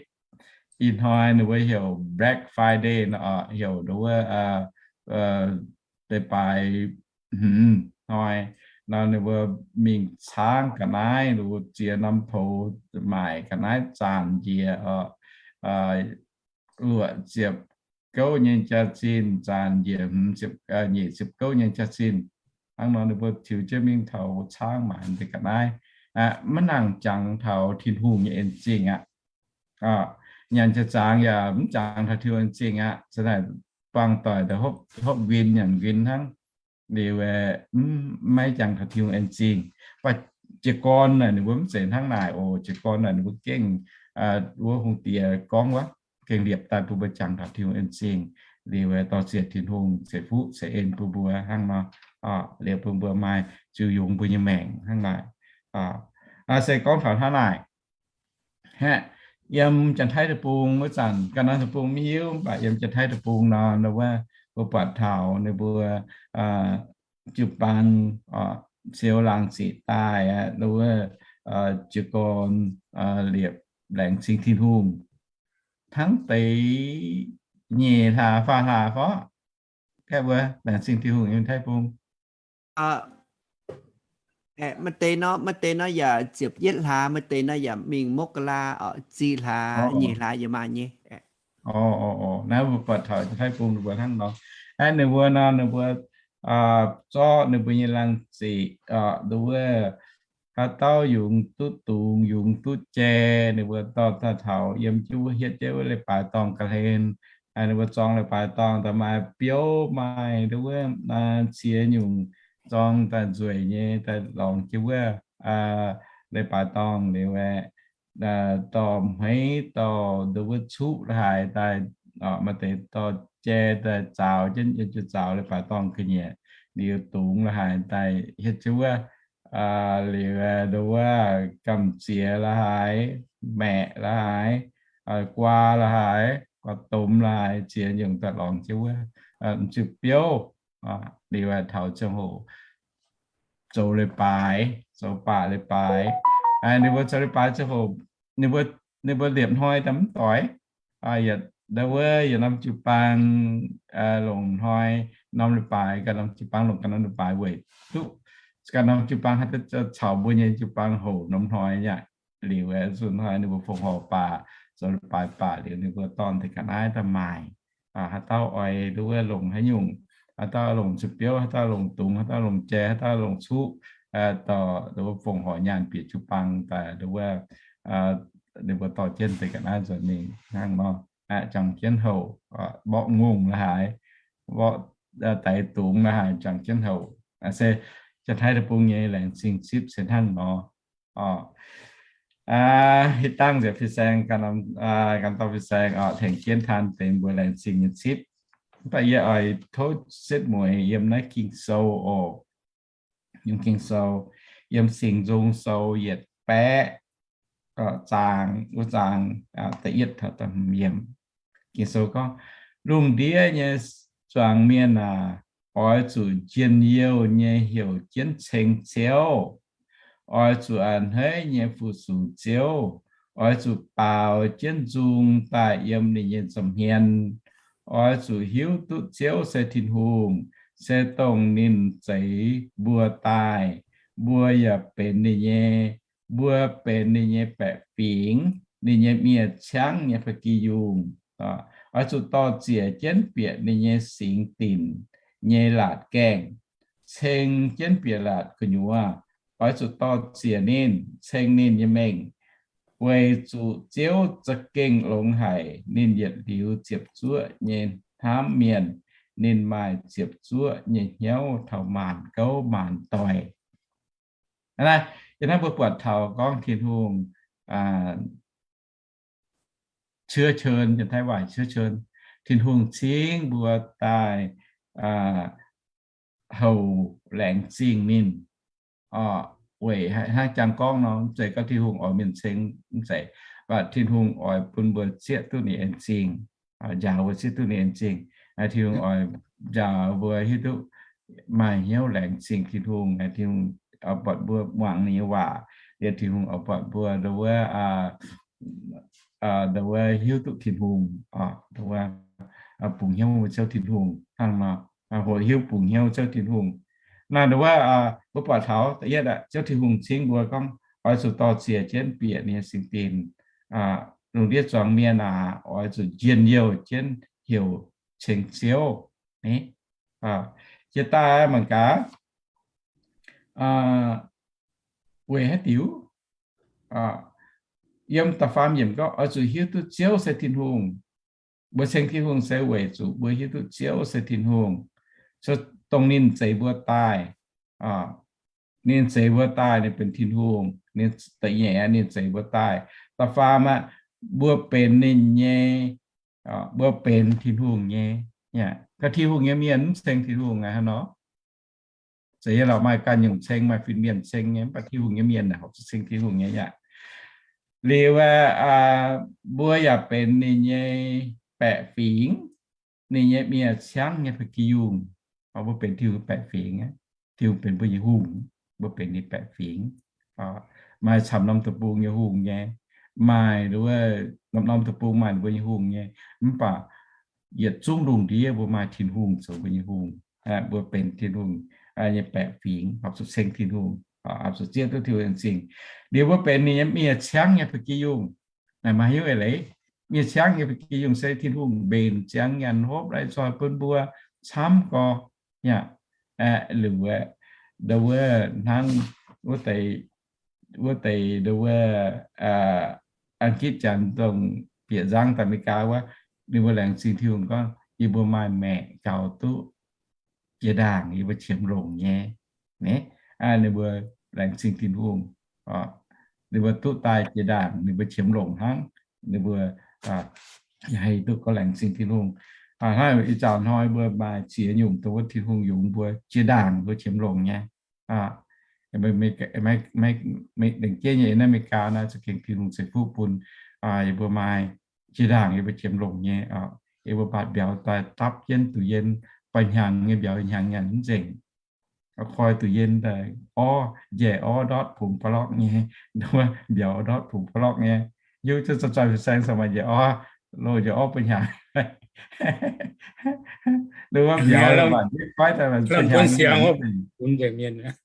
ih hnoi ninh mbuo heuc Black Friday nor, heuc wuov leiz-baaix hmz hnoi nor, ninh mbuo mingh caangv ga'naaiv, ninh mbuo ziex norm poux maaic ga'naaiv zaanc njiec, luoqc ziepc gouv nyei jaax-zinh zaanc njiec hmz ziepc, nyic ziepc gouv nyei jaax-zinh. Hnangv nor ninh mbuo tiux jienv mingh taux caangv maaic deix ga'naaiv. Maiv nangc jangx taux Tin-Hungh nyei en zingh aqv. Nyanc jiex zaangc yaac mv jangx taux Tin-Hungh en zingh aqv. Cingx naaic buangh doic daaih hopv nquin nyanc nquin hnangv. Liuz aeqv, maiv jangx taux Tin-Hungh en zingh. Mv baac jiez gorn naaic ninh mbuo mv zeiz hnangv naaic oc. Jiez gorn naaic ninh mbuo gengh, wuov hungh diex gorngv wuov, gengh liepc daaih bun mbuo jangx taux Tin-Hungh en zingh. Liuz aeqv, dor-ziec Tin-Hungh ceix fuqv ceix en bun mbuo hnangv nor, liuz bun mbuo maaih ziux yungz mbuo nyei maengc hnangv naaic. Se gorngv taux hnangv naaic, haeqv, yiem Janx-Taiv deic-bung wuov zanc, ganh norm deic-bung mv hiuv, mv baac yiem Janx-Taiv deic-bung nor, wuov mbuo buatc taux ninh mbuo jiu-baang siou laangh ziqc daaih aqv, wuov jiez gorn liepc laengz zingh Tin-Hungh hnangv deix nyic hlaax faam hlaax fov. Kaeqv mbuo laengz zingh Tin-Hungh yiem Taiv bung. Maaih deix nor, maaih deix nor yaac ziepc yietv hlaax, maaih deix nor yaac mingh mokc-ga-laa, zih hlaax, nyic hlaax yaac maaih nyei. Naaiv mbuo buatc taux Taiv bung ninh mbuo hnangv nor. Aeqv, ninh mbuo nor, ninh mbuo zorqv ninh mbuo nyei laangh ziqc, nduov wuov, haaix dauh yungz duqv dungz, yungz duqv jai, ninh mbuo dorh daaih taux yiem jienv wuov, hietv jienv wuov leiz-baaix dorngh ga'hlen. Ninh mbuo zorng leiz-baaix dorngh daaih maaih biouv, maaih nduov wuov, ziex nyungc zorng daaih nzueic nyei daaih lorngx jienv wuov leiz-baaix dorngh liuz aeqv, dorh hmeiv, dorh nduov wuov cuqv la'haaix daaih, maaih deix dorh jai daaih zaaux jienv, yiem jienv zaaux leiz-baaix dorngh ga'nyiec, liuz dungz la'haaix daaih hietv jienv wuov, liuz nduov wuov gamh ziex la'haaix, maeqc la'haaix, guaa la'haaix, guaa domh la'haaix, ziex nyungc daaih lorngx jienv wuov, m'sieqv biouv, liuz taux ziangh hoc zoux leiz-baaix, zoux baac leiz-baaix. Ninh mbuo zoux leiz-baac ziangh hoc, ninh mbuo, ninh mbuo liepc hnoi daaih mv doix. Yietc, nduov wuov, yietc norm jiu-baang longc hnoi norm leiz-baaix, ganh norm jiu-baang longc ganh norm leiz-baaix weic duqv ganh norm jiu-baang haih caux mbuo nyei jiu-baang houc norm hnoi aqv. Liuz aeqv, zunh hnoi ninh mbuo fongc horc baac, zoux leiz-baaix baac liuz ninh mbuo dorh deix ga'naaiv daaih maaic. Haaix dauh oix nduov wuov longc haaix nyungc, haaix dauh longc ziepc biouv, haaix dauh longc dungz, haaix dauh longc jai, haaix dauh longc cuqv, dorh nduov wuov fongc horc nyaanh bieqc jiu-baang daaih nduov wuov, ninh mbuo dorh jienv deix ga'naaiv nzuonx mingh hnangv nor. Jangx jienv houc, mborqv ngongh la'haaix, mborqv daix dungz la'haaix jangx jienv houc. Se Janx-Taiv deic-bung nyei laengz zingh zipv se hnangv nor. Hitv dangh nziex fin-saeng, ganh dorh fin-saeng tengx jienv taan deix mbuo laengz zingh nyei zipv. Mv baac yie oix tov setv mueiz yiem naaiv Ging-Sou oc. Yiem Ging-Sou, yiem Singx Nzung Sou yietc baeqv zaang, wuov zaang da'yietv taux da'hmz yiemc. Ging-Sou gorngv, lungh ndiev nyei zuangx mienh aac, oix zuqc njien-youh nyei heuc jienv ceng Ziouv. Oix zuqc a'hneiv nyei fu-sux Ziouv. Oix zuqc baaux jienv nzung daaih yiem ninh nyei nza'hmien. Oix zuqc hiuv duqv Ziouv se Tin-Hungh, se dongh ninh zeix mbuo daaih. Mbuo yaac benx ninh nyei, mbuo benx ninh nyei baeqc fingx, ninh nyei miev-ciangv nyei ba'gi yungh. Oix zuqc dorh ziec jienv bieqc ninh nyei singx dinc nyei laatc gaengh, ceng jienv bieqc laatc gu'nyuoz. Oix zuqc dorh ziec ninh, ceng ninh nyei mengh, weic zuqc Ziouv za'gengh longx haic. Ninh yietc liuz ziepc zuoqv nyei hnamv mienh. Ninh maaih ziepc zuoqv nyei hnyouv taux maanc gouv maanc doic. Aa, yie hnamv mbuo buatc taux gorngv Tin-Hungh เชื้อเชิญ, janx-taiv waac เชื้อเชิญ, Tin-Hungh cingv mbuo daaih houx laengz zingh ninh. Weic hnangv jang gorngv nor, mv zeiz gorngv Tin-Hungh oix mienh ceng, mv zeiz, mv baac Tin-Hungh oix bun mbuo zieqv duqv ninh en zingh, njaaux mbuo zieqv duqv ninh en zingh. Tin-Hungh oix njaaux mbuo hiuv duqv maaih hnyouv laengz zingh Tin-Hungh. Tin-Hungh oix buatc mbuo muangx ninh nyei waac, liuz Tin-Hungh oix buatc mbuo ndau wuov, ndau wuov hiuv duqv Tin-Hungh, ndau wuov bungx hnyouv mbuo Ziouv Tin-Hungh hnangv nor, hoqc hiuv bungx hnyouv Ziouv Tin-Hungh. Naaiv ndau wuov mbuo buatc taux da'yietv, Ziouv Tin-Hungh cingv mbuo gorngv oix zuqc dorh ziec jienv bieqc ninh nyei singx dinc. Lungh ndiev zuangx mienh aac, oix zuqc njien-youh jienv heuc ceng Ziouv. Jiex daaih mangc gaax, weic haaix diuc? Yiem da'faam yiemc gorngv oix zuqc hiuv duqv Ziouv se Tin-Hungh. Mbuo ceng Tin-Hungh se weic zuqc mbuo hiuv duqv Ziouv se Tin-Hungh. Dongh ninh zeix mbuo daaih, ninh zeix mbuo daaih, ninh benx Tin-Hungh. Ninh da'nyeic, ninh zeix mbuo daaih. Da'faam aqv, mbuo benx ninh nyei, mbuo benx Tin-Hungh nyei. Gorngv Tin-Hungh nyei mienh mv ceng Tin-Hungh aqv hnangv nor. Zeiz nyei lorqc, maaih ganh nyungc ceng, maaih fin-mienh ceng nyei, mv baac Tin-Hungh nyei mienh naaic horpc zuqc ceng Tin-Hungh nyei aqv. Liuz, mbuo yaac benx ninh nyei baeqc fingx, ninh nyei miev-ciangv nyei ba'gi yungh. Mbuo benx Tin-Hungh baeqc fingx, Tin-Hungh benx mbuo nyei hungh, mbuo benx ninh baeqc fingx. Maaih camv norm deic-bung nyei hungh nyei, maaih wuov norm-norm deic-bung maaih ninh mbuo nyei hungh nyei, mv baac yietc zungv lungh ndiev mbuo maaih Tin-Hungh zoux mbuo nyei hungh. Mbuo benx Tin-Hungh nyei baeqc fingx, horpc zuqc ceng Tin-Hungh, horpc zuqc zieqv duqv Tin-Hungh en zingh. Liuz mbuo benx ninh nyei miev-ciangv nyei ba'gi yungh. Naaic maaih hiuv eix leiz, miev-ciangv nyei ba'gi yungh se Tin-Hungh mbenc ziangx nyanc hopv lai-zoih bun mbuo camv gorx. Yaac, liuz, ndau wuov hnangv wuov deix, wuov deix ndau wuov, an gitv janx dongh bieqc nzangv daaih America wuov, ninh mbuo laengz zingh Tin-Hungh gorngv, yie mbuo maaih maengc gaux duqv jiex ndaangc yie mbuo qiemx longc nyei. Ninh mbuo laengz zingh Tin-Hungh, ninh mbuo duqv daaih jiex ndaangc ninh mbuo qiemx longc hnangv. Ninh mbuo haih duqv gorngv laengz zingh Tin-Hungh. Hnangv ih zanc hnoi mbuo maaih ziex nyungc dongh wuov Tin-Hungh yungz mbuo jiex ndaangc mbuo qiemx longc nyei. Lengc jeiv nyei naaiv America naaiv za'gengh Tin-Hungh ceix fuqv bun yie mbuo maaih jiex ndaangc yie mbuo qiemx longc nyei. Yie mbuo mbatc mbiauz daaih dapv jienv duqv yiem, baengh hnyangx nyei mbiauz hnyangx nyanc mv nzengc. Koi duqv yiem daaih orv, njaih orv ndortv pungx ba'lorqv nyei, mbiauz ndortv pungx ba'lorqv nyei. Hiuv duqv zoih zoih saeng-saeng maaih njaih orv, loz njaih orv baengh hnyangx. Wuov mbiauz mbatc jienv fai daaih baengh hnyangx.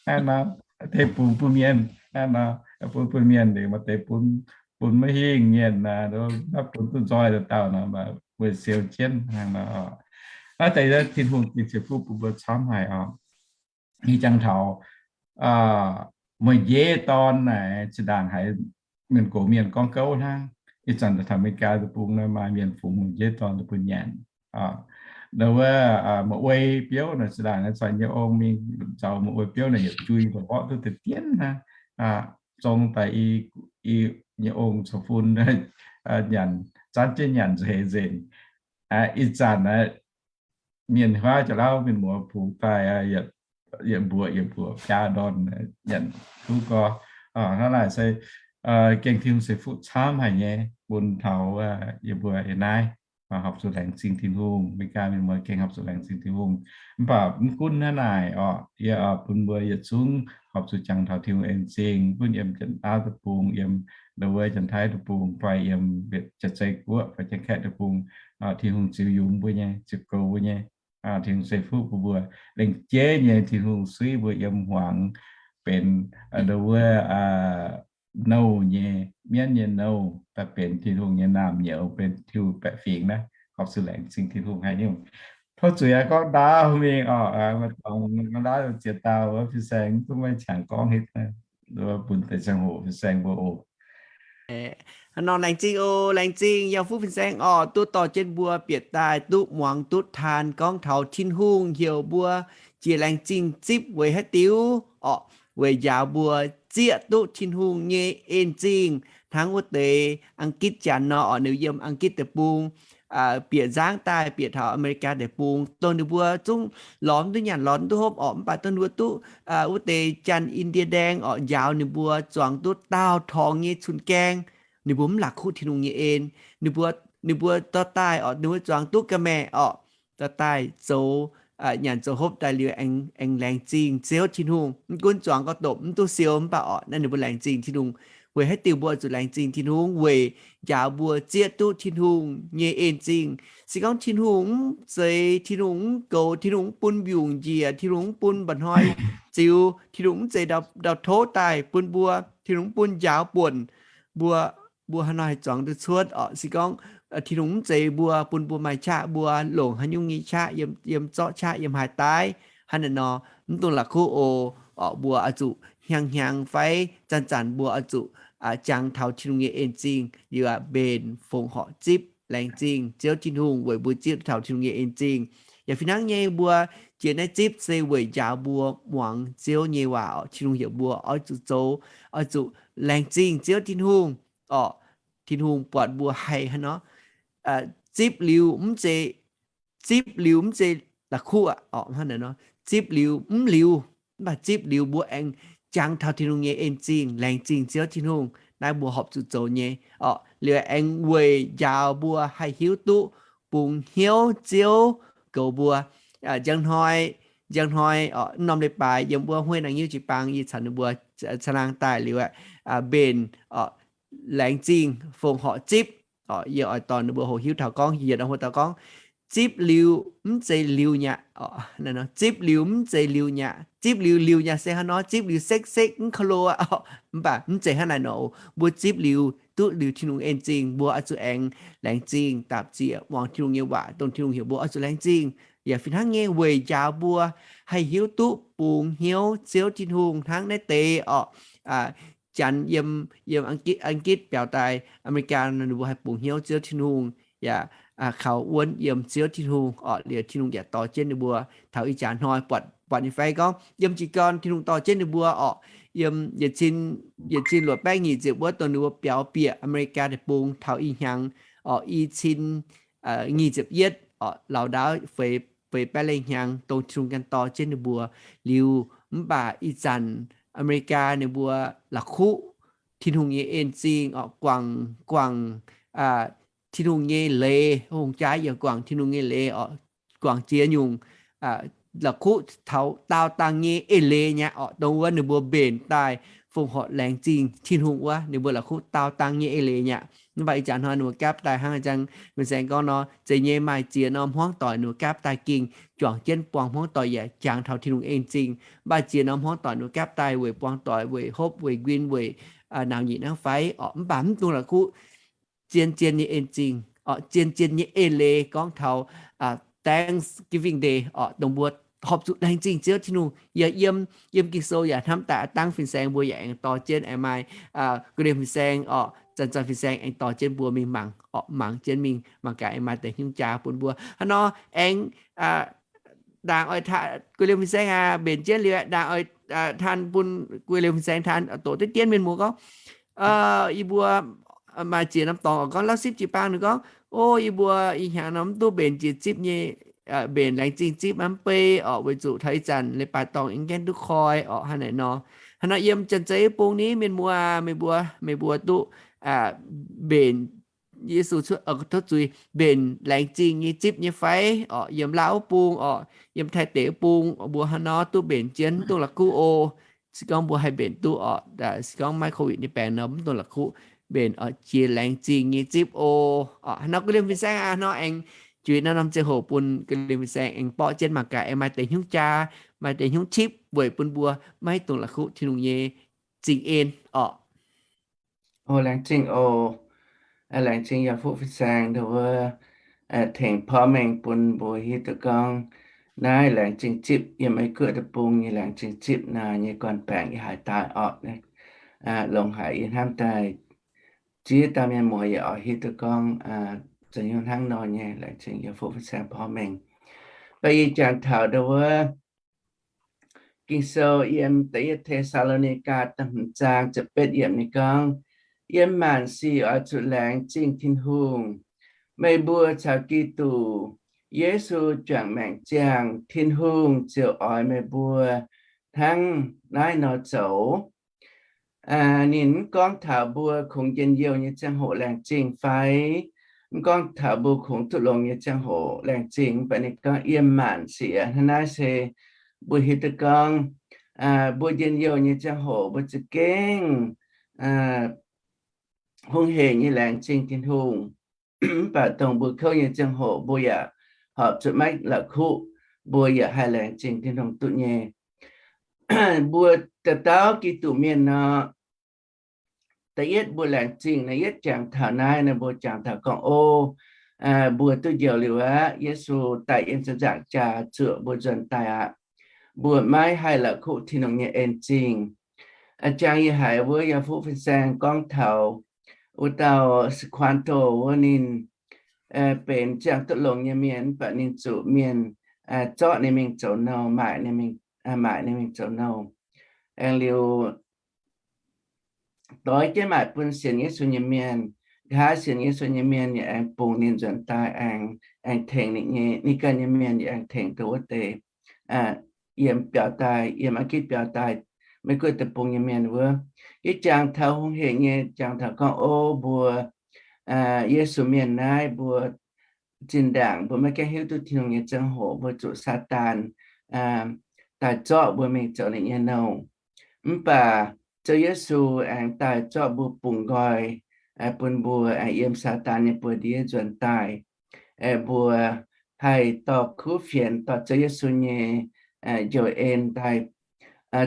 Hnangv nor, deix bun bun mienh, hnangv nor, bun bun mienh liuz maaih deix bun, bun maiv hingh mienh, bun duqv nzoih dauh dauh nor, weic siou jienv hnangv nor. Naaiv deix Tin-Hungh gengh ceix fuqv bun mbuo camv haic oc. Ih jangx taux mueiz-njeiv dorn naaic zinh ndaangc haiz mienh gox mienh gorngv gouv hnangv. Ih zanc taux America deic-bung naaiv maaih mienh fungx mueiz-njeiv dorn daaih bun nyanc. Ndau wuov, muoz-uei biouv naaic zinh ndaangc naaiv zanc nyei ong mingh nzauh muoz-uei biouv naaic yietc jui mborqv duqv deix dienv hnangv. Zong daaih i, i nyei ong caux fun nyanc, zanv jienv nyanc nzengc nzengc. Ih zanc naaiv mienh huaav jauv-lauv mienh muoz bungx daaih yietc mbuoqc yietc mbuoqc biaa ndorn nyanc duqv gorx. Hnangv naaic se gengh Tin-Hungh ceix fuqv camv haic nyei bun taux yie mbuo ih naaiv. horpc zuqc laengz zingh Tin-Hungh. Meigaa mienh muoz gengh horpc zuqc laengz zingh Tin-Hungh. Mv baac mv gunv hnangv naaic orqc, yie oix bun mbuo yietc zungv horpc zuqc jangx taux Tin-Hungh en zingh, mv gunv yiem Janx-Auv deic-bung, yiem ndau wuov Janx-Taiv deic-bung, fai yiem Janx-Zei Guoqv fai Janx-Kaeqv deic-bung, Tin-Hungh ziux yungz mbuo nyei, ziux goux mbuo nyei. Tin-Hungh ceix fuqv bun mbuo. Lengc jeiv nyei Tin-Hungh suiv mbuo yiem hmuangx benx ndau wuov nouh nyei, mienv nyei nouh, daaih benx Tin-Hungh nyei naamh nyouz, benx Tin-Hungh baeqc fingx naaiv, horpc zuqc laengz zingh Tin-Hungh haaix nyungc. Tov zuqc yaac gorngv ndaauv mingh oc, maaih dorngx gorngv ndaauv ziex dauh wuov, fin-saeng duqv maiv qangx gorngv hitv, bun deix ziangh hoc fin-saeng mbuo oc. Hnangv nor laengz zingh oc, laengz zingh yiem fuqv fin-saeng oc, duqv dorh jienv mbuo bieqc daaih duqv muangx duqv taan gorngv taux Tin-Hungh heuc mbuo jiex laengz zingh zipv weic haaix diuc orqc, weic njaaux mbuo zieqv duqv Tin-Hungh nyei en zingh. Hnangv wuov deix Ang^gitv Janx nor orqc, ninh yiem Ang^gitv deic-bung bieqc nzangv daaih bieqc taux Aa^me^li^gaa deic-bung, dongh ninh mbuo zungv lorz mv duqv nyanc lorz mv duqv hopv orqc, mv baac dongh ninh mbuo duqv wuov deix Janx-Indie Ndaeng orqc njaaux ninh mbuo zuangx duqv daauh torngx nyei cun-gaeng. Ninh mbuo mv la'kuqv Tin-Hungh nyei en. Ninh mbuo, ninh mbuo dorh daaih orqc, ninh mbuo zuangx duqv ga'maeqc orqc, dorh daaih zoux nyanc zoux hopv daaih liuz aengx, aengx laengz zingh Ziouv Tin-Hungh. Mv gunv zuangx gorqv-dopc mv duqv siou mv baac orqc, naaiv ninh mbuo laengz zingh Tin-Hungh. Weic haaix diuc mbuo oix zuqc laengz zingh Tin-Hungh? Weic njaaux mbuo zieqv duqv Tin-Hungh nyei en zingh. Se gorngv Tin-Hungh mv zeix, Tin-Hungh mv goux, Tin-Hungh mv bun mbiungc njiec, Tin-Hungh mv bun mba'hnoi ziux, Tin-Hungh mv zeix ndau, ndau-tov daaih bun mbuo, Tin-Hungh mv bun njaaux buonc, mbuo, mbuo haaix nor haih zuangx duqv cuotv orqc? Se gorngv Tin-Hungh mv zeix mbuo, bun mbuo maaih qaqv, mbuo longc haaix nyungc nyei qaqv yiem, yiem zorqv qaqv yiem haaix daaih? Hnangv naaiv nor, mv dungx la'kuqv oc. Orqc, mbuo oix zuqc hnyangx-hnyangx fai zanc-zanc mbuo oix zuqc jangx taux Tin-Hungh nyei en zingh liuz aqv, mbenc fongc horc zipv laengz zingh Ziouv Tin-Hungh weic mbuo zieqv duqv taux Tin-Hungh nyei en zingh. Yaac fih hnangv nyei, mbuo jiex naaiv zipv se weic njaaux mbuo muangx Ziouv nyei waac orqc. Tin-Hungh heuc mbuo oix zuqc zoux, oix zuqc laengz zingh Ziouv Tin-Hungh orqc. Tin-Hungh buatc mbuo haih hnangv nor, zipv liuz mv zeiz, zipv liuz mv zeiz la'kuqv aqv orqc. Hnangv naaiv nor, zipv liuz mv liuz, mv baac zipv liuz mbuo aengx jangx taux Tin-Hungh nyei en zingh, laengz zingh Ziouv Tin-Hungh. Naaiv mbuo horpc zuqc zoux nyei orqc. Liuz aengx weic njaaux mbuo haih hiuv duqv bungx hnyouv Ziouv goux mbuo. Njang hnoi, njang hnoi orqc, norm leiz-baaix yiem wuov Huei Naang Nyiuv jiu-baang, yie caux ninh mbuo caangh laangh daaih liuz aqv, mbenc orqc, laengz zingh fongc horc zipv orqc. Yie oix dorh ninh mbuo hoqc hiuv taux gorngv, yietc norm hoc dauh gorngv, zipv liuz mv zeiz liuz nyaqc orqc. Zipv liuz mv zeiz liuz nyaqc. Zipv liuz, liuz nyaqc se hnangv nor, zipv liuz sekv-sekv mv ko lo aqv orqc. Mv baac mv zeiz hnangv naaiv nor. Mbuo zipv liuz duqv liuz Tin-Hungh en zingh, mbuo oix zuqc aengx laengz zingh dapc ziec muangx Tin-Hungh nyei waac, dongh Tin-Hungh heuc mbuo oix zuqc laengz zingh. Yaac fih hnangv nyei weic njaaux mbuo haih hiuv duqv bungx hnyouv Ziouv Tin-Hungh hnangv naaiv deix orqc. Janx yiem, yiem Ang^gitv, Ang^gitv biaux daaih Aa^me^li^gaa nor, ninh mbuo haih bungx hnyouv Ziouv Tin-Hungh, yaac kaux wuonv yiem Ziouv Tin-Hungh orqc. Liuz Tin-Hungh yaac dorh jienv ninh mbuo taux ih jaax hnoi buatc, buatc nyei fai gorngv yiem jiez gorn Tin-Hungh dorh jienv ninh mbuo orqc. Yiem yietc cin, yietc cin luoqc baeqv nyic ziepc wuov dongh ninh mbuo biaux bieqc Aa^me^li^gaa deic-bung taux ih hnyangx orqc, i cin nyic ziepc yietv orqc, lauz ndaauv feix, feix baeqv leih hnyangx dongh Tin-Hungh ganh dorh jienv ninh mbuo liuz. Mv baac ih zanc Aa^me^li^gaa ninh mbuo la'kuqv Tin-Hungh nyei en zingh orqc, guangc, guangc Tin-Hungh nyei leiz, hungh jaaix yaac guangc Tin-Hungh nyei leiz orqc, guangc ziex nyungc, la'kuqv taux daau dangh nyei eix leiz nyaqv orqc. Dongh wuov ninh mbuo mbenc daaih fongc horc laengz zingh Tin-Hungh wuov, ninh mbuo la'kuqv daau dangh nyei eix leiz nyaqv. Mv baac ih zanc hnoi ninh mbuo gapv daaih hnangv ih zanc, mienh saeng gorngv nor, zeiz nyei, maaih ziex norm hmuangv doic ninh mbuo gapv daaih gengh juangc jienv buangh hmuangv doic yaac jangx taux Tin-Hungh en zingh. Mv baac ziex norm hmuangv doic ninh mbuo gapv daaih weic buangh doic, weic hopv, weic nquin, weic nauz nyic hnangv fai orqc. Mv baac mv dungx la'kuqv zien-zien nyei en zingh orqc, zien-zien nyei eix leiz gorngv taux Thanksgiving Day orqc, dongh mbuo horpc zuqc laengz zingh Ziouv Tin-Hungh. Yaac yiem, yiem Ging-Sou yaac hnamv daaih aav dangv fin-saeng mbuo yaac aengx dorh jienv aengx maaih guei liemh fin-saeng orqc, zanc-zanc fin-saeng aengx dorh jienv mbuo mingh mangc orqc, mangc jienv mingh, mangc gaax aengx maaih deix hnyouv jaax bun mbuo. Hnangv nor aengx ndaangc oix, guei liemh fin-saeng aac, mbenc jienv liuz ndaangc oix taan bun guei liemh fin-saeng taan, doqc deix dien mienh muoz gorngv, yie mbuo maaih ziex norm dorngx oix gorngv Lauv Sipv jiu-baang ninh gorngv, o, yie mbuo ih hnyangx nor mv duqv mbenc jiex zipv nyei, mbenc laengz zingh zipv mv bei orqc, weic zuqc taux ih zanc leiz-baaix dorngx aengx gaengh duqv koi orqc, hnangv naaic nor. Hnangv nor yiem Janx-Zei bung ni, mienh muoz aac, meih mbuo, meih mbuo duqv mbenc Yesu cuotv, tov zuiz, mbenc laengz zingh nyei zipv nyei fai orqc, yiem Laauv wuov bung orqc, yiem Taiv deic wuov bung, mbuo hnangv nor duqv mbenc jienv mv dungx la'kuqv oc. Se gorngv mbuo haih mbenc duqv orqc, se gorngv maiv COVID nyei baengc nor mv dungx la'kuqv, mbenc oix jiex laengz zingh nyei zipv oc. Orqc, hnangv nor ga'lienh fin-saeng aqv, hnangv nor aengx juix naaiv norm ziangh hoc bun ga'lienh fin-saeng aengx borqv jienv mangc gaax aengx maaih deix hnyouv jaa, maaih deix hnyouv tipv weic bun mbuo maiv dungx la'kuqv Tin-Hungh nyei zingh en orqc. O, laengz zingh oc. Laengz zingh yaac fuqv fin-saeng nduov wuov, tengx porv mengh bun mbuo hiuv duqv gorngv naaiv laengz zingh zipv yiem Meiv Guoqv deic-bung nyei laengz zingh zipv naaic nyei gorn-baengc yaac haaix daaih orqc. Longc haic yie hnamv daaih ziex dauh mienh muoz yaac oix hiuv duqv gorngv zoux hnyouv hnangv nor nyei. Laengz zingh yaac fuqv fin-saeng porv mengh. Mv baac yie jangx taux nduov wuov Ging-Sou yiem da'yietv Te^saa^lo^ni^gaa da'hmz zaang ziepc betv yiemc ninh gorngv, Yiem maanc sic oix zuqc laengz zingh Tin-Hungh. Meih mbuo caux Giduc Yesu juangc maengc ziangh, Tin-Hungh ziouc oix meih mbuo hnangv naaiv nor zoux. Ninh mv gorngv taux mbuo kungx njien-youh nyei ziangh hoc laengz zingh fai mv gorngv taux mbuo kungx duqv longx nyei ziangh hoc laengz zingh, mv baac ninh gorngv yiem maanc sic. Hnangv naaiv se mbuo hiuv duqv gorngv mbuo njien-youh nyei ziangh hoc mbuo za'gengh hungh heic nyei laengz zingh Tin-Hungh. Mv baac dongh mbuo kouv nyei ziangh hoc mbuo yaac horpc zuqc maiv la'kuqv, mbuo yaac haih laengz zingh Tin-Hungh duqv nyei. Mbuo dauh dauh Giduc mienh nor, da'yietv mbuo laengz zingh naaiv yietv jangx taux naaiv nor, mbuo jangx taux gorngv, O, mbuo duqv njoux liuz aqv. Yesu daaih yiem ziepc nzaangc jaax zuoqc mbuo nzuonx daaih aqv. Mbuo maiv haih la'kuqv Tin-Hungh nyei en zingh. Jangx yie haiz wuov yaac fuqv fin-saeng gorngv taux wuov dauh Squanto wuov, ninh benx ziangh duqv longx nyei mienh, mv baac ninh zuqc mienh zorqv ninh mingh zoux nouh, maaic ninh mingh, maaic ninh mingh zoux nouh. Aengx liuz doix jienv maaic bun sienx Yesu nyei mienh. Nqa'haav sienx Yesu nyei mienh yaac aengx bungx ninh nzuonx daaih, aengx, aengx tengx ninh nyei, ninh ganh nyei mienh yaac aengx tengx dongh wuov deix yiem biaux daaih, yiem aqv gitv biaux daaih Meiv Guoqv deic-bung nyei mienh wuov. Yie jangx taux hungh heic nyei, jangx taux gorngv, O, mbuo Yesu mienh naaiv, mbuo zinh ndaangc mbuo maiv gaengh hiuv duqv Tin-Hungh nyei ziangh hoc mbuo zuqc Saadaan daaih zorqv mbuo mingh zoux ninh nyei nouh. Mv baac Ziouv Yesu aengx daaih zorqv mbuo bungx nqoi bun mbuo aengx yiem Saadaan nyei buoz-ndiev nzuonx daaih. Mbuo haih dorh kuv fienx dorh Ziouv Yesu nyei njoux en daaih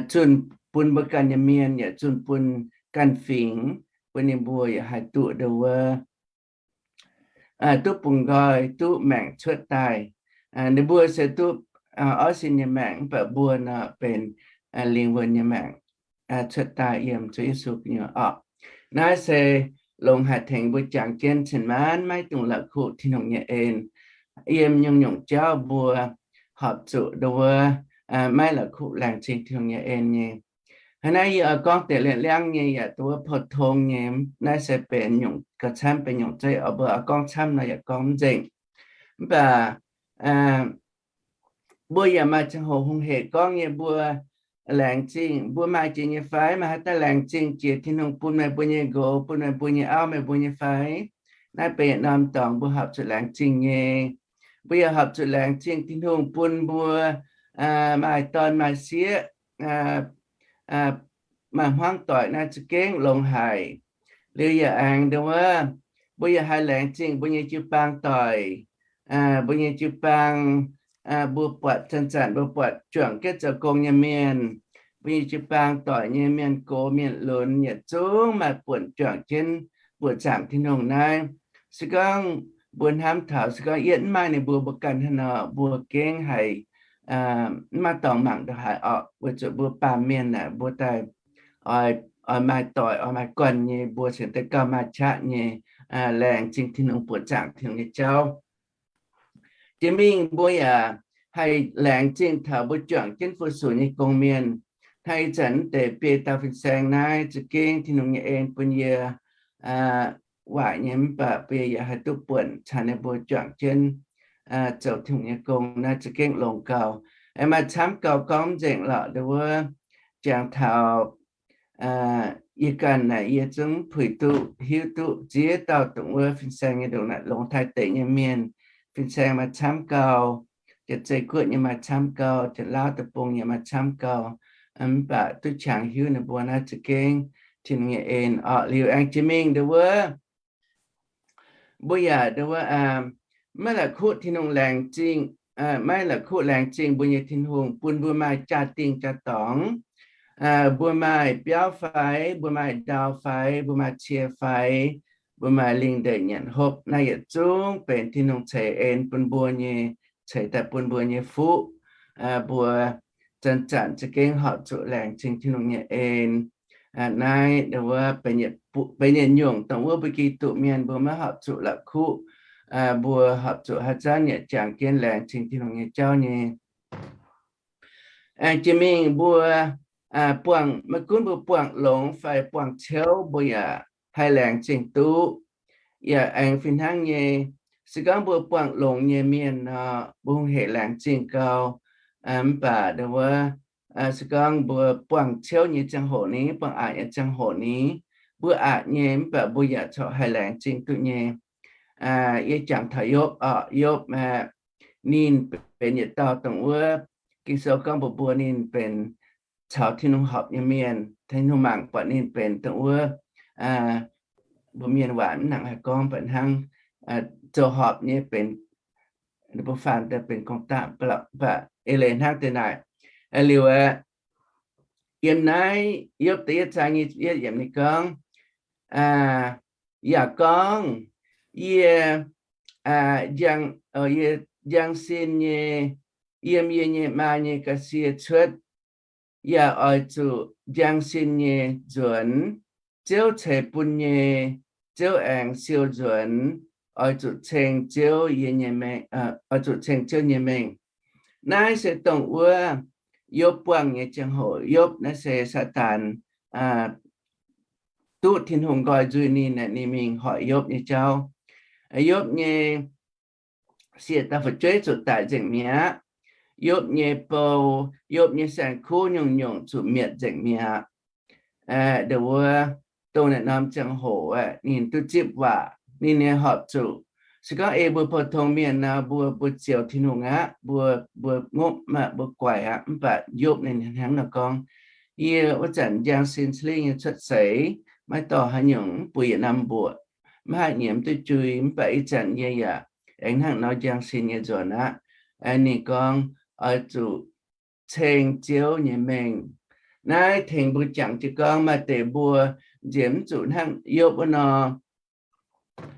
zunh bun mbuo ganh nyei mienh yaac zunh bun ganh fingx, bun ninh mbuo yaac haih duqv nduov wuov duqv bungx nqoi, duqv maengc cuotv daaih. Ninh mbuo se duqv oix sin nyei maengc, mv baac mbuo nor benx lingh wuonh nyei maengc cuotv daaih yiem Ziouv Yesu gu'nyuoz orqc. Naaiv se longx haic tengx mbuo jangx jienv cin-maanc maiv dungx la'kuqv Tin-Hungh nyei en. Yiem nyungc-nyungc jauv mbuo horpc zuqc nduov wuov maiv la'kuqv laengz zingh Tin-Hungh nyei en nyei. Hnangv naaiv yie oix gorngv deix liangv-liangv nyei yaac nduov wuov pou-tong nyei. Naaiv se benx nyungc gauh camv, benx nyungc zeiv oix mbuo oix gorngv camv nor yaac gorngv mv nzengc. Mv baac mbuo yaac maaih ziangh hoc hungh heic gorngv nyei, mbuo laengz zingh, mbuo maaih jiex nyei fai? Maaih haaix dauh laengz zingh jiex Tin-Hungh bun meih mbuo nyei nqox, bun meih mbuo nyei auv, meih mbuo nyei fai? Naaiv benx yietc norm dorngx mbuo horpc zuqc laengz zingh nyei. Mbuo yaac horpc zuqc laengz zingh Tin-Hungh bun mbuo maaih dorn maaih sieqv, maaih hmuangv doic naaiv za'gengh longx haic. Liuz yaac aengx nduov wuov, mbuo yaac haih laengz zingh mbuo nyei jiu-baang doic, mbuo nyei jiu-baang, mbuo buatc zanc-zanc mbuo buatc juangc jienv zoux gong nyei mienh, mbuo nyei jiu-baang doic nyei mienh gox mienh lunx yietc zungv maaih buonc juangc jienv buoqc zaangc Tin-Hungh naaiv. Se gorngv mbuo hnamv taux se gorngv yie mv maaih ninh mbuo, mbuo ganh hnangv nor mbuo gengh haiz mv maaih dorngx mangc ndongc haaix orqc, weic zuqc mbuo baamh mienh aeqv, mbuo daaih oix, oix maaih doic, oix maaih gorn nyei, mbuo cingx daaih gauh maaih qaqv nyei laengz zingh Tin-Hungh, buoqc zaangc Tin-Hungh nyei jauv. Jiex mingh mbuo yaac haih laengz zingh taux mbuo juangc jienv fu-sux nyei gong-mienh. Hnangv ih zanc deix biei dauh fin-saeng naaiv za'gengh Tin-Hungh nyei en bun yie waaic nyei, mv baac mbuo yaac haih duqv buonc caux ninh mbuo juangc jienv zoux Tin-Hungh nyei gong naaiv za'gengh longx gauh. Aengx maaih camv gauh gorngv mv nzengc lorqc, nduov wuov jangx taux yie ganh naaic yie zungv puix duqv hiuv duqv ziex dauh dongh wuov fin-saeng nyei ndongc naaic longx taaih deic nyei mienh. Fin-saeng maaih camv gau, Janx-Zei Guoqv nyei maaih camv gau, Janx-Lauv deic-bung nyei maaih camv gau. Mv baac duqv qangx hiuv ninh mbuo naaiv za'gengh Tin-Hungh nyei en orqc. Liuz aengx jiex mingh ndongc wuov mbuo yaac ndongc wuov maiv la'kuqv Tin-Hungh laengz zingh, maiv la'kuqv laengz zingh mbuo nyei Tin-Hungh bun mbuo maaih jaa-dingh jaa-dorngx. Mbuo maaih biauv fai, mbuo maaih ndau fai, mbuo maaih cie fai, mbuo maaih lingh ndeic nyanc hopv, naaiv yietc zungv benx Tin-Hungh ceix en bun mbuo nyei, ceix daaih bun mbuo nyei fuqv. Mbuo zanc-zanc za'gengh horpc zuqc laengz zingh Tin-Hungh nyei en. Naaiv ndongc wuov benx yietc nyungc dongh wuov mbuo Giduc mienh mbuo maiv horpc zuqc la'kuqv. Mbuo horpc zuqc haaix zanc yaac jangx jienv laengz zingh Tin-Hungh nyei jauv nyei. Aengx jiex mingh mbuo buangh, maiv gunv mbuo buangh longx fai buangh ciouv, mbuo yaac haih laengz zingh duqv. Yaac aengx fih hnangv nyei, se gorngv mbuo buangh longx nyei mienh nor, mbuo hungh heic laengz zingh gau. Mv baac ndongc wuov, se gorngv mbuo buangh ciouv nyei ziangh hoc ni, buangh aqc nyei ziangh hoc ni, mbuo aqc nyei mv baac mbuo yaac corc haih laengz zingh duqv nyei. Yie jangx taux Yopv orqc. Yopv aeqv, ninh benx yietc dauh dongh wuov Ging-Sou gorngv mbuox mbuo ninh benx caux Tin-Hungh horpc nyei mienh. Tin-Hungh mangc buatc ninh benx dongh wuov, mbuo mienh waac mv nangc haih gorngv, mv baac hnangv zoux horpc nyei benx, mbuo faan daaih benx gong-daqv, mv baac eix leiz hnangv deix naaic. Liuz aeqv, yiem naaiv Yopv da'yietv zaang nyic ziepc yietv yiemc ninh gorngv, yaac gorngv, yie njang, yie njang sin nyei yiem yie nyei maa nyei ga'sie cuotv, yaac oix zuqc njang sin nyei nzuonx. Ziouv ceix bun nyei, Ziouv aengx siou nzuonx. Oix zuqc ceng Ziouv yie nyei mengh, oix zuqc ceng Ziouv nyei mengh. Naaiv se dongh wuov Yopv buangh nyei ziangh hoc. Yopv naaiv se Saadaan duqv Tin-Hungh nqoi nzuih ninh, ninh mingh hoic Yopv nyei jauv. Yopv nyei sieqv dauh fu'jueiv zuqc daic nzengc mi'aqv. Yopv nyei bou, Yopv nyei saeng-kuv nyungc-nyungc zuqc mietc nzengc mi'aqv. Ndongc wuov, dongh naaiv norm ziangh hoc aeqv, ninh duqv zipv waac, ninh nyei horpc zuqc. Se gorngv ei mbuo pou-tong mienh nor, mbuo, mbuo zioux Tin-Hungh aqv, mbuo, mbuo ngopv maah, mbuo guaic aqv. Mv baac Yopv ninh hnangv nor gorngv, yie wuov zanc njang sin cingx lingh nyei cuotv seix, maiv dorh haaix nyungc, mv bueix yietc norm mbuoqc, maiv haih nyiemz duqv jui, mv baac ih zanc yie yaac aengx hnangv nor njang sin nyei nzuonx aqv. Ninh gorngv oix zuqc ceng Ziouv nyei mengh. Naaiv tengx mbuo jangx jienv gorngv maaih deix mbuo nziex mv zuqc hnangv Yopv wuov nor,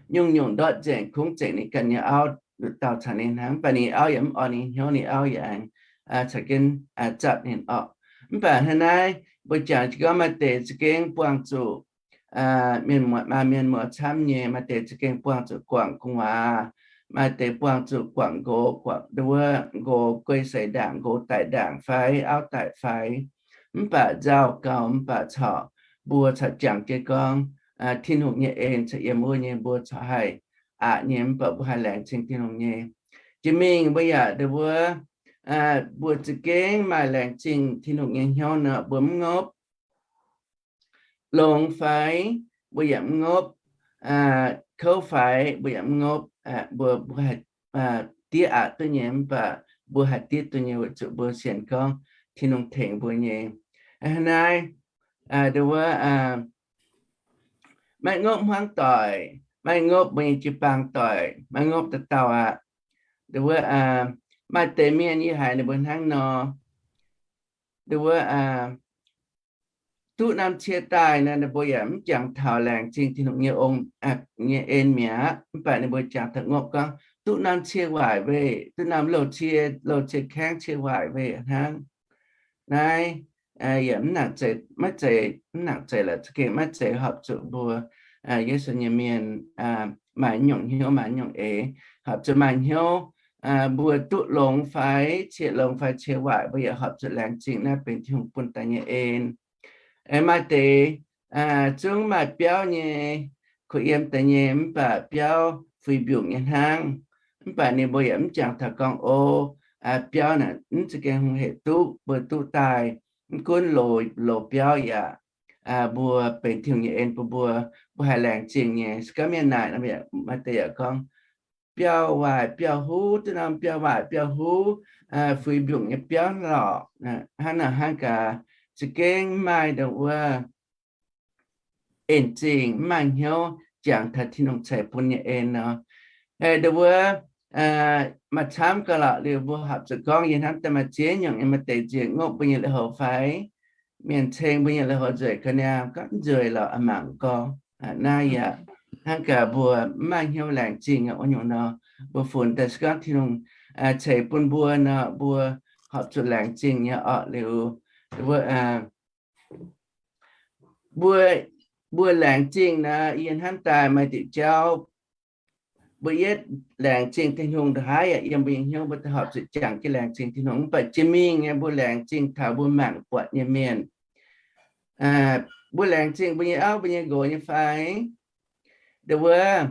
nyungc-nyungc ndortv nzengc, kungx zengc ninh ganh nyei auv, nduqc dauh caux ninh hnangv, mv baac ninh auv yaac mv orn ninh hnyouv, ninh auv yaac aengx caux jienv zatv ninh orqc. Mv baac hnangv naaiv mbuo jangx jienv gorngv maaih deix za'gengh buangh zuqc mienh muoz, maaih mienh muoz camv nyei, maaih deix za'gengh buangh zuqc guangc gu'nguaaz, maaih deix buangh zuqc guangc nqox, guangc nduov, nqox guei seix ndaangc, nqox daic ndaangc fai auv daic fai. Mv baac nzauh gauh, mv baac corc mbuo corc jangx jienv gorngv Tin-Hungh nyei en corc yiem wuov nyei, mbuo corc haih aqc nyei, mv baac mbuo haih laengz zingh Tin-Hungh nyei. Jiex mingh mbuo yaac nduov, mbuo za'gengh maaih laengz zingh Tin-Hungh nyei hnyouv nor, mbuo mv ngopv. Longx fai mbuo yaac mv ngopv, kouv fai mbuo yaac mv ngopv, mbuo, mbuo haih diev aqc duqv nyei, mv baac mbuo haih diev duqv nyei weic zuqc mbuo sienx gorngv Tin-Hungh tengx mbuo nyei. Hnangv naaiv, nduov, maiv ngopv hmuangv doic, maiv ngopv mbuo nyei jiu-baang doic, maiv ngopv dauh dauh aqv. Nduov, maaih deix mienh yie haiz ninh mbuo hnangv nor, nduov, duqv norm cie daaih nor, ninh mbuo yaac mv jangx taux laengz zingh Tin-Hungh nyei ong, nyei en mi'aqv, mv baac ninh mbuo jangx taux ngopv gorngv duqv norm cie waaic weih, duqv norm louh cie, louh cie kaengv cie waaic weih hnangv. Naaiv yaac mv nangc zeiz, maiv zeiz, mv nangc zeiz lorqc, za'gengh maiv zeiz horpc zuqc mbuo Yesu nyei mienh maaih nyungc hnyouv, maaih nyungc eix. Horpc zuqc maaih hnyouv, mbuo duqv longx fai cie, longx fai cie waaic, mbuo yaac horpc zuqc laengz zingh naaiv benx Tin-Hungh bun daaih nyei en. Maaih deix zungv maaih biauv nyei, kuh yiem daaih nyei, mv baac biauv fuix mbiungc nyei hnangv. Mv baac ninh mbuo yaac mv jangx taux gorngv, o, biauv naaic mv za'gengh hungh heic duqv, mbuo duqv daaih, mv gunv loz, loz biauv yaac mbuo benx Tin-Hungh nyei en bun mbuo, mbuo haih laengz zingh nyei. Se gorngv mienh naaic, maaih deix yaac gorngv, biauv-waaic biauv-huv, duqv norm biauv-waaic biauv-huv, fuix mbiungc nyei biauv lorqc. Hnangv naaic hnangv gaax, za'gengh maaih ndongc wuov en zingh, maaih hnyouv jangx taux Tin-Hungh ceix bun nyei en nor. Ndongc wuov maaih camv gauh lorqc. Liuz mbuo horpc zuqc gorngv yie hnamv daaih maaih ziex nyungc nyei, maaih deix nziex ngopv mbuo nyei lui-houx fai mienh ceng mbuo nyei lui-houx nzueic ga'naaiv, gorngv nzueic lorqc, mangc gorngv. Naaiv yaac hnangv gaax mbuo mv maaih hnyouv laengz zingh wuov nyungc nor. Mbuo funx daaih se gorngv Tin-Hungh ceix bun mbuo nor, mbuo horpc zuqc laengz zingh nyei orqc. Liuz mbuo, mbuo, mbuo laengz zingh nor, yie hnamv daaih maaih diuc jauv mbuo yietv laengz zingh Tin-Hungh ndongc haaix yaac yiem mbuo nyei hnyouv, mbuo daaih horpc zuqc jangx jienv laengz zingh Tin-Hungh. Mv baac jiex mingh nyei mbuo laengz zingh taux mbuo mangc buatc nyei mienh. Mbuo laengz zingh mbuo nyei auv, mbuo nyei nqox nyei fai? Ndongc wuov,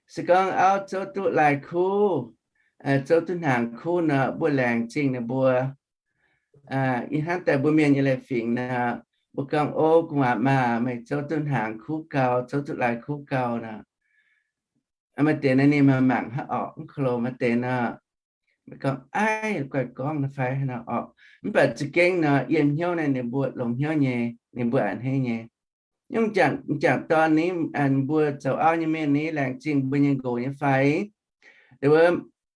se gorngv auv zouv duqv lai-kuv, zouv duqv hnaangx kuv nor, mbuo laengz zingh ninh mbuo. Ih hnamv daaih mbuo mienh nyei leiz-fingx nor, mbuo gorngv, O gu'nguaaz maah, meih zouv duqv hnaangx kuv gau, zouv duqv lai-kuv gau nor. Maaih deix naaiv ninh mangc mangc hnangv orqc, mv ko lo maaih deix nor, gorngv, Aiv, guai gorngv nor fai nor orqc. Mv baac za'gengh nor, yiem hnyouv naaiv ninh mbuo longx hnyouv nyei, ninh mbuo a'hneiv nyei. Nyungc jangc dorn ni, mbuo zoux auv nyei mienh ni, laengz zingh mbuo nyei nqox nyei fai? Ndongc wuov,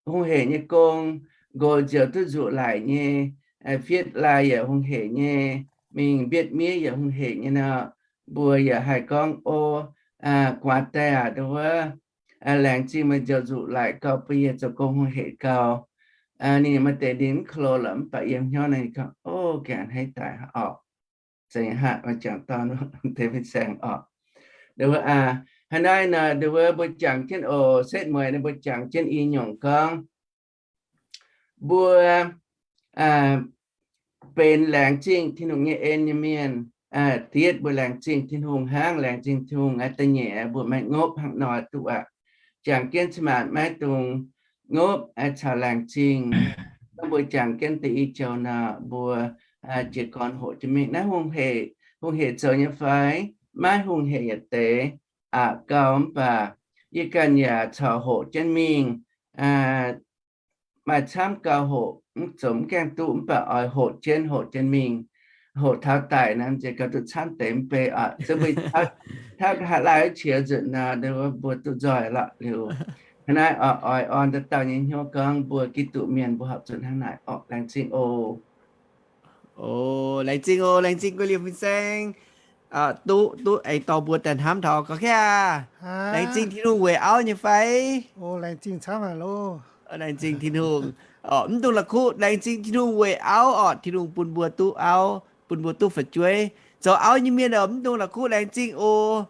hungh hec nyei gong, nqox nziouc duqv nzuqc laic nyei, fietv lai yaac hungh hec nyei, mingh mbietv miev yaac hungh hec nyei nor, mbuo yaac haih gorngv, O, gu'nguaaz die aac, ndongc wuov, laengz zingh meih nziouc nzuqc laic gau bun yie, zoux gong hungh hec gau. Ninh maaih deix ninh mv ko lo lorqc, mv baac yiem hnyouv naaiv ninh gorngv, O, gaengh a'hneiv daic orqc. Zeiz haic, maaih jangc dorn deix fin-saeng orqc. Ndongc wuov, hnangv naaiv nor, ndongc wuov mbuo jangx jienv oc, setv mueiz ninh mbuo jangx jienv i nyungc gorngv, mbuo benx laengz zingh Tin-Hungh nyei en nyei mienh. Da'yietv mbuo laengz zingh Tin-Hungh hnangv, laengz zingh Tin-Hungh. Da'nyeic mbuo maiv ngopv hnangv nor duqv aqv. Jangx jienv cin-maanc maiv dungx ngopv caux laengz zingh. Gorngv mbuo jangx jienv deix i joux nor, mbuo jiez gorn hoqc jienv mingh. Naaiv hungh hec, hungh hec zoux nyei fai? Maiv hungh hec yietc deix aqv gau, mv baac yie ganh yaac caux hoqc jienv mingh. Maaih camv gau hoqc, mv zoux mv gaengh duqv, mv baac oix hoqc jienv, hoqc jienv mingh. Hoqc taux daic nor, nziex gauh duqv camv deix mv bei oc. Zungv mbuo taux, taux haaix laai qiex nzunc nor, mbuo duqv nzoih lorqc liuz. Hnangv naaiv oc, oix orn dauh dauh nyei hnyouv gorngv mbuo Giduc mienh mbuo horpc zuqc hnangv naaic orqc. Laengz zingh oc. O, laengz zingh oc, laengz zingh guei liemh fin-saeng. Duqv, duqv aengx dorh mbuo daaih hnamv taux gauh kaav aqv. Laengz zingh Tin-Hungh weic auv nyei fai? Laengz zingh camv haic loh. Laengz zingh Tin-Hungh. Mv dungx la'kuqv laengz zingh Tin-Hungh weic auv orqc. Tin-Hungh bun mbuo duqv auv, bun mbuo duqv fu'jueiv. Zoux auv nyei mienh oc, mv dungx la'kuqv laengz zingh oc.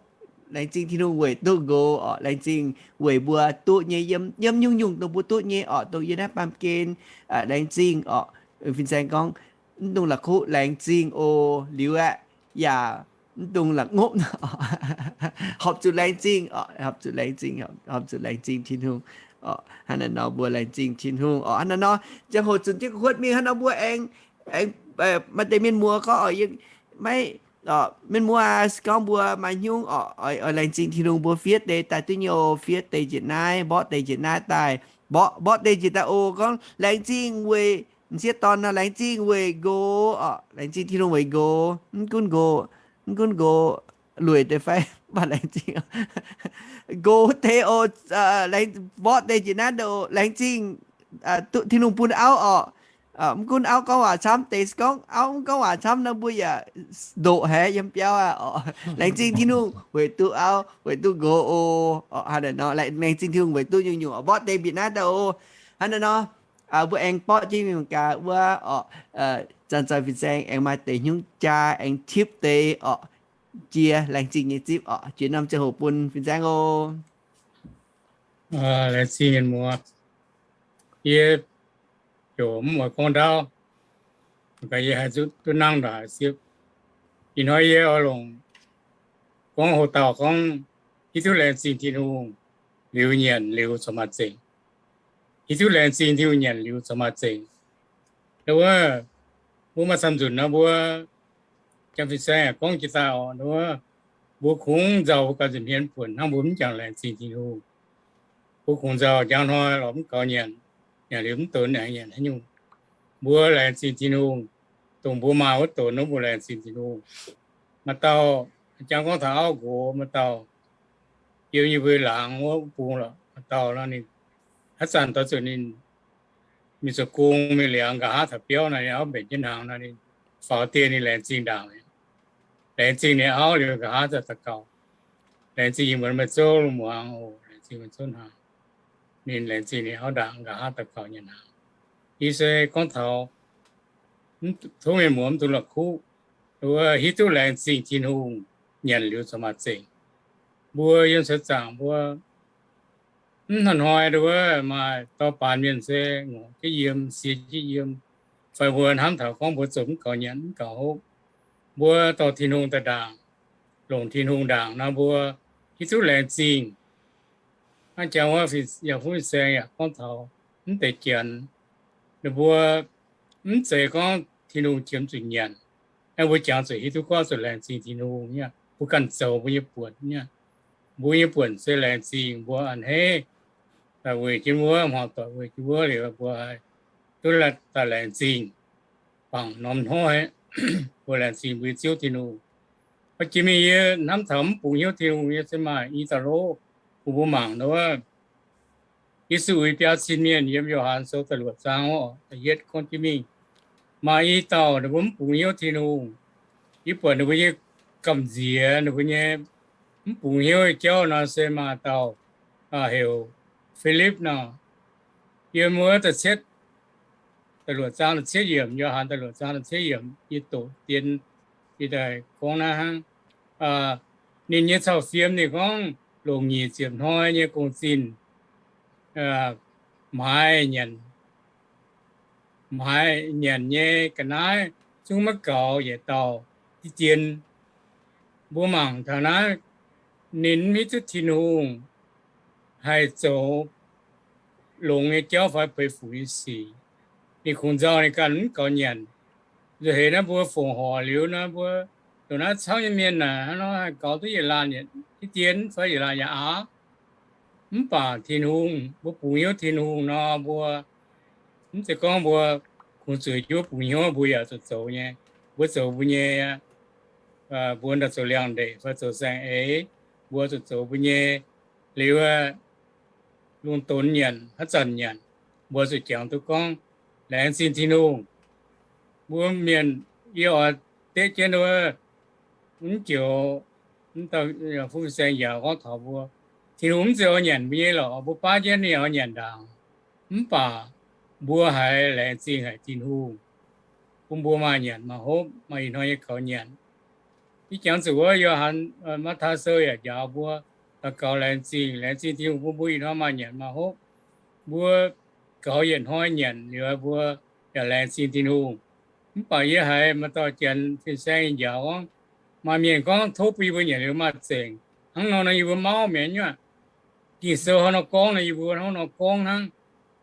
Laengz zingh Tin-Hungh weic duqv nqox orqc. Laengz zingh weic mbuo duqv nyei yiem, yiem nyungc-nyungc dongh mbuo duqv nyei orqc, dongh yie naaiv baamh gen. Laengz zingh orqc. Fin-saeng gorngv, mv dungx la'kuqv laengz zingh oc. Liuz aeqv, yaac mv dungx la'ngopv, horpc zuqc laengz zingh, horpc zuqc laengz zingh, horpc zuqc laengz zingh Tin-Hungh. Hnangv naaiv nor mbuo laengz zingh Tin-Hungh orqc. Hnangv naaiv nor, ziangh hoc zunc jienv gu'huotv mingh hnangv nor mbuo aengx, aengx maaih deix mienh muoz gorngv oc, maiv, mienh muoz aac, se gorngv mbuo maaih hnyungv orqc, oix laengz zingh Tin-Hungh mbuo fiev deix daaih duqv nyei oc, fiev deix njiec naaiv, mborqv deix njiec naaiv daaih, mborqv, mborqv deix njiec daaih oc. Gorngv laengz zingh weic m'sieqv dorn nor, laengz zingh weic nqox orqc, laengz zingh Tin-Hungh weic nqox. Mv gunv nqox, mv gunv nqox lueic deix fai, mv baac laengz zingh nqox deix oc, mborqv deix njiec naaiv oc, laengz zingh duqv Tin-Hungh bun auv orqc. Mv gunv auv gorngv waac camv deix, se gorngv auv mv gorngv waac camv nor, mbuo yaac ndoqc haic yiem biauv aqv orqc. Laengz zingh Tin-Hungh weic duqv auv, weic duqv nqox oc. Hnangv naaiv nor, laengz zingh Tin-Hungh weic duqv nyungc-nyungc orqc, mborqv deix mbiec naaiv daaih oc. Hnangv naaiv nor, mbuo aengx borqv jienv mingh gaax wuov orqc, zanc-zanc fin-saeng aengx maaih deix hnyungv jaa aengx tipv deix orqc, jiex laengz zingh nyei zipv orqc, jiex norm ziangh hoc bun fin-saeng oc. Laengz zingh mienh muoz. Yie ziouc mv oix gorngv ndaauv, mv baac yie haih duqv nangv ndongc haaix siepv. Ih hnoi yie oix longc gorngv hoc dauh gorngv, hiuv duqv laengz zingh Tin-Hungh liuz nyanc liuz corc maaih zengc. Hiuv duqv laengz zingh Tin-Hungh nyanc liuz corc maaih zengc. Wuov, mbuo maaih camv nzunc nor mbuo Janx fin-saeng yaac gorngv jiex daaih oc, mbuo kungx nzauh mbuo ganh nza'hmien buonc hnangv mbuo mv jangx laengz zingh Tin-Hungh. Mbuo kungx nzauh njang hnoi lorz mv gaux nyanc, nyanc liuz mv donx aengx nyanc haaix nyungc. Mbuo laengz zingh Tin-Hungh, dongh mbuo maaih wuov donx wuov mbuo laengz zingh Tin-Hungh. Maaih dauh jangx gorngv taux auv nqox, maaih dauh yiem yie mbuo laangz wuov bung lorqc, maaih dauh nor ninh haaix zanc doix zuqc ninh mingh zoux gong mingh liangx nqa'haav taux biauv nor, ninh auv mbenc jienv hnaangx nor, ninh faaux dien ninh laengz zingh ndaangc. Laengz zingh ninh auv liuz nqa'haav daux gaux, laengz zingh yie mbuo meih zouv lungh muangx oc, laengz zingh meih zouv hnaangx. Ninh laengz zingh ninh auv ndaangc nqa'haav daux gaux nyei hnaangx. Yie se gorngv taux tov mienh muoz mv dungx la'kuqv, hiuv duqv laengz zingh Tin-Hungh nyanc liuz corc maaih zengc. Mbuo yiem seix zaangc mbuo mv hnoi-hnoi nduov maaih dorh baanx mienh se ngorc jienv yiem, siex jienv yiem, fai mbuo hnamv taux gorngv mbuo zoux mv gaux nyanc mv gaux hopv, mbuo dorh Tin-Hungh daaih ndaangc, longc Tin-Hungh ndaangc nor mbuo hiuv duqv laengz zingh. Hnangv jangx wuov yaac fun saeng yaac gorngv taux mv deix janx, ninh mbuo mv zeiz gorngv Tin-Hungh qiemx zuqc nyanc, aengx mbuo jangx zuqc hiuv duqv gorngv zuqc laengz zingh Tin-Hungh nyei, mbuo ganh zoux mbuo nyei buonc nyei. Mbuo nyei buonc se laengz zingh mbuo a'hneiv, weic jienv wuov, hmuangx doic weic jienv wuov liuz mbuo haih duqv daaih laengz zingh bangc norm hnoi, mbuo laengz zingh mbuo nyei Ziouv Tin-Hungh. Jiex mingh yie hnamv taux mv bungx hnyouv Tin-Hungh nyei se maaih i dauh lov, bun mbuo mangc nor, Yesu uix biaa cin mienh yiem Yo^han Sou da'luoqc zaang oc, da'yietv gorngv jienv mingh, maaih i dauh ninh mbuo mv bungx hnyouv Tin-Hungh. Yie buatc ninh mbuo nyei gamh nziex, ninh mbuo nyei mv bungx hnyouv nyei jauv nor se maaih dauh heuc Filipv nor. Yiem wuov da'cietv, da'luoqc zaang da'cietv yiemc, Yo^han da'luoqc zaang da'cietv yiemc, yie doqc dien yie daaih gorngv naaiv hnangv. Ninh nyei cau fiem ninh gorngv longc nyic ziepc hnoi nyei gong-zinh maaiz nyanc, maaiz nyanc nyei ga'naaiv zungv maiv gaux yietc dauh diqv dien. Mbuo mangc taux naaiv, ninh mv hiuv duqv Tin-Hungh haih zoux longx nyei jauv fai beix fuc nyei sic. Ninh kungx nzauh ninh ganh mv gaux nyanc. Nzunc heix naaiv mbuo fongc horc liuz nor, mbuo ndongc naaiv camv nyei mienh naaic hnangv nor haih gaux duqv yietc laanh diqv dien fai yietc laanh yaac aav. Mv baac Tin-Hungh, mbuo bungx hnyouv Tin-Hungh nor, mbuo mv zeiz gorngv mbuo kungx zueiz jienv bungx hnyouv, mbuo yaac zuqc zoux nyei. Mbuo zoux mbuo nyei, mbuo ndaaih zoux liangx-ndeic fai zoux saeng-eix, mbuo zuqc zoux mbuo nyei. Liuz, lungh donx nyanc, haaix zanc nyanc, mbuo zuqc jangx duqv gorngv laengz zingh Tin-Hungh. Mbuo mienh, yie oix deqv jienv wuov, mv joux, mv dauh fu-saeng yaac gorngv taux mbuo, Tin-Hungh mv zeiz oix nyanc mbuo nyei lorqc, mbuo baav jienv ninh oix nyanc ndaangc. Mv baac mbuo haiz laengz zingh haic Tin-Hungh, bun mbuo maaih nyanc maaih hopv, maaih ih hnoi nyei gaux nyanc. Ih jangx zuqc wuov Yo^han, Matv^taai Sou yaac njaaux mbuo daux gaux laengz zingh, laengz zingh Tin-Hungh bun mbuo ih hnoi maaih nyanc maaih hopv. Mbuo gaux yietc hnoi nyanc liuz mbuo yaac laengz zingh Tin-Hungh. Mv baac yie haiz maaih dauh janx fin-saeng njaaux gorngv, maaih mienh gorngv tov bun yie mbuo nyanc liuz maaih zengc. Hnangv nor nor yie mbuo mauv mi'aqv nyuoqv. Ging-Sou hnangv nor gorngv nor yie mbuo hnangv nor gorngv hnangv.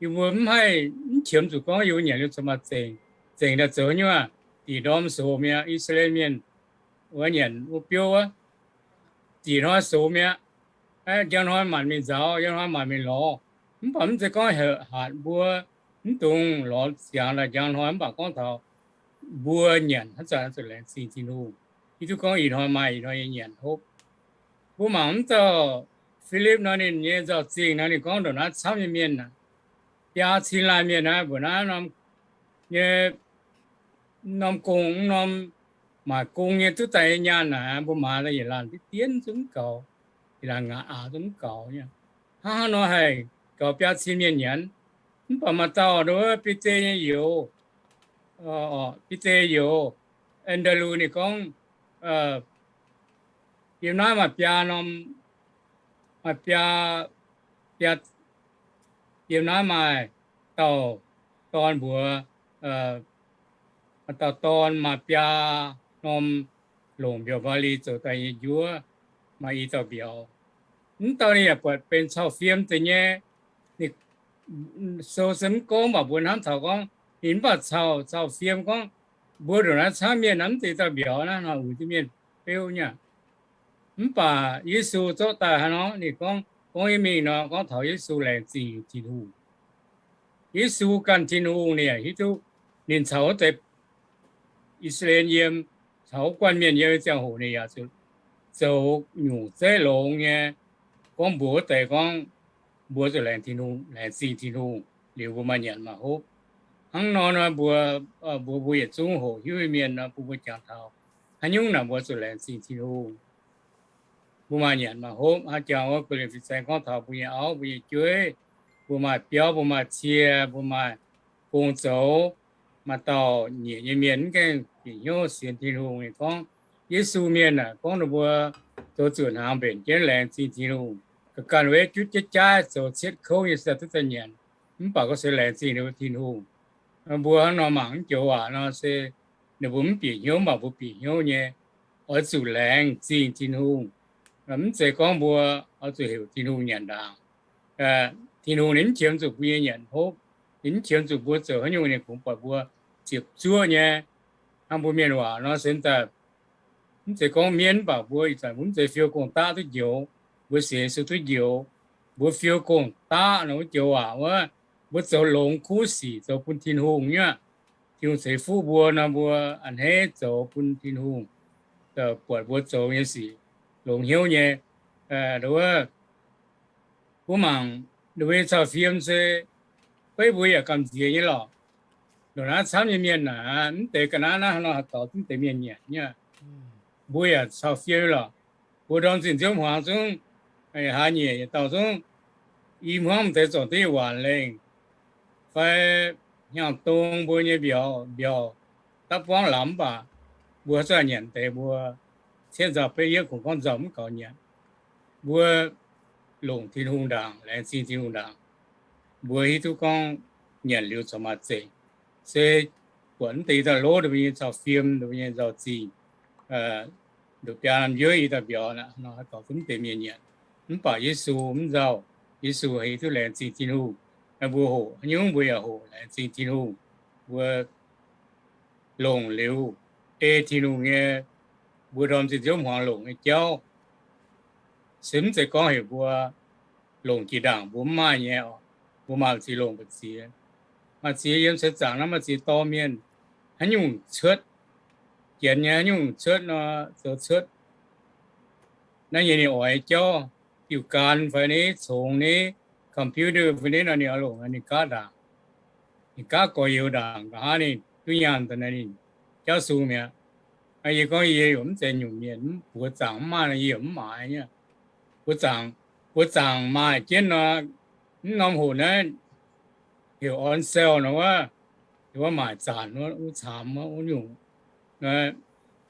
Yie mbuo mv haih, mv qiemx zuqc gorngv yie mbuo nyanc liuz zuqc maaih zengc. Zengc daaih zoux nyuoqv, dih ndorm sox mi'aqv, I^saa^laa^en Mienh wuov nyanc wuov biouv wuov, dih hnoi sox mi'aqv. Njang hnoi maanc mingh nzaaux, njang hnoi maanc mingh lorz. Mv baac mv zeiz gorngv heuc hatc mbuo mv dungx lorz ziangx daaih njang hnoi, mv baac gorngv taux mbuo nyanc haaix zanc zuqc laengz zingh Tin-Hungh. Hiuv duqv gorngv ih hnoi maaih ih hnoi nyei nyanc hopv. Mbuo mangc mv dauh Filipv nor, ninh nyei nzauh zingh nor, ninh gorngv ndongc naaiv camv nyei mienh aac, biaa cin laanh mienh naaiv mbuoqc naaiv norm nyei, norm gong, norm maaic gong nyei duqv daaih nyei nyaanh naaic, mbuo maaiz daaih yietc laanh diqv dien zungv mv gaux, yietc laanh ngaatc aax zungv mv gaux nyei. Hnangv haaix nor haih gaux biaa cin mienh nyanc? Mv baac maaih dauh nduov Bide nyei youz, Bide youz, An^ndaa^lu ninh gorngv, yiem naaiv maaih biaa norm, maaih biaa, biaa, yiem naaiv maaih dauh dorn mbuox, maaih dauh dorn maaih biaa norm longc mbiauz mbaa-li zoux daaih nyei njuov, maaih i dauh mbiauz. Mv dauh ninh yaac buatc benx cau fiem deix nyei. Ninh sou se mv gorngv, mv baac mbuo hnamv taux gorngv ninh mv baac cau, cau fiem gorngv, Mbuo ndongc naaiv camv mienh naaiv mv deix dauh mbiauz naaiv nor uix duqv mienh beuv nyei. Mv baac Yesu zorqv daaih hnangv nor, ninh gorngv, gorngv yie mingh nor gorngv taux Yesu laengz zingh Tin-Hungh. Yesu ganh Tin-Hungh ninh yaac hiuv duqv, ninh caux wuov deix I^saa^laa^en yiem, caux wuov guanh mienh yiem nyei ziangh hoc ninh yaac zuqc zoux nyungc zeiv longx nyei, gorngv mbuox wuov deix gorngv mbuo zuqc laengz Tin-Hungh, laengz zingh Tin-Hungh liuz mbuo maaih nyanc maaih hopv. Hnangv nor nor mbuo, mbuo, mbuo yietc zungv hoqc hiuv nyei mienh nor bun mbuo jangx taux haaix nyungc naaic mbuo zuqc laengz zingh Tin-Hungh, mbuo maaih nyanc maaih hopv. Hnangv jangx wuov Ko^lin^fi Saeng gorngv taux mbuo nyei auv, mbuo nyei jueiv, mbuo maaih biauv, mbuo maaih cie, mbuo maaih gong zoux, maaih dauh nyieqc nyei mienh mv gaengh bieqc hnyouv sienx Tin-Hungh. Ninh gorngv, Yesu mienh aah, gorngv ninh mbuo zoux zuqc hnaangx mbenc jienv laengz zingh Tin-Hungh. Ga'ganh weic jutv jaav jaaiv zoux cietv kouv nyei se duqv daaih nyanc, mv baac gorngv se laengz zingh ninh mbuo Tin-Hungh. Mbuo hnangv nor mangc mv joux waac nor se ninh mbuo mv bieqc hnyouv, mv baac mbuo bieqc hnyouv nyei, oix zuqc laengz zingh Tin-Hungh. Mv zeiz gorngv mbuo oix zuqc heuc Tin-Hungh nyanc ndaangc. Tin-Hungh ninh mv qiemx zuqc mbuo nyei nyanc hopv. Ninh mv qiemx zuqc mbuo zoux haaix nyungc ninh kungx buatc mbuo ziepc zuoqv nyei. Hnangv mbuo mienh waac nor se daaih, mv zeiz gorngv mienv, mv baac mbuo ih zanc mbuo mv zeiz fiou gong-daqv duqv njoux. Mbuo sienx Yesu duqv njoux. Mbuo fiou gong-daqv nor wuov joux waac wuov, mbuo zoux longx kuv sic zoux bun Tin-Hungh nyei aqv. Tin-Hungh ceix fuqv mbuo nor mbuo a'hneiv zoux bun Tin-Hungh buatc mbuo zoux nyei sic longx hnyouv nyei. Wuov, mbuo mangc ninh mbuo nyei cau-fiem se beiv mbuo yaac gamh nziex nyei lorqc. Ndongc naaiv camv nyei mienh naaic, mv deix ga'naaiv naaiv nor haih dorh zunv deix mienh nyanc nyei. Mbuo yaac cau-fiem nyei lorqc. Mbuo ndorm zinh nziouv hmuangx zungv, haaix nyungc yietc dauh zungv i hmuangv m'deix zornc diqv waanc lengh fai hnyangx-dong mbuo nyei mbiauz, mbiauz dapv buangv lamz mv baac mbuo haaix zanc nyanc deix mbuo cietv nzauh betv yietv kungx gorngv nzauh mv gaux nyanc. Mbuo longc Tin-Hungh ndaangc, laengz zingh Tin-Hungh ndaangc, mbuo hiuv duqv gorngv nyanc liuz corc maaih zengc. Se buatc mv deix i dauh lov ninh mbuo nyei cau-fiem, ninh mbuo nyei nzauh zingh, nduqc biaa norm njuov i dauh mbiauz nor haih dorh zunv mv deix mienh nyanc. Mv baac Yesu mv nzauh. Yesu hiuv duqv laengz zingh Tin-Hungh. Mbuo hoqc haaix nyungc mbuo yaac hoqc laengz zingh Tin-Hungh. Mbuo longc liuz ei Tin-Hungh nyei, mbuo ndorm zinh nziouv hmuangx longc nyei jauv. Se mv zeiz gorngv heuc mbuo longc jiex ndaangc mbuo mv maaih nyei oc. Mbuo maaih ziex longc mbu'ziex. Maaih ziex yiem seix zaangc naaiv maaih ziex dorh mienh haaix nyungc cuotv, janx nyei haaix nyungc cuotv nor, zoux cuotv naaiv nyei ninh oix jauv, diuh gan fai ni, congx ni, computer fai ni nor ninh oix longc ninh gaav ndaangc. Ninh gaav gorx-youz ndaangc, nqa'haav ninh duqv nyaanh daaih naaiv ninh jauv sung mi'aqv. Yie gorngv yie yaac mv zeiz nyungc mienh, mv buoz zaangc mv maaih nor yie yaac mv maaiz nyei. Buoz zaangc, buoz zaangc maaih jienv nor, mv norm hoc naaiv heuc on sale nor wuov, wuov maaic zanc wuov, wuov caamx wuov, wuov nyungc.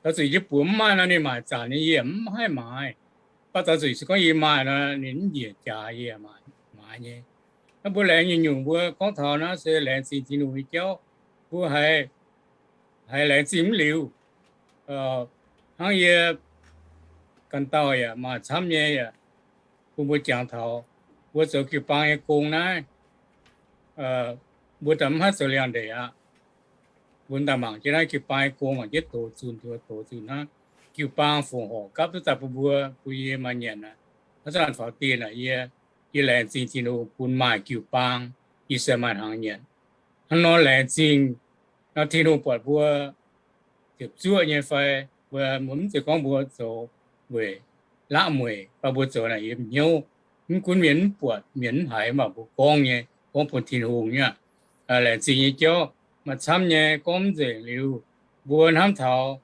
Taux zuqc yie buoz mv maaih nor ninh maaic zanc nyei yie mv haih maaiz. Mv baac taux zuqc se gorngv yie maaih nor ninh mv njiec jaax yie maaiz nyei. Naaiv mbuo laengz nyungc-nyungc mbuo gorngv taux naaiv se laengz zingh Tin-Hungh nyei jauv. Mbuo haiz, haiz laengz zingh mv liuz. Hnangv yie ganh dauh yaac maaih camv nyei yaac bun mbuo jangx taux, mbuo zoux jiu-baang nyei gong naaiv, mbuo daaih mv haih zoux liangx-ndeic aqv. Mbuo daaih mangc jienv naaiv jiu-baang nyei gong, mangc jienv doz zunh, doz zunh hnangv. Jiu-baang fongc horc gapv duqv daaih bun mbuo, bun yie maaih nyanc aqv. Haaix zanc faaux dieh naaic yie, yie laengz zingh Tin-Hungh bun maaih jiu-baang, yie se maaih hnaangx nyanc. Hnangv nor laengz zingh nor Tin-Hungh buatc mbuo ziepc zuoqv nyei fai, mbuo mv zeiz gorngv mbuo zoux weic laqv mueic, mv baac mbuo zoux naaic yiem hnyouv. Mv gunv mienh mv buatc, mienh mv haiz, mv baac mbuo gorngv nyei, gorngv bun Tin-Hungh nyei aqv. Laengz zingh nyei jauv maaih camv nyei, gorngv mv nzengc liuz, mbuo hnamv taux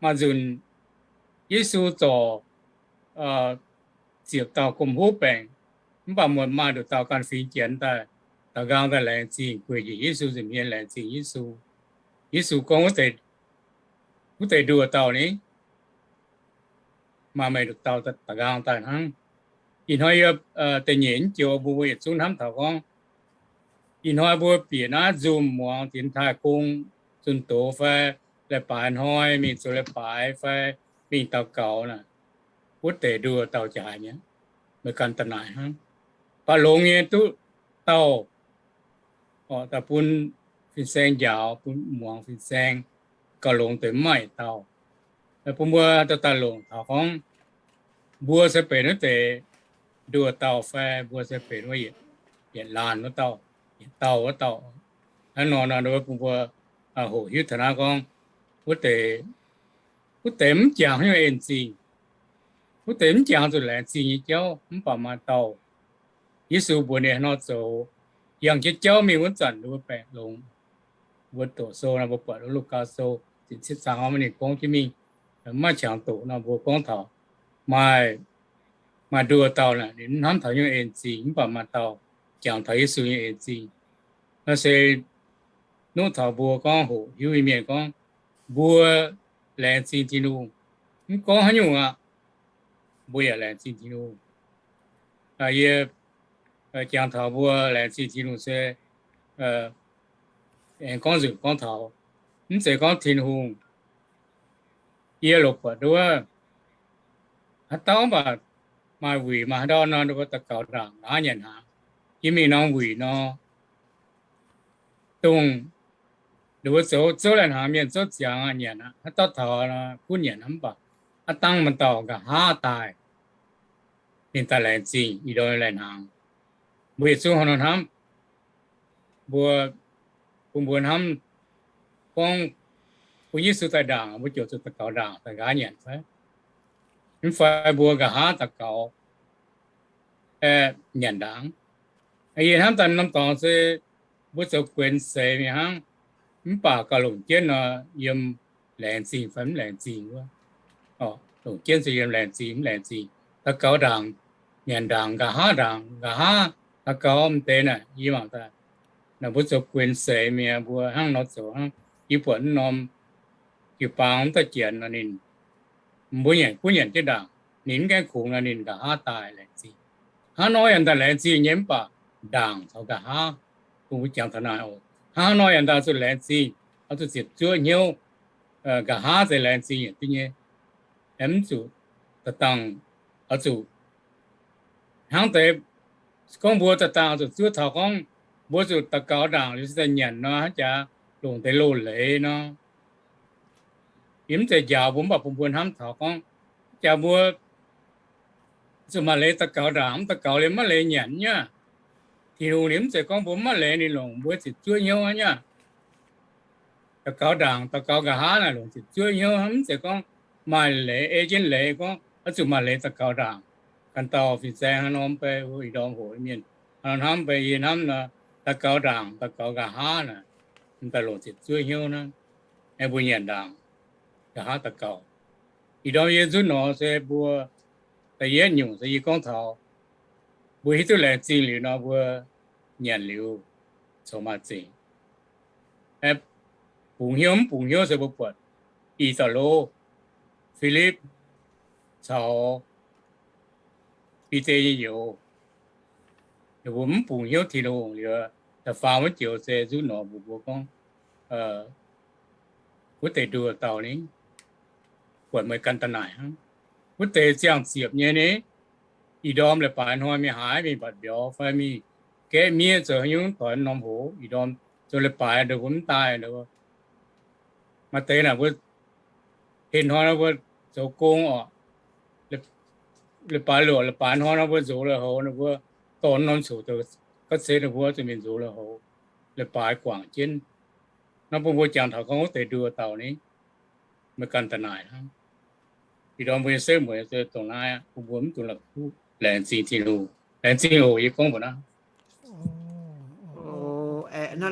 maaih nzunc Yesu zorc ziepc dauh gomh huv baengc, mv baac muotc maaih nduqc dauh ganh fingx Janx daaih, daux nqaang daaih laengz zingh, gueic njiec Yesu nza'hmien laengz zingh Yesu. Yesu gorngv, Wuov deix nduoh dauh ni, maaih meih nduqc dauh daux nqaang daaih hnangv. Ih hnoi yie da'nyeic mv joux mbuo, mbuo yietc zungv hnamv taux gorngv, ih hnoi mbuo bieqc naaiv nzunc muangx dienx taaih gong, zunh doz fai leiz-baaix hnoi mingh zoux leiz-baaix fai mingh daux gaux naaic, wuov deix nduoh dauh jaaix nyei, meih ganh da'naaic hnangv. Baac longx nyei duqv dauh daaih bun fin-saeng njaaux, bun muangx fin-saeng, gauh longx deix mv maaih yietc dauh. Bun mbuo daaih daaih longc taux gorngv mbuo se benx wuov deix nduoh dauh fai mbuo se benx wuov yietc laanh wuov dauh, yietc dauh wuov dauh. Hnangv nor nor bun mbuo hoqc hiuv taux naaiv gorngv, wuov deix, wuov deix mv jangx haaix nyungc en-zingh, wuov deix mv jangx zuqc laengz zingh nyei jauv, mv baac maaih dauh Yesu mbuox ninh haaix nor zoux, yangh jienv jauv mingh wuov zanc mbuo baengh longx. Mbuo doqc sou nor mbuo buatc Lugaa Sou ziepc cietv zaang maiv ninh gorngv jienv mingh, maiv qangx doqc nor mbuo gorngv taux maaih, maaih nduoh dauh naaic ninh mv hnamv taux nyungc en-zingh, mv baac maaih dauh jangx taux Yesu nyei en-zingh. Naaiv se nuqv taux mbuo gorngv hoqc hiuv nyei mienh gorngv mbuo laengz zingh Tin-Hungh. Mv gorngv haaix nyungc aqv, mbuo yaac laengz zingh Tin-Hungh. Yie jangx taux mbuo laengz zingh Tin-Hungh se aengx gorngv nzunc gorngv taux, mv zeiz gorngv Tin-Hungh, yie loc buatc nduov haaix dauh mv baac maaih wuic maaih haaix ndau nor, mbuo daux gaux ndaangc nqa'haav nyanc hnaangx. Yie mingh norm wuic nor, dongh ninh mbuo zoux zouv lai-hnaangx mienh zouv ziangx nyanc aqv. Haaix dauh taux gunv nyanc hnangv, mv baac aav dangh maaih dauh nqa'haav daaih, ninh daaih laengz zingh ih ndorm lai-hnaangx. Mbuo yietc zungv hnangv nor hnamv. Mbuo, bun mbuo hnamv gorngv bun Yesu daaih ndaangc, mbuo ziouc zuqc daux gaux ndaangc daaih nqa'haav nyanc fai? Mv fai mbuo nqa'haav daux gaux nyanc ndaangc. Yie hnamv daaih norm dorngx se mbuo zoux guenx seix mingh hnangv, mv baac gauh longc jienv nor, yiem laengz zingh fai mv laengz zingh wuov. Longc jienv se yiem laengz zingh mv laengz zingh, daux gaux ndaangc, nyanc ndaangc, nqa'haav ndaangc, nqa'haav daux gaux m'deix naaic, yie mangc daaih naaic mbuo zoux guenx seix mingh, mbuo hnangv nor zoux hnangv. Yie buatc mv norm jiu-baang mv dauh janx nor ninh, mbuo nyanc gunv nyanc jienv ndaangc, ninh mv gaengh kungx nor ninh nqa'haav daaih laengz zingh. Hnangv nor yaac daaih laengz zingh nyei mv baac ndaangc caux nqa'haav, bun mbuo jangx taux naaic oc. Hnangv nor yaac daaih zuqc laengz zingh, oix zuqc ziepc zuoqv hnyouv, nqa'haav se laengz zingh yietc diuh nyei. Mv zuqc da'dangh, oix zuqc hnangv deix gorngv mbuo da'dangh oix zuqc zuov taux gorngv mbuo zuqc daux gaux ndaangc liuz se daaih nyanc nor, haaix jaax longc deix loz-leiz nor. Yie mv zeiz njaaux mbuo, mv baac bun mbuo hnamv taux gorngv, jaax mbuo zuqc maaih leiz daux gaux ndaangc, mv daux gaux liuz maiv leiz nyanc nyei aqv. Tin-Hungh ninh mv zeiz gorngv mbuo maiv leiz ninh longc mbuo ziepc zuoqv hnyouv aqv nyei aqv. Daux gaux ndaangc, daux gaux nqa'haav naaic longc ziepc zuoqv hnyouv, mv zeiz gorngv maaih leiz, ei jienv leiz gorngv oix zuqc maaih leiz daux gaux ndaangc. Ganh dauh fin-saeng haaix norm bei, ih ndorm hoqc mienh haaix nor hnamv bei, yie hnamv nor, daux gaux ndaangc, daux gaux nqa'haav naaic, daaih longc ziepc zuoqv hnyouv naaiv, aengx mbuo nyanc ndaangc, nqa'haav daux gaux. Ih ndorm yie nzunv nor se mbuo da'yietv nyungc se yie gorngv taux mbuo hiuv duqv laengz zingh liuz nor, mbuo nyanc liuz corc maaih zingc. Bungx hnyouv mv bungx hnyouv se mbuo buatc i dauh lo, Filipv caux Bide nyei youz, ninh mbuo mv bungx hnyouv Tin-Hungh liuz, da'faam wuov joux se nzunv nor mbuo mbuo gorngv wuov deix nduoh dauh ni, buatc meih ganh da'naaic hnangv. Wuov deix ziangh ziepc nyei ni, ih ndorm leiz-baaix hnoi mingh haaix, mingh mbatc mbiauz fai mingh gaeqv miev zoux haaix nyungc doix norm hoz, ih ndorm zoux leiz-baaix nduov mbuo mv daaih. Maaih deix naaic mbuo heh hnoi nor mbuo zoux gong oc, leiz-baaix loc leiz-baaix hnoi nor mbuo nzox lui-houx, ninh mbuo dorh norm coc ga'ceix ninh mbuo zuqc mingh nzox lui-houx, leiz-baaix guangc jienv. Nor bun mbuo jangx taux gorngv wuov deix nduoh dauh ni, meih ganh da'naaic hnangv. Ih ndorm mbuo nyei setv mueiz se dongh naaiv, bun mbuo mv dungx la'kuqv laengz zingh Tin-Hungh, laengz zingh oc. Yie gorngv mbuox naaiv.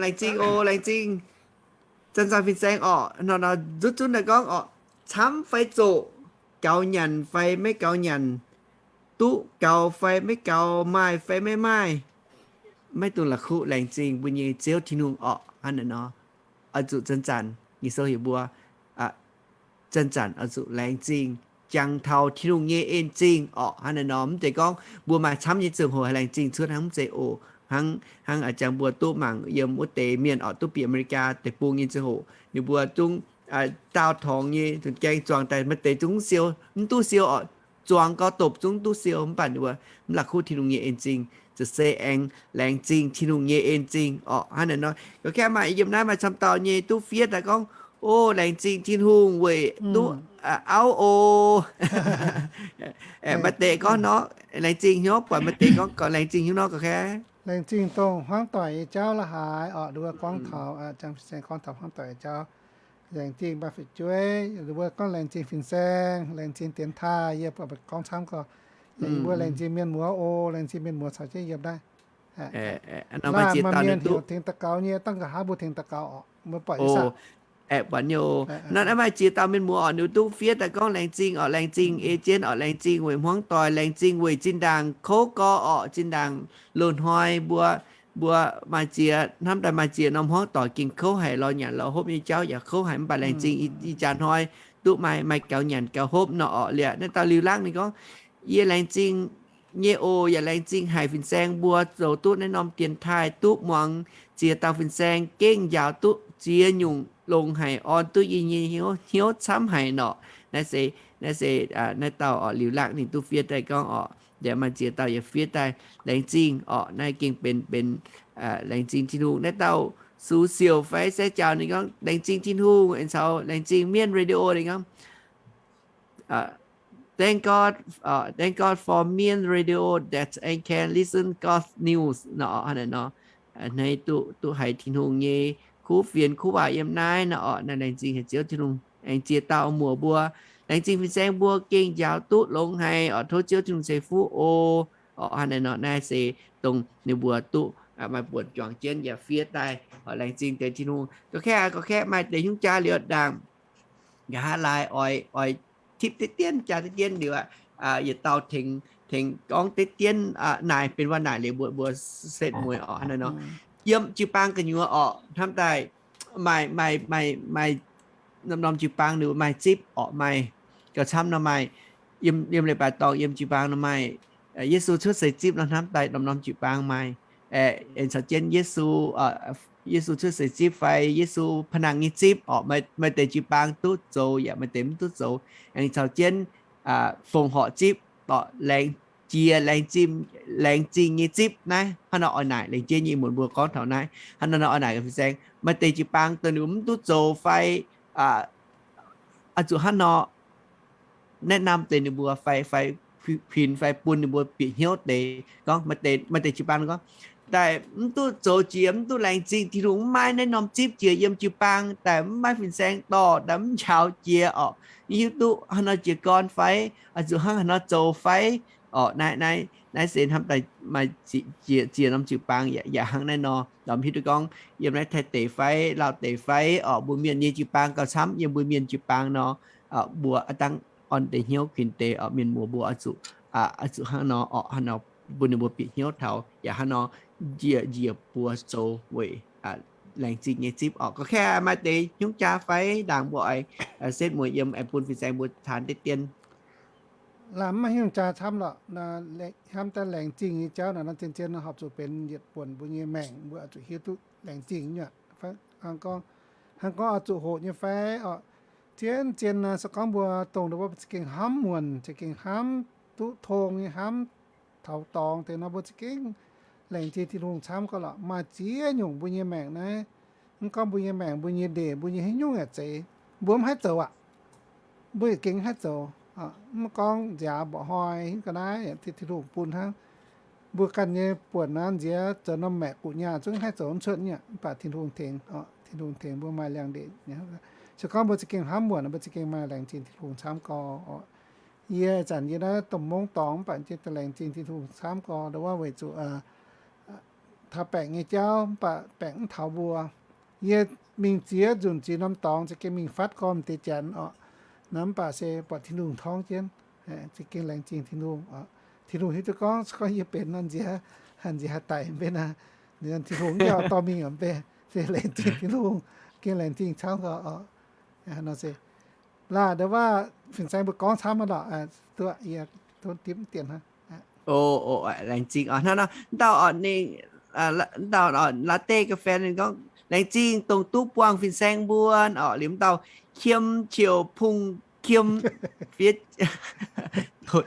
Laengz zingh oc, laengz zingh. Zanc-zanc fin-saeng orqc, nor nor zunv zunv daaih gorngv orqc, camv fai zoqc, gaux nyanc fai maiv gaux nyanc, duqv gaux fai maiv gaux, maaih fai maiv maaih, maiv dungx la'kuqv, laengz zingh mbuo nyei Ziouv Tin-Hungh orqc. Hnangv naaiv nor, oix zuqc zanc-zanc, Ging-Sou heuc mbuo zanc-zanc oix zuqc laengz zingh, jangx taux Tin-Hungh nyei en zingh orqc. Hnangv naaiv nor, mv zeiz gorngv mbuo maaih camv nyei ziangh hoc haih laengz zingh cuotv hnangv, mv zeiz oc. Hnangv, hnangv a'jang mbuo duqv mangc yiem wuov deix mienh orqc, duqv bieqc America deic-bung nyei ziangh hoc, ninh mbuo zungv daauh torngx nyei zuqc gaeng zuangx daaih, maaih deix zungv siou, mv duqv siou orqc, zuangx gau dopc zungv duqv siou, mv baac ninh mbuo mv la'kuqv Tin-Hungh nyei en zingh. se aengx laengz zingh Tin-Hungh nyei en zingh orqc. Hnangv naaic nor, ga'kv maaih yiem naaiv maaih camv dauh nyei duqv fiev daaih gorngv, O, laengz zingh Tin-Hungh weic duqv auv o. Maaih deix gorngv nor, laengz zingh hnyouv, buatc maaih deix gorngv, gorngv laengz zingh hnyouv nor ga'kv. Laengz zingh dongh hmuangv doic nyei jauv la'haaix orqc, nduov gorngv taux, Jang Fin-Saeng gorngv taux hmuangv doic nyei jauv. Laengz zingh mbaa fu'jueiv, nduov gorngv laengz zingh fin-saeng, laengz zingh dienx taaih, yie buatc gorngv camv gorqv. Yie mbuo laengz zingh mienh muoz o, laengz zingh mienh muoz caux jienv yiem naaiv. Maaih mienh heuc tengx daux gaux nyei, dangh nqa'haav mbuo tengx daux gaux orqc, mbuo buatc nyei. Aeqv, buatc nyei o. Naaiv maaih ziex dauh mienh muoz orqc, ninh duqv fiev daaih gorngv laengz zingh orqc, laengz zingh ei jienv orqc, laengz zingh weic hmuangv doic, laengz zingh weic zinh ndaangc kouv gorx orqc, zinh ndaangc loz-hnoi mbuo, mbuo maaih ziex, hnamv daaih maaih ziex norm hmuangv doic gengh kouv haic, lorz nyanc lorz hopv nyei jauv yaac kouv haic, mv baac laengz zingh ih jaax hnoi duqv maaih, maaih gaux nyanc gaux hopv nor orqc. Liuz naaiv dauh liuz laangv ninh gorngv, Yie laengz zingh nyei oc, yaac laengz zingh haic fin-saeng mbuo zoux duqv naaiv norm dienx taaih, duqv muangx ziex dauh fin-saeng gengh njaaux duqv ziex nyungc longx haic, orn duqv yie nyei hnyouv, hnyouv camv haic nor. Naaiv se, naaiv se, naaiv dauh orqc, liuz laangv ninh duqv fiev daaih gorngv orqc, yaac maaih ziex dauh yaac fiev daaih laengz zingh orqc. Naaiv gengh benx, benx laengz zingh Tin-Hungh. Naaiv dauh Su Siouc fai Sai Jauv ninh gorngv, Laengz zingh Tin-Hungh, aengx caux laengz zingh Mien Radio ninh gorngv, Thank God, uh, thank God for Mien Radio that I can listen God's news nor. Hnangv naaiv nor, hneiv duqv, duqv haiz Tin-Hungh nyei kuv fienx kuv waac yiem naaiv nor orqc. Naaiv laengz zingh haic Ziouv Tin-Hungh, aengx ziex dauh muoc mbuo, laengz zingh fin-saeng mbuo gengh njaaux duqv longx haic orqc. Tov Ziouv Tin-Hungh ceix fuqv o. Orqc, hnangv naaiv nor, naaiv se dongh ninh mbuo duqv maaih buonc juangc jienv yaac fiev daaih. Orqc, laengz zingh deix Tin-Hungh. Gorqv-kaeqv, gorqv-kaeqv maaih deix hnyouv jaa liuz dangh nqa'haav laai oix, oix tipv deix dien, jaa deix dien liuz aqv, yietc dauh tengx, tengx gorngv deix dien naaic, benx waac naaic liuz mbuo, mbuo setv mueiz orqc. Hnangv naaiv nor, yiem jiu-baang gu'nyuoz orqc, hnamv daaih maaih, maaih, maaih, maaih norm-norm jiu-baang ninh maaih zipv orqc, maaih gauh camv nor maaih, yiem, yiem leiz-baaix dorngh yiem jiu-baang nor maaih Yesu cuotv seix zipv nor, hnamv daaih norm-norm jiu-baang maaih, aengx caux jienv Yesu, Yesu cuotv seix zipv fai Yesu pa'nangh nyei zipv orqc. Maaih deix jiu-baang duqv zoux yaac maaih deix mv duqv zoux. Aengx caux jienv fongc horc zipv orqc, laengz jiex, laengz zingh, laengz zingh nyei zipv naaiv. Hnangv nor oix naaic, laengz jiex nyei muonc mbuo gorngv taux naaiv, hnangv nor oix naaic gaax fin-saeng, maaih deix jiu-baang dongh ninh mv duqv zoux fai oix zuqc hnangv nor naeqv naamh deix ninh mbuo fai, fai kuinx fai bun ninh mbuo bieqc hnyouv deix. Gorngv maaih deix, maaih deix jiu-baang gorngv, daaih mv duqv zoux jiex, mv duqv laengz zingh Tin-Hungh, mv maaih naaiv norm zipv jiex yiem jiu-baang, daaih mv maaih fin-saeng dorh, daaih mv njaaux jiex orqc. Mv hiuv duqv hnangv nor jiez gorn fai, oix zuqc hnangv haaix nor zoux fai orqc. Naaiv, naaiv, naaiv se hnamv daaih maaih ziex, ziex norm jiu-baang yaac hnangv naaiv nor. Lorz mv hiuv duqv gorngv yiem naaiv Taiv deic fai Lauh deic fai orqc, mbuo mienh nyei jiu-baang gauh camv. Yiem mbuo mienh jiu-baang nor, mbuo aav dangh orn deix hnyouv kuinx deix orqc, mienh muoz mbuo oix zuqc, oix zuqc hnangv nor orqc, hnangv nor bun ninh mbuo bieqc hnyouv taux yaac hnangv nor njiec, njiec buoz zoux weic laengz zingh nyei zipv orqc. Gorqv-kaeqv maaih deix hnyouv jaa fai ndaangc mbuo oix setv mueiz yiem aengx bun fin-saeng mbuo taanx deix dien. Lamh mv maaih hnyouv jaa camv lorqc. Hnamv daaih laengz zingh nyei jauv naaic nor, zien-zien nor horpc zuqc benx yietc buonc mbuo nyei maengc mbuo oix zuqc hiuv duqv laengz zingh nyei aqv. Hnangv gorngv, hnangv gorngv oix zuqc hoqc nyei fai orqc, zien-zien nor se gorngv mbuo dongh wuov za'gengh hnamv muonc, za'gengh hnamv duqv tong nyei, hnamv taux dorngx deix nor, mbuo za'gengh laengz zingh Tin-Hungh camv gorqv lorqc. Maaih ziex nyungc mbuo nyei maengc naaiv, mv gorngv mbuo nyei maengc, mbuo nyei ndeic, mbuo nyei haaix nyungc yaac zeiz, mbuo mv haih zoux aqv. Mbuo yaac gengh haih zoux. Mv gorngv nziaaux mba'hnoi ga'naaiv, Tin-Hungh bun hnangv. Mbuo ganh nyei buonc naaiv nziex zoux norm maeqc guqc nyaah zungv haih zoux mv cuotv nyei aqv. Mv baac Tin-Hungh tengx, Tin-Hungh tengx mbuo maaih liangx-ndeic. Se gorngv mbuo za'gengh hnamv muonc, mbuo za'gengh maaih laengz zingh Tin-Hungh camv gorqv orqc. Yie zanc yie naaiv domh mungv dorngx mv baac yie laengz zingh Tin-Hungh camv gorqv, ndongc wuov weic zuqc taux baengc nyei jauv mv baac baengc mv taux mbuo. Yie mingh ziex nzunc ziex norm dorngx za'gengh mingh fatv gorn deix janx orqc. Naaiv mv baac se buatc Tin-Hungh torngv jienv, za'gengh laengz zingh Tin-Hungh. Tin-Hungh hiuv duqv gorngv, se gorngv yie benx nor nziex, nziex haaix daic mbenc aqv, Tin-Hungh mv biaux dorh mingh mbenc, se laengz zingh Tin-Hungh, gengh laengz zingh camv gorqv orqc. Nor se laah ndongc wuov fin-saeng mbuo gorngv camv aqv lorqc. Duqv yie tov dipv dienh hnangv. O, laengz zingh orqc. Hnangv nor, dauh orqc ninh, dauh orqc la'deix ga'fan ninh gorngv, laengz zingh dongh duqv buangh fin-saeng mbuo orqc. Liuz dauh Qiem Qiou Pung Qiem fiev,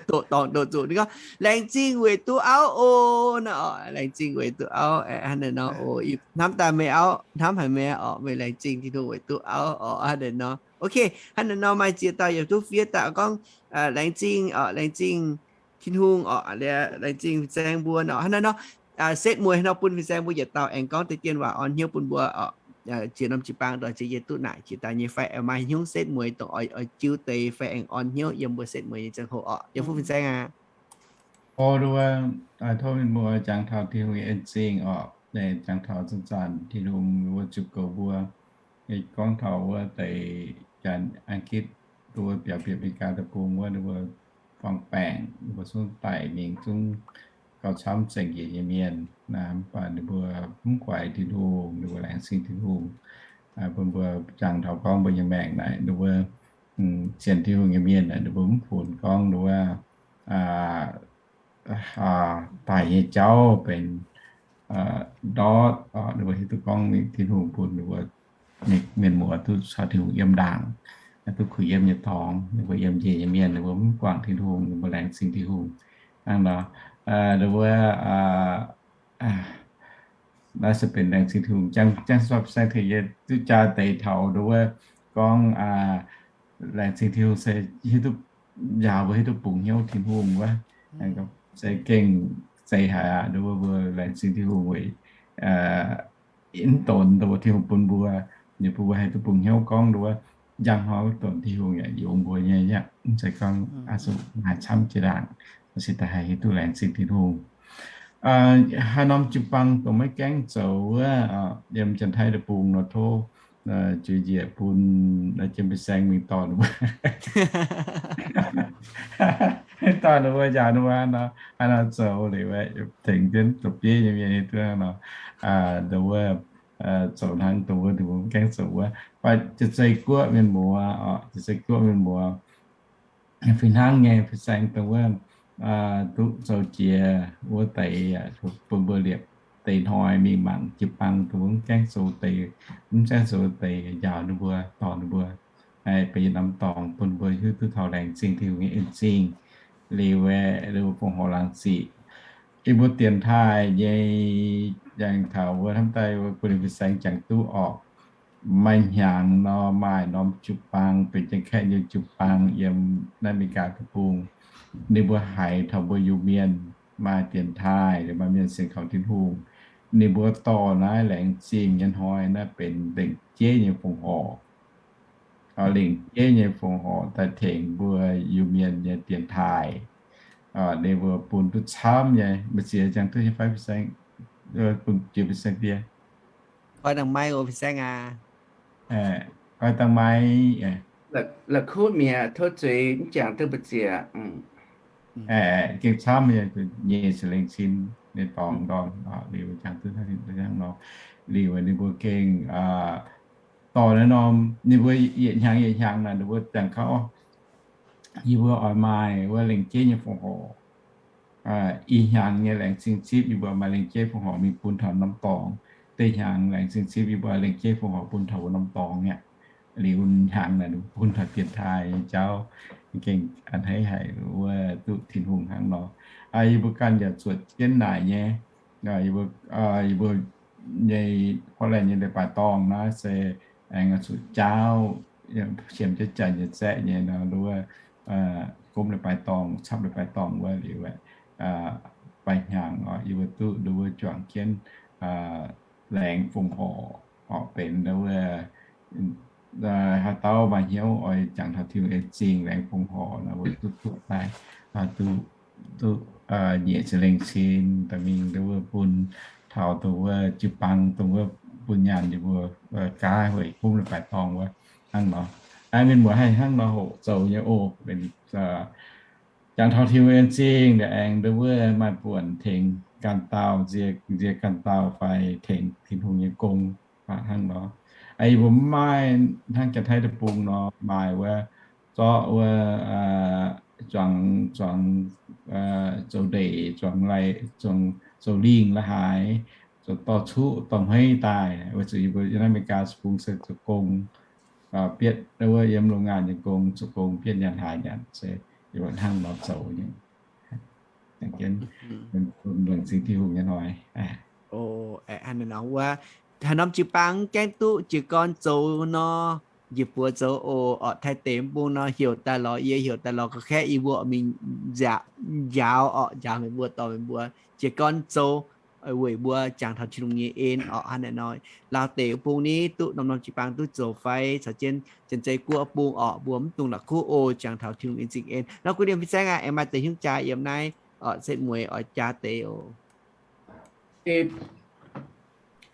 doqc dorngc doqc zuqc. Ninh gorngv, laengz zingh weic duqv auv oc. Nor, laengz zingh weic duqv auv. Hnangv naaiv nor oc. Hnamv daaih meih auv, hnamv haic meih oc. Meih laengz zingh Tin-Hungh weic duqv auv oc. Hnangv naaiv nor. Ok, hnangv naaiv nor maaih ziex dauh yaac duqv fiev daaih gorngv, laengz zingh oc, laengz zingh Tin-Hungh oc, laengz zingh fin-saeng mbuo nor. Hnangv naaiv nor, setv mueiz nor bun fin-saeng mbuo yietc dauh aengx gorngv deix dien waac orn hnyouv bun mbuo oc. Ziex norm jiu-baang doic ziex yie duqv naaic jiex daaih nyei fai maaih hnyouv setv mueiz dongh oix jiu deix fai aengx orn hnyouv yiem mbuo setv mueiz nyei ziangh hoc oc. Yiem fuqv fin-saeng aac. O, tov mienh muoz jangx taux Tin-Hungh nyei en zingh oc. Jangx taux zanc-zanc Tin-Hungh wuov ziux goux mbuo. Gorngv taux wuov deix Janx-Angitv, wuov biaux bieqc Meigaa deic-bung wuov, ninh mbuo buang baengc, ninh mbuo zungv daic mingh zungv gauh camv zengc njiec nyei mienh. Naaiv mv baac ninh mbuo mv guaix Tin-Hungh, ninh mbuo laengz zingh Tin-Hungh. Bun mbuo jangx taux gorngv mbuo nyei maengc naaic, ninh mbuo sienx Tin-Hungh nyei mienh naaic, ninh mbuo mv funx gorngv ninh mbuo daic nyei jauv benx ndortv. Ninh mbuo hiuv duqv gorngv Tin-Hungh bun ninh mbuo mienh muoz duqv caux Tin-Hungh yiem ndaangc, duqv kuh yiem nyei dorngx. Ninh mbuo yiem njiec nyei mienh, ninh mbuo mv guangc Tin-Hungh, ninh mbuo laengz zingh Tin-Hungh. Hnangv nor, ninh mbuo naaiv se benx laengz zingh Tin-Hungh. Jangx, jangx fin-saeng tengx yie duqv jaa deix taux ndongc wuov gorngv laengz zingh Tin-Hungh se hiuv duqv njaaux mbuo hiuv duqv bungx hnyouv Tin-Hungh wuov. Se gengh zeiz haic aqv, ndongc wuov mbuo laengz zingh Tin-Hungh weic mv donx ndongc wuov Tin-Hungh bun mbuo, ninh bun mbuo haih duqv bungx hnyouv gorngv ndongc wuov njang hnoi wuov donx Tin-Hungh yaac yungz mbuo nyei aqv. Mv zeiz gorngv maaih camv jiex ndaangc, se daaih haih hiuv duqv laengz zingh Tin-Hungh. Haaix norm jiu-baang dongh maiv gaengh zoux wuov, yiem Janx-Taiv deic-bung nor tov zueiz njiec bun jiem fin-saeng mingh dorh ninh mbuo, dorh ninh mbuo njaaux ninh mbuo haaix nor, haaix nor zoux liuz tengx jienv zoux bieiv nyei mienh hiuv duqv nor, ndongc wuov zoux hnangv dongh wuov ninh mbuo mv gaengh zoux wuov. Mv baac Janx-Zei Guoqv mienh muoz, Janx-Zei Guoqv mienh muoz fih hnangv nyei, fin-saeng dongh wuov duqv zoux jiex wuov deix bun mbuo liepc deix hnoi mingh mangc jiu-baang dongh wuov mv gaengh zoux deix, mv gaengh zoux deix njaaux ninh mbuo, dorh ninh mbuo, benx yietc norm dorngx bun mbuo hiuv duqv taux laengz zingh Tin-Hungh nyei en-zingh liuz, fongc horc laangz ziqc. Yie mbuo dienx taaih nyei jangx taux wuov hnamv daaih wuov bun ninh fin-saeng jangx duqv orqc. Maaih hnyangx nor maaih norm jiu-baang benx Janx-Kaeqv nyei jiu-baang yiem naaiv Meigaa deic-bung. Ninh mbuo haiz taux mbuo Iu-Mienh maaih dienx taaih, maaih mienh sienx kaux Tin-Hungh, ninh mbuo dorh naaiv laengz zingh nyei hnoi naaiv benx lengc jeiv nyei fongc horc. Lengc jeiv nyei fongc horc daaih tengx mbuo Iu-Mienh nyei dienx taaih. Ninh mbuo bun duqv camv nyei. Maiv ziex jangx duqv nyei fai fin-saeng? Bun jiex fin-saeng diev. Oix dangh maiv oc fin-saeng aac. Oix dangh maiv. La'kuqv mi'aqv, tov zuiz mv jangx duqv mbu'ziex. Gengh camv nyei, nyic ziepc lengh cin nyei dorngx ndorm liuz jangx duqv hnangv nor. Liuz ninh mbuo gengh dorh naaiv norm, ninh mbuo yietc hnyangx yietc hnyangx naaic ninh mbuo jangx kaux, yie mbuo oix maaih wuov lengc jeiv nyei fongc horc. Ih hnyangx nyei laengz zingh zipv yie mbuo maaih lengc jeiv fongc horc mingh bun taux norm dorngx. Deix hnyangx laengz zingh zipv yie mbuo lengc jeiv fongc horc bun taux wuov norm dorngx aqv. Liuz hnyangx naaic bun taux dienx taaih nyei jauv. Gengh a'hneiv haic wuov duqv Tin-Hungh hnangv nor. Yie mbuo ganh yaac zuotc jienv naaic nyei. Yie mbuo, yie mbuo nyei Portland nyei leiz-baaix dorngh naaiv se aengx zuqc jaauv, qiemx jienv janx nyei zaeqv nyei nor, wuov gomv leiz-baaix dorngh, capv leiz-baaix dorngh wuov liuz, baaix hnyangx oc, yie mbuo duqv nduov wuov juangc jienv laengz fongc horc, horc benx wuov haaix dauh maaih hnyouv oix jangx taux Tin-Hungh en-zingh laengz fongc horc nor, mbuo duqv duqv daaih, duqv, duqv nyiec ziepc lengh cin daaih mingh nduov wuov bun taux dongh wuov jiu-baang dongh wuov bun nyaanh yie mbuo gaav weic gomv leiz-baaix dorngh wuov hnangv nor. Mienh muoz haih hnangv nor hoqc zoux nyei oc. Benx jangx taux Tin-Hungh en-zingh aengx nduov wuov maaih buonc tengx ganh dauh, nzie, nzie ganh dauh fai tengx Tin-Hungh nyei gong hnangv nor. Yie mbuo mv maaih hnangv Janx-Taiv deic-bung nor maaih wuov zorqv wuov zuangx, zuangx zoux ndeic, zuangx lai, zuangx zoux lingh la'haaix, zoux dorh cuqv dorh hmeiv daaih. Weic zuqc yie mbuo yiem naaiv America zoux gong se zoux gong bietv wuov yiem โรงงาน nyei gong, zoux gong bietv nyaanh haaix nyanc se hnangv nor zoux nyei. Laengz zingh Tin-Hungh nyei hnoi. Haaix norm jiu-baang gaengh duqv jiez gorn zoux nor, njiec buoz zoux oc. Orqc, Taiv deic mv bung nor heuc daaih lorz yie, heuc daaih lorz gorqv-kaeqv, yie mbuo mingh njaaux orqc, njaaux meih mbuo, dorh meih mbuo jiez gorn zoux weic mbuo jangx taux Tin-Hungh nyei en orqc. Hnangv naaiv nor, Laauv deic mv bung ni duqv norm-norm jiu-baang duqv zoux fai caux jienv Janx-Zei Guoqv mv bung orqc, mbuo mv dungx la'kuqv oc, jangx taux Tin-Hungh nyei m'zing en. Nor guv ndie fin-saeng aqv, aengx maaih deix hnyouv jaa yiem naaiv orqc, setv mueiz oix jaa deix oc.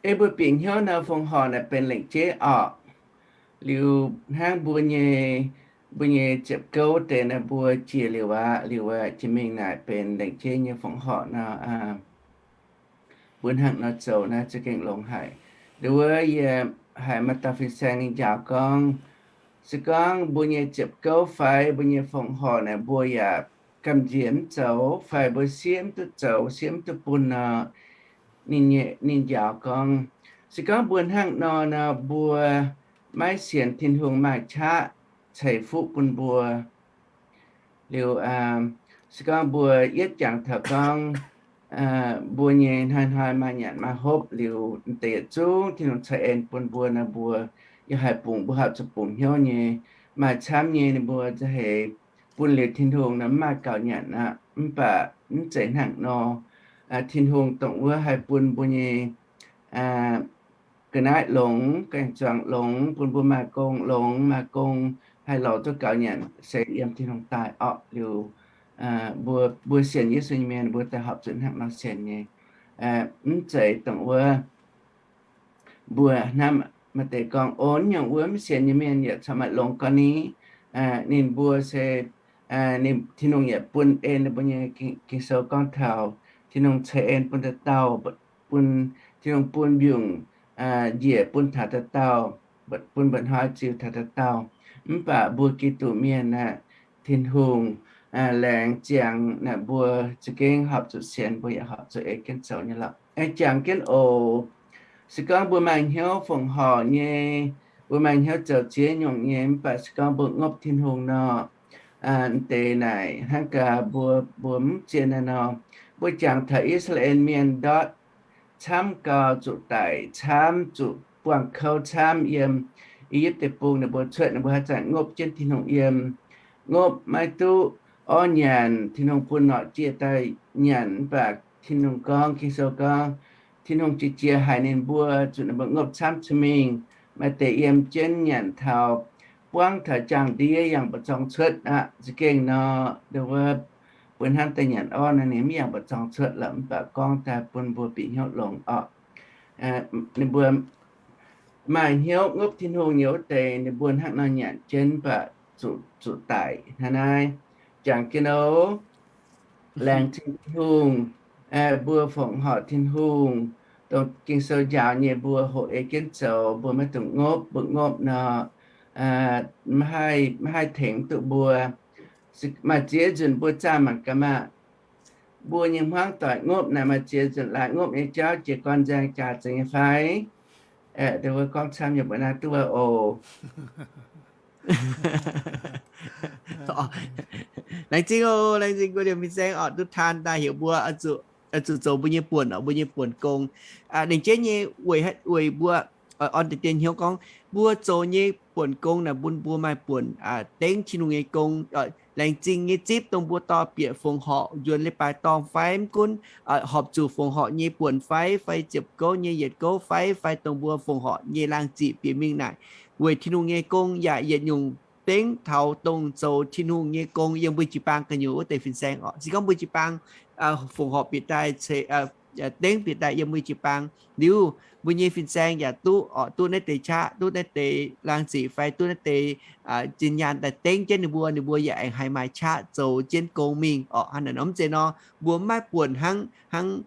Ei mbuo bieqc hnyouv nor fongc horc naaic benx lengc jeiv orqc. Liuz hnangv mbuo nyei, mbuo nyei ziepc gouv deix naaic mbuo jiex liuz aqv, liuz aqv, jiex mingh naaic benx lengc jeiv nyei fongc horc nor, mbuo hnangv nor zoux naaiv za'gengh longx haic. Nduov yie haiz maaih dauh fin-saeng ninh njaaux gorngv, se gorngv mbuo nyei ziepc gouv fai mbuo nyei fongc horc naaic mbuo yaac gamh nziex mv zoux fai mbuo siev mv duqv zoux, siev mv duqv bun nor, ninh njaaux gorngv, se gorngv mbuo hnangv nor nor, mbuo maiv sienx Tin-Hungh maaih qaqv ceix fuqv bun mbuo. Liuz se gorngv mbuo yietv jangx taux gorngv mbuo nyei hnoi-hnoi maaih nyanc maaih hopv liuz, deix yietc zungv Tin-Hungh ceix en bun mbuo nor, mbuo yaac haih bungx, mbuo horpc zuqc bungx hnyouv nyei. Maaih camv nyei ninh mbuo za'heix bun liuz Tin-Hungh nor mv maaih gaux nyanc aqv. Mv baac mv zeiz hnangv nor. Tin-Hungh dongh wuov haih bun mbuo nyei ga'naaiv longx, gaeng-zuangx longx, bun mbuo maaih gong longx, maaih gong haih lorz duqv gaux nyanc se yiem Tin-Hungh daaih orqc. Liuz mbuo, mbuo sienx Yesu nyei mienh mbuo daaih horpc zuqc hnangv nor sienx nyei. Mv zeiz dongh wuov mbuo hnamv maaih deix gorngv, o, nyungc wuov mv sienx nyei mienh yaac corc maaih longx gorn ni. Ninh mbuo se, ninh, Tin-Hungh yaac bun en ninh mbuo nyei. Ging-Sou gorngv taux Tin-Hungh ceix en bun dauh dauh, bun, Tin-Hungh bun mbiungc njiec bun taux dauh dauh, bun mba'hnoi ziux taux dauh dauh. Mv baac mbuo Giduc mienh aeqv, Tin-Hungh laengz ziangx naaic mbuo za'gengh horpc zuqc sienx, mbuo yaac horpc zuqc ei jienv zoux nyei lorqc. Jangx jienv oc. Se gorngv mbuo maaih hnyouv fongc horc nyei, mbuo maaih hnyouv zoux ziex nyungc nyei, mv baac se gorngv mbuo ngopv Tin-Hungh nor, deix naaic hnangv gaax mbuo, mbuo mv zien naaiv nor, mbuo jangx taux I^saa^laa^en Mienh ndortv camv gau, zuqc daic camv, zuqc buangh kouv camv yiem I^yipv Deic-Bung. Ninh mbuo cuotv, ninh mbuo haaix zanc ngopv jienv Tin-Hungh yiem, ngopv maiv duqv orv nyanc, Tin-Hungh bun norqc jiex daaih nyanc, mv baac Tin-Hungh gorngv, Ging-Sou gorngv, Tin-Hungh jiex jiex haic ninh mbuo, zuqc ninh mbuo ngopv camv cuotv mingh. Maaih deix yiem jienv nyanc taux buangv taux jaang-ndiev yangh mbu'zorng cuotv aqv. Za'gengh nor, nduov wuov, mbuo hnamv daaih nyanc orv nor ninh mv yangh mbu'zorng cuotv lorqc, mv baac gorngv daaih bun mbuo bieqc hnyouv longx orqc. Ninh mbuo maaih hnyouv ngopv Tin-Hungh nyei wuov deix, ninh mbuo hnangv nor nyanc jienv, mv baac zuqc, zuqc daic hnangv naaiv. Jangx jienv oc. Laengz zingh Tin-Hungh, mbuo fongc horc Tin-Hungh, dongh Ging-Sou njaaux nyei mbuo hoqc ei jienv zoux, mbuo maiv dungx ngopv. Mbuo ngopv nor, maiv haih, maiv haih tengx duqv mbuo. Maaih ziex nzunc mbuo zaah mangc gaax maah. Mbuo nyei hmuangv doic ngopv naaic maaih ziex nzunc laaix ngopv nyei jauv jiez gorn nzaeng jaax zeiz nyei fai? Aeqv, dongh wuov gorngv camv yaac mbuo naaiv duqv wuov oc. Laengz zingh oc, laengz zingh guei liemh fin-saeng orqc, duqv taan daaih heuc mbuo oix zuqc zoux mbuo nyei buonc orqc, mbuo nyei buonc gong. Ninh jienv nyei weic, weic mbuo orn deix dien hnyouv gorngv mbuo zoux nyei buonc gong naaic bun mbuo maaih buonc dengv Tin-Hungh nyei gong. Laengz zingh nyei zipv dongh mbuo dorh bieqc fongc horc nzuonx leiz-baaix dorngh fai mv gunv horpc zuqc fongc horc nyei buonc fai, fai ziepc gouv nyei yietc gouv fai, fai dongh mbuo fongc horc nyei laangh ziqc bieqc mingh naaic, weic Tin-Hungh nyei gong yaac yietc nyungc dengv taux dongh zoux Tin-Hungh nyei gong yiem mbuo jiu-baang gu'nyuoz wuov deix fin-saeng orqc. Se gorngv mbuo jiu-baang fongc horc bieqc daaih, dengv bieqc daaih yiem mbuo jiu-baang liuz, mbuo nyei fin-saeng yaac duqv orqc, duqv naaiv deix qaqv, duqv naaiv deix laangh ziqc fai duqv naaiv deix zinh nyaanh daaih dengv jienv ninh mbuo, ninh mbuo yaac aengx haih maaih qaqv zoux jienv gong mingh orqc. Hnangv naaic nor, mv zeiz nor mbuo mv maaih buonc hnangv, hnangv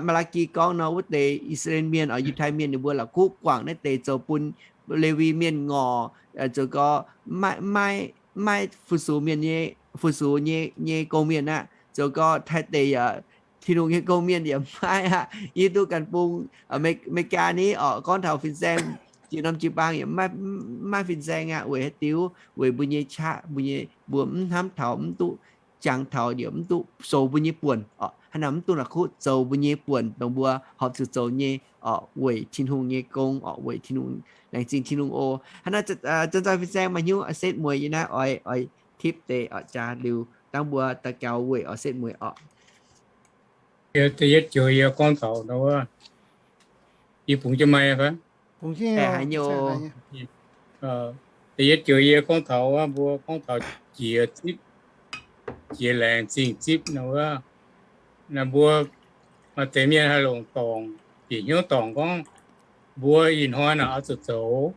Maa^laa^ki gorngv nor, wuov deix I^saa^laa^en Mienh orqc, Yiutai Mienh ninh mbuo la'kuqv guangc naaiv deix zoux bun Lewi Mienh ngorc, zoux gorx maiv, maiv fu-sux mienh nyei, fu-sux nyei, nyei gong-mienh aqv. Zoux gorx taaih deix yaac Tin-Hungh nyei gong-mienh yaac maiv aqv. Yie duqv ganh bung Aa^me^gaa ni orqc, gorngv taux fin-saeng jiex norm jiu-baang yaac maiv maaih fin-saeng aqv. Weic haaix diuc? Weic mbuo nyei qaqv, mbuo nyei, mbuo mv hnamv taux, mv duqv jangx taux, yaac mv duqv zoux mbuo nyei buonc oc. Hnangv naaic mv duqv la'kuqv zoux mbuo nyei buonc dongh mbuo horpc zuqc zoux nyei oc, weic Tin-Hungh nyei gong oc, weic Tin-Hungh, laengz zingh Tin-Hungh oc. Hnangv naaiv zanc-zanc fin-saeng maaih hnyouv setv mueiz yie naaiv oix, oix tipv deix oc, jaax liuz dangh mbuo daux gaux weic oix setv mueiz oc. Da'yietv joux yie gorngv taux, yie bungx jienv maiv fai? Da'yietv joux yie gorngv taux wuov, mbuo gorngv taux jiex zipv, jiex laengz zingh zipv nor wuov, naaiv mbuo maaih deix mienh haih longc dorngc, bieqc hnyouv dorngc gorngv mbuo ih hnoi naaic oix zuqc zoux,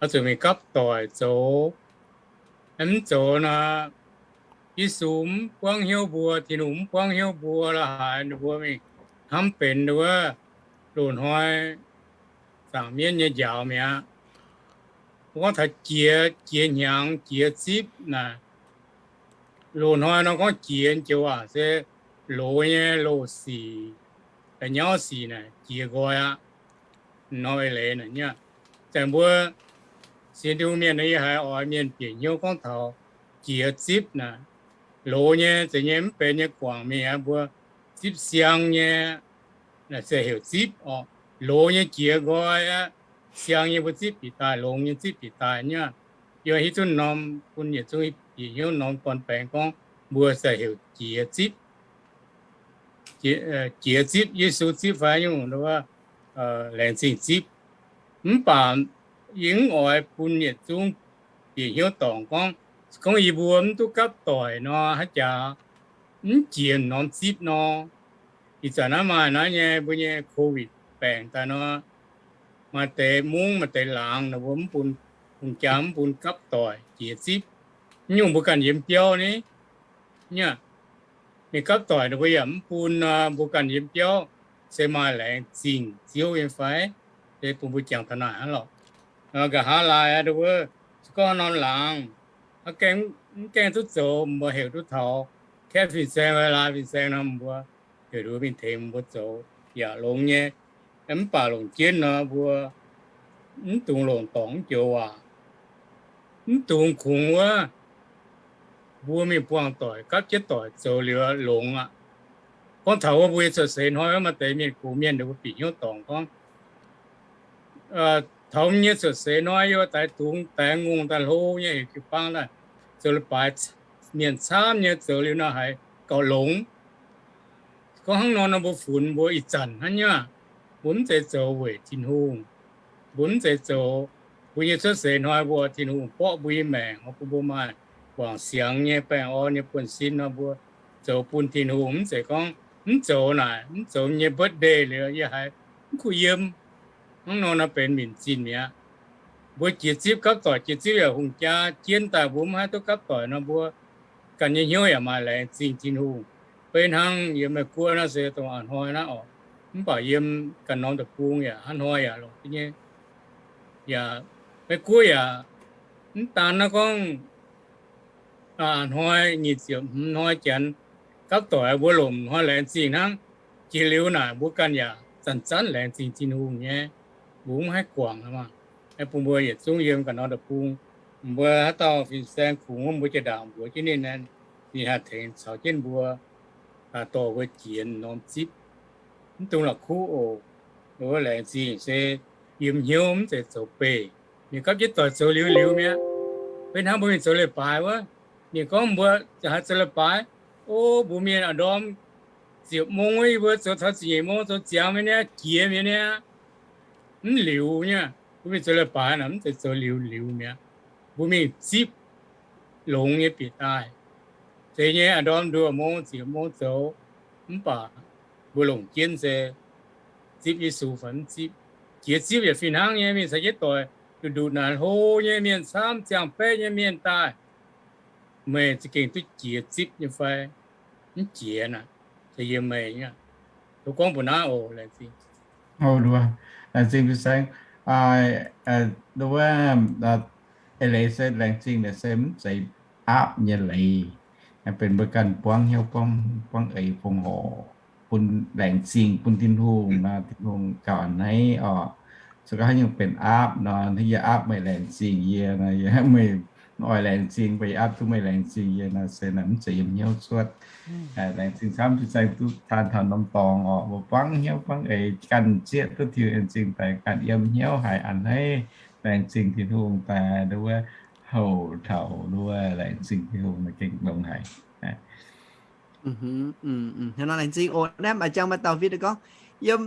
oix zuqc mingh gapv doic zoux. Mv zoux nor, Yesu mv buangv hnyouv mbuo, Tin-Hungh mv buangv hnyouv mbuo la'haaix, ninh mbuo mingh hnamv benx wuov loz-hnoi zaangc mienv nyei njaaux mi'aqv. Mbuo gorngv taux jiex, jiex hnyangx, jiex zipv naaic, loz-hnoi nor gorngv jiex joux waac se loz nyei loz-sic, nyauv sic naaic jiex nqoi aqv. Nor eix leiz naaic nyei, zanc mbuo sienx Tin-Hungh mienh nor, yie haiz oix mienh bieqc hnyouv gorngv taux jiex zipv naaic, loz nyei zeiz nyei mv benx nyei guangc mingh aqv. Mbuo zipv siang nyei, naaic se heuc zipv oc. Loz nyei jiex nqoi aqv. Siang nyei mbuo zipv bieqc daaih, longx nyei zipv bieqc daaih nyei. Yie hiuv duqv norm bun yietc zungv bieqc hnyouv norm dorn baengx gorngv mbuo se heuc jiex zipv, jiex zipv, Yesu zipv fai nyungc, laengz zingh zipv. Mv baac yie mv oix bun yietc zungv bieqc hnyouv dorngc gorngv, gorngv yie mbuo mv duqv gapv doic nor, haaix jaax mv jiex norm zipv nor. Ih zanc naaiv maaih naaiv nyei mbuo nyei COVID baengc daaih nor, maaih deix mungv maaih deix laangz nor, mbuo mv bun, hungh jaa mv bun gapv doic jiex zipv. Nyungc mbuo ganh yiem biauv ni, nyei, mingh gapv doic nor mbuo yaac mv bun nor, mbuo ganh yiem biauv se maaih laengz zingh Ziouv nyei fai? Se bun mbuo jangx taux naaic hnangv lorqc. Nqa'haav laai aqv, wuov se gorngv norm laangz, mv gaengh duqv zoux, mbuo heuc duqv taux kaeqv fin-saeng, laaix fin-saeng nor, mbuo heuc duqv mingh tengx mbuo zoux yaac longx nyei. Mv baac longc jienv nor, mbuo mv dungx longc dorngc mv joux waac, mv dungx kungx wuov, mbuo mingh buangh doic, gapv jienv doic zoux liuz longx aqv. Gorngv taux wuov mbuo nyei cuotv seix hnoi, maaih deix mienh gox mienh mbuo bieqc hnyouv dorngc gorngv, taux nyei cuotv seix hnoi yie daix dungz daix ngongh daaih hlo nyei heuc jiu-baang daaih zoux leiz-baaix, mienh camv nyei zoux liuz nor haiz gauh longx. Gorngv hnangv nor nor, mbuo funx mbuo ih zanc hnangv nyei, mbuo mv zeiz zoux weic Tin-Hungh. Mbuo mv zeiz zoux, mbuo nyei cuotv seix hnoi mbuo Tin-Hungh borqv mbuo nyei maengc oix bun mbuo maaih guangc siangx nyei baengh orn nyei buonv-sin nor, mbuo zoux bun Tin-Hungh. Mv zeiz gorngv mv zoux naaic, mv zoux nyei birthday liuz yie haiz mv kuh yiem. Hnangv nor nor benx minc zinh mi'aqv. Mbuo jiex zipv gapv doic, jiex zipv yaac hungh jaa jien daaih, mbuo mv haih duqv gapv doic nor, mbuo ganh nyei hnyouv yaac maaih laengz zingh Tin-Hungh. Beiv hnangv yiem Meiv-Guoqv naaiv se dongh a'hnoi naaiv oc, mv baac yiem ganh norm deic-bung yaac hnangv hnoi yaac longc nyei. Yaac Meiv-Guoqv yaac mv daan naaiv gorngv a'hnoi nyic ziepc hmz hnoi janx gapv doic, mbuo longc hnoi laengz zingh hnangv. Jiex liuz naaic mbuo ganh yaac zanc-zanc laengz zingh Tin-Hungh nyei. Mbuo mv haih guangc maah. Bun mbuo yietc zungv yiem ganh norm deic-bung, mbuo haaix dauh fin-saeng kungx wuov, mbuo jiex ndaangc mbuox jienv ninh, ninh haih tengx caux jienv mbuo, dorh mbuo jiex norm zipv. Mv dungx la'kuqv oc. Wuov laengz zingh se yiem hnyouv, mv zeiz zoux beih. Mienh gapv jienv doic zoux liuz liuz mi'aqv. Beiv hnangv mbuo mingh zoux leiz-baaix wuov, mienh gorngv mbuo haaix zoux leiz-baaix, o, mbuo mienh a'ndorm ziepc mong wuov, yie mbuo zoux taux ziepc nyeic mong zoux ziangx mi'aqv, jiex mi'aqv. Mv liuz nyei, mbuo mingh zoux leiz-baaix naaic mv zeiz zoux liuz liuz mi'aqv. Mbuo mingh zipv longx nyei bieqc daaih. Zeiz nyei, a'ndorm nduoh mong ziepc mong zoux, mv baac mbuo longc jienv se zipv Yesu fai mv zipv. Jiex zipv yaac fih hnangv nyei. Mingh caux jienv doic nduqc nduqc naaic hlo nyei mienh camv, ziangh baeqv nyei mienh daaih, meih za'gengh duqv jiex zipv nyei fai? Mv jiex naaic, se yiem meih. Tov gorngv mbuo naaiv oc. Laengz zingh. Laengz zingh fin-saeng. Wuov, eix leiz se laengz zingh naaic se mv zeiz aapv nyei leiz. Benx mbuo ganh buangv hnyouv, buangv eix fongc horc bun laengz zingh bun Tin-Hungh nor, Tin-Hungh gauh a'hneiv oc. Se gorngv haaix nyungc benx aapv nor, yie aapv meih laengz zingh yie nor, yie meih oix laengz zingh, mbuo yie aapv duqv meih laengz zingh yie nor, se naaic mv zeiz yiem hnyouv cuotv. Laengz zingh camv, fin-saeng duqv taan taux norm dorngx orqc, mbuo buangv hnyouv buangv eix ganh zieqv duqv Tin-Hungh nyei en zingh daaih ganh yiem hnyouv haiz a'hneiv laengz zingh Tin-Hungh daaih nduov houc taux nduov laengz zingh Tin-Hungh gengh longx haic. Hnangv nor laengz zingh oc. Naaiv maaih jangx maaih dauh fiev gorngv, yiem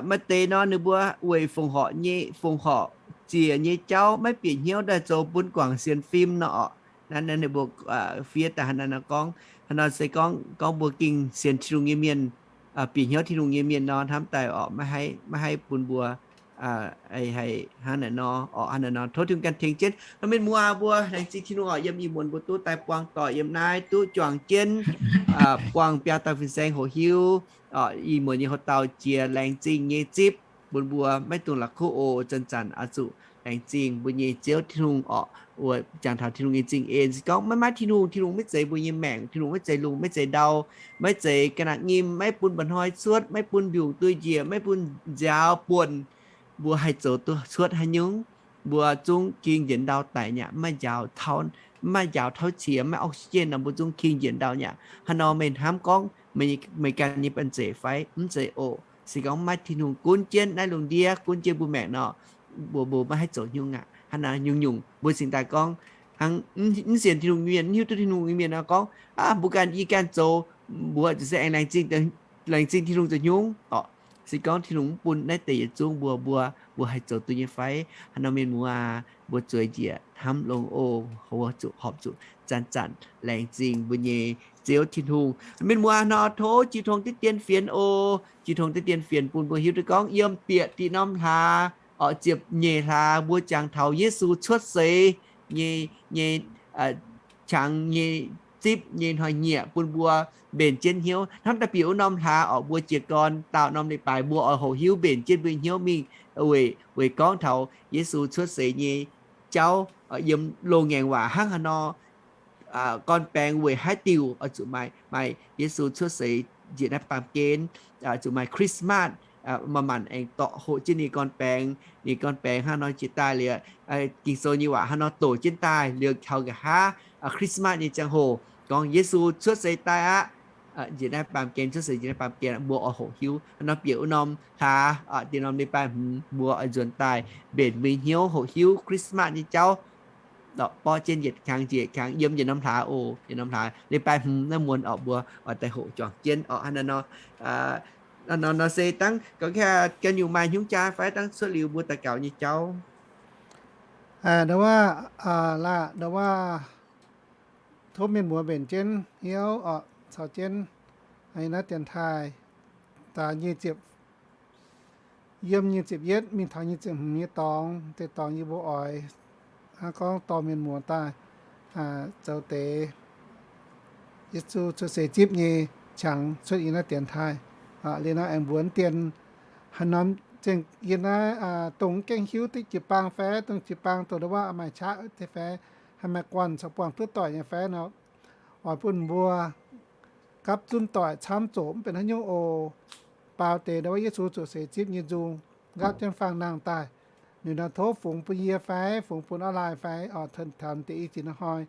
maaih deix nor ninh mbuo weic fongc horc nyei, fongc horc ziec nyei jauv maiv bieqc hnyouv daaih zoux bun guangc sienx fim nor orqc. Naaiv ninh mbuo fiev daaih hnangv naaiv nor gorngv. Hnangv nor se gorngv, gorngv mbuo gengh sienx Tin-Hungh nyei mienh, bieqc hnyouv Tin-Hungh nyei mienh nor, hnamv daaih orqc, maiv haih bun mbuo haih hnangv naaic nor orqc, hnangv naaic nor. Tov Tin-Hungh ganh tengx jienv. Mienh muoz, mbuo laengz zingh Tin-Hungh orqc, yiem ih muonz mbuo duqv daaih buangh doic yiem naaiv, duqv juangc jienv buangh biaa dauh fin-saeng hoqc hiuv ih muonz nyei houx-dauh jiex laengz zingh nyei zipv, bun mbuo maiv dungx la'kuqv oc. Zanc-zanc oix zuqc laengz zingh mbuo nyei Ziouv Tin-Hungh orqc, jangx taux Tin-Hungh nyei zingh en. Se gorngv maiv maaih Tin-Hungh, Tin-Hungh maiv zeiz mbuo nyei maengc, Tin-Hungh maiv zeiz lungh, maiv zeiz ndau, maiv zeiz ga'naaiv nyim, maiv bun mba'hnoi cuotv, maiv bun mbiungc duih njiec, maiv bun nziaaux buonc, mbuo haih zoux duqv cuotv haaix nyungc? Mbuo zungv ging njiec ndau daic nyaqv, maiv maaih nziaaux, maiv maaih nziaaux tauv qiex, maiv maaih oxygen nor, mbuo zungv ging njiec ndau nyaqv. Hnangv nor meih hnamv gorngv meih ganh nyei banh zeic fai? Mv zeiz oc. Se gorngv maiv maaih Tin-Hungh gunv jienv naaiv lungh ndiev, gunv jienv mbuo maengc nor, mbuo mbuo maiv haih zoux nyungc aqv. Hnangv naaiv nyungc-nyungc mbuo cingx daaih gorngv hnangv mv sienx Tin-Hungh mienh, mv hiuv duqv Tin-Hungh nyei mienh nor gorngv, mbuo ganh yie ganh zoux, mbuo zuqc se aengx laengz zingh Tin-Hungh zoux nyungc orqc. Se gorngv Tin-Hungh mv bun naaiv deix yietc zungv mbuo, mbuo, mbuo haih zoux duqv nyei fai? Hnangv nor mienh muoz, mbuo zueiz njiec hnamv longx oc. Horpc zuqc, horpc zuqc zanc-zanc laengz zingh mbuo nyei Ziouv Tin-Hungh. Mienh muoz nor, tov jiu tong diqv dien fienx oc. Jiu tong diqv dien fienx bun mbuo hiuv duqv gorngv yiem bieqc diqc norm hlaax, orqc, ziepc nyeic hlaax, mbuo jangx taux Yesu cuotv seix nyei, nyei, qangx nyei zipv nyei hnoi-nyieqc bun mbuo mbenc jienv hnyouv. Hnamv daaih bieqc wuov norm hlaax orqc, mbuo jiez gorn daauh norm leiz-baaix mbuo oix hoqc hiuv mbenc jienv mbuo nyei hnyouv mingh weic, weic gorngv taux Yesu cuotv seix nyei jauv yiem loz-ngaengc waac hnangv haaix nor. Gorn baengx weic haaix diuc oix zuqc maaih, maaih Yesu cuotv seix njiec naaiv baamh gen, zuqc maaih Christmas, manc-manc aengx dorh hoqc jienv ninh gorn baengx, ninh gorn baengx hnangv nor jiex daaih liuz, Ging-Sou nyei waac hnangv nor doqc jienv daaih liuz taux nqa'haav Christmas nyei ziangh hoc gorngv Yesu cuotv seix daaih aqv. Njiec naaiv baamh gen, cuotv seix njiec naaiv baamh gen, mbuo oix hoqc hiuv. Hnangv nor bieqc wuov norm hlaax, dieh norm leiz-baaix hmz mbuo oix nzuonx daaih mbenc mbuo hnyouv hoqc hiuv Christmas nyei jauv. Dorh borqv jienv yietc kangx njiec kangx yiem yietc norm hlaax oc, yietc norm hlaax. Leiz-baaix hmz naaiv muonz orqc, mbuo oix daaih hoqc juangc jienv orqc. Hnangv nor nor se dangv ga'nyungc maaih hnyungv jaa fai dangv cuotv liuz mbuo daux gaux nyei jauv. Ndau wuov, laac ndau wuov, tov mienh muoz mbenc jienv hnyouv orqc, caux jienv naaiv dienx taaih daaih nyic ziepc, yiem nyic ziepc yietv mingh taux nyic ziepc hmz nyei dorngx, deix dorngx yie mbuo oix hnangv gorngv dorh mienh muoz daaih zoux deix Yesu cuotv seix zipv nyei qangx cuotv yiem naaiv dienx taaih. Liuz nor aengx mbuox dien haaix norm zengc yiem naaiv dongh gengh hiuv diqv jiu-baang fai dongh jiu-baang dongh ndau wuov maaih qaqv deix fai, haih maaih guanh caux buangh duqv doic nyei fai nor, oix bun mbuo gapv zunv doic camv zoqc mv benx haaix nyungc oc. Baaux deix ndau wuov Yesu cuotv seix zipv nyei nzung nqaapv jienv faang nangh daaih. Ninh nor tov fungx bun yie fai fungx bun online fai oix taux deix i ziex hnoi,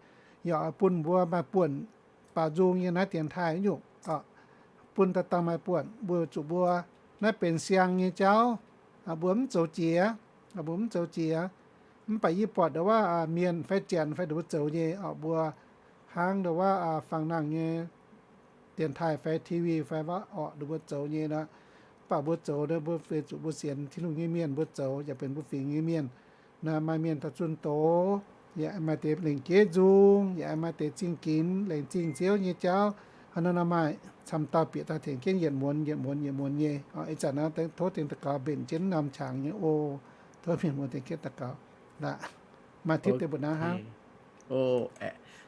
yaac oix bun mbuo maaih buonc baaux nzung yiem naaiv dienx taaih nyungc, bun dauh dauh maaih buonc mbuo zuqc mbuo naaiv benx siang nyei jauv, mbuo mv zoux jiex, mbuo mv zoux jiex. Mv baac yie buatc ndau wuov mienh fai janx fai ndau mbuo zoux nyei orqc, mbuo hnangv ndau wuov faang nangh nyei dienx taaih fai T V fai wuov orqc, ndau mbuo zoux nyei nor. Mv baac mbuo zoux nor mbuo weic zuqc mbuo sienx Tin-Hungh nyei mienh mbuo zoux, yaac benx mbuo fingx nyei mienh. Naaiv maaih mienh taux zunh doz, yaac maaih deix lengc jeiv nzung, yaac maaih deix zingh ginx lengc zingh Ziouv nyei jauv. Hnangv nor nor maaih camv dauh bieqc daaih tengx jienv yietc muonz yietc muonz yietc muonz nyei. Ih zanc nor tov dengx daux gaux mbenc jienv norm qangx nyei oc. Tov mienh muoz dengx jienv daux gaux. Maaih tipv deix mbuo naaiv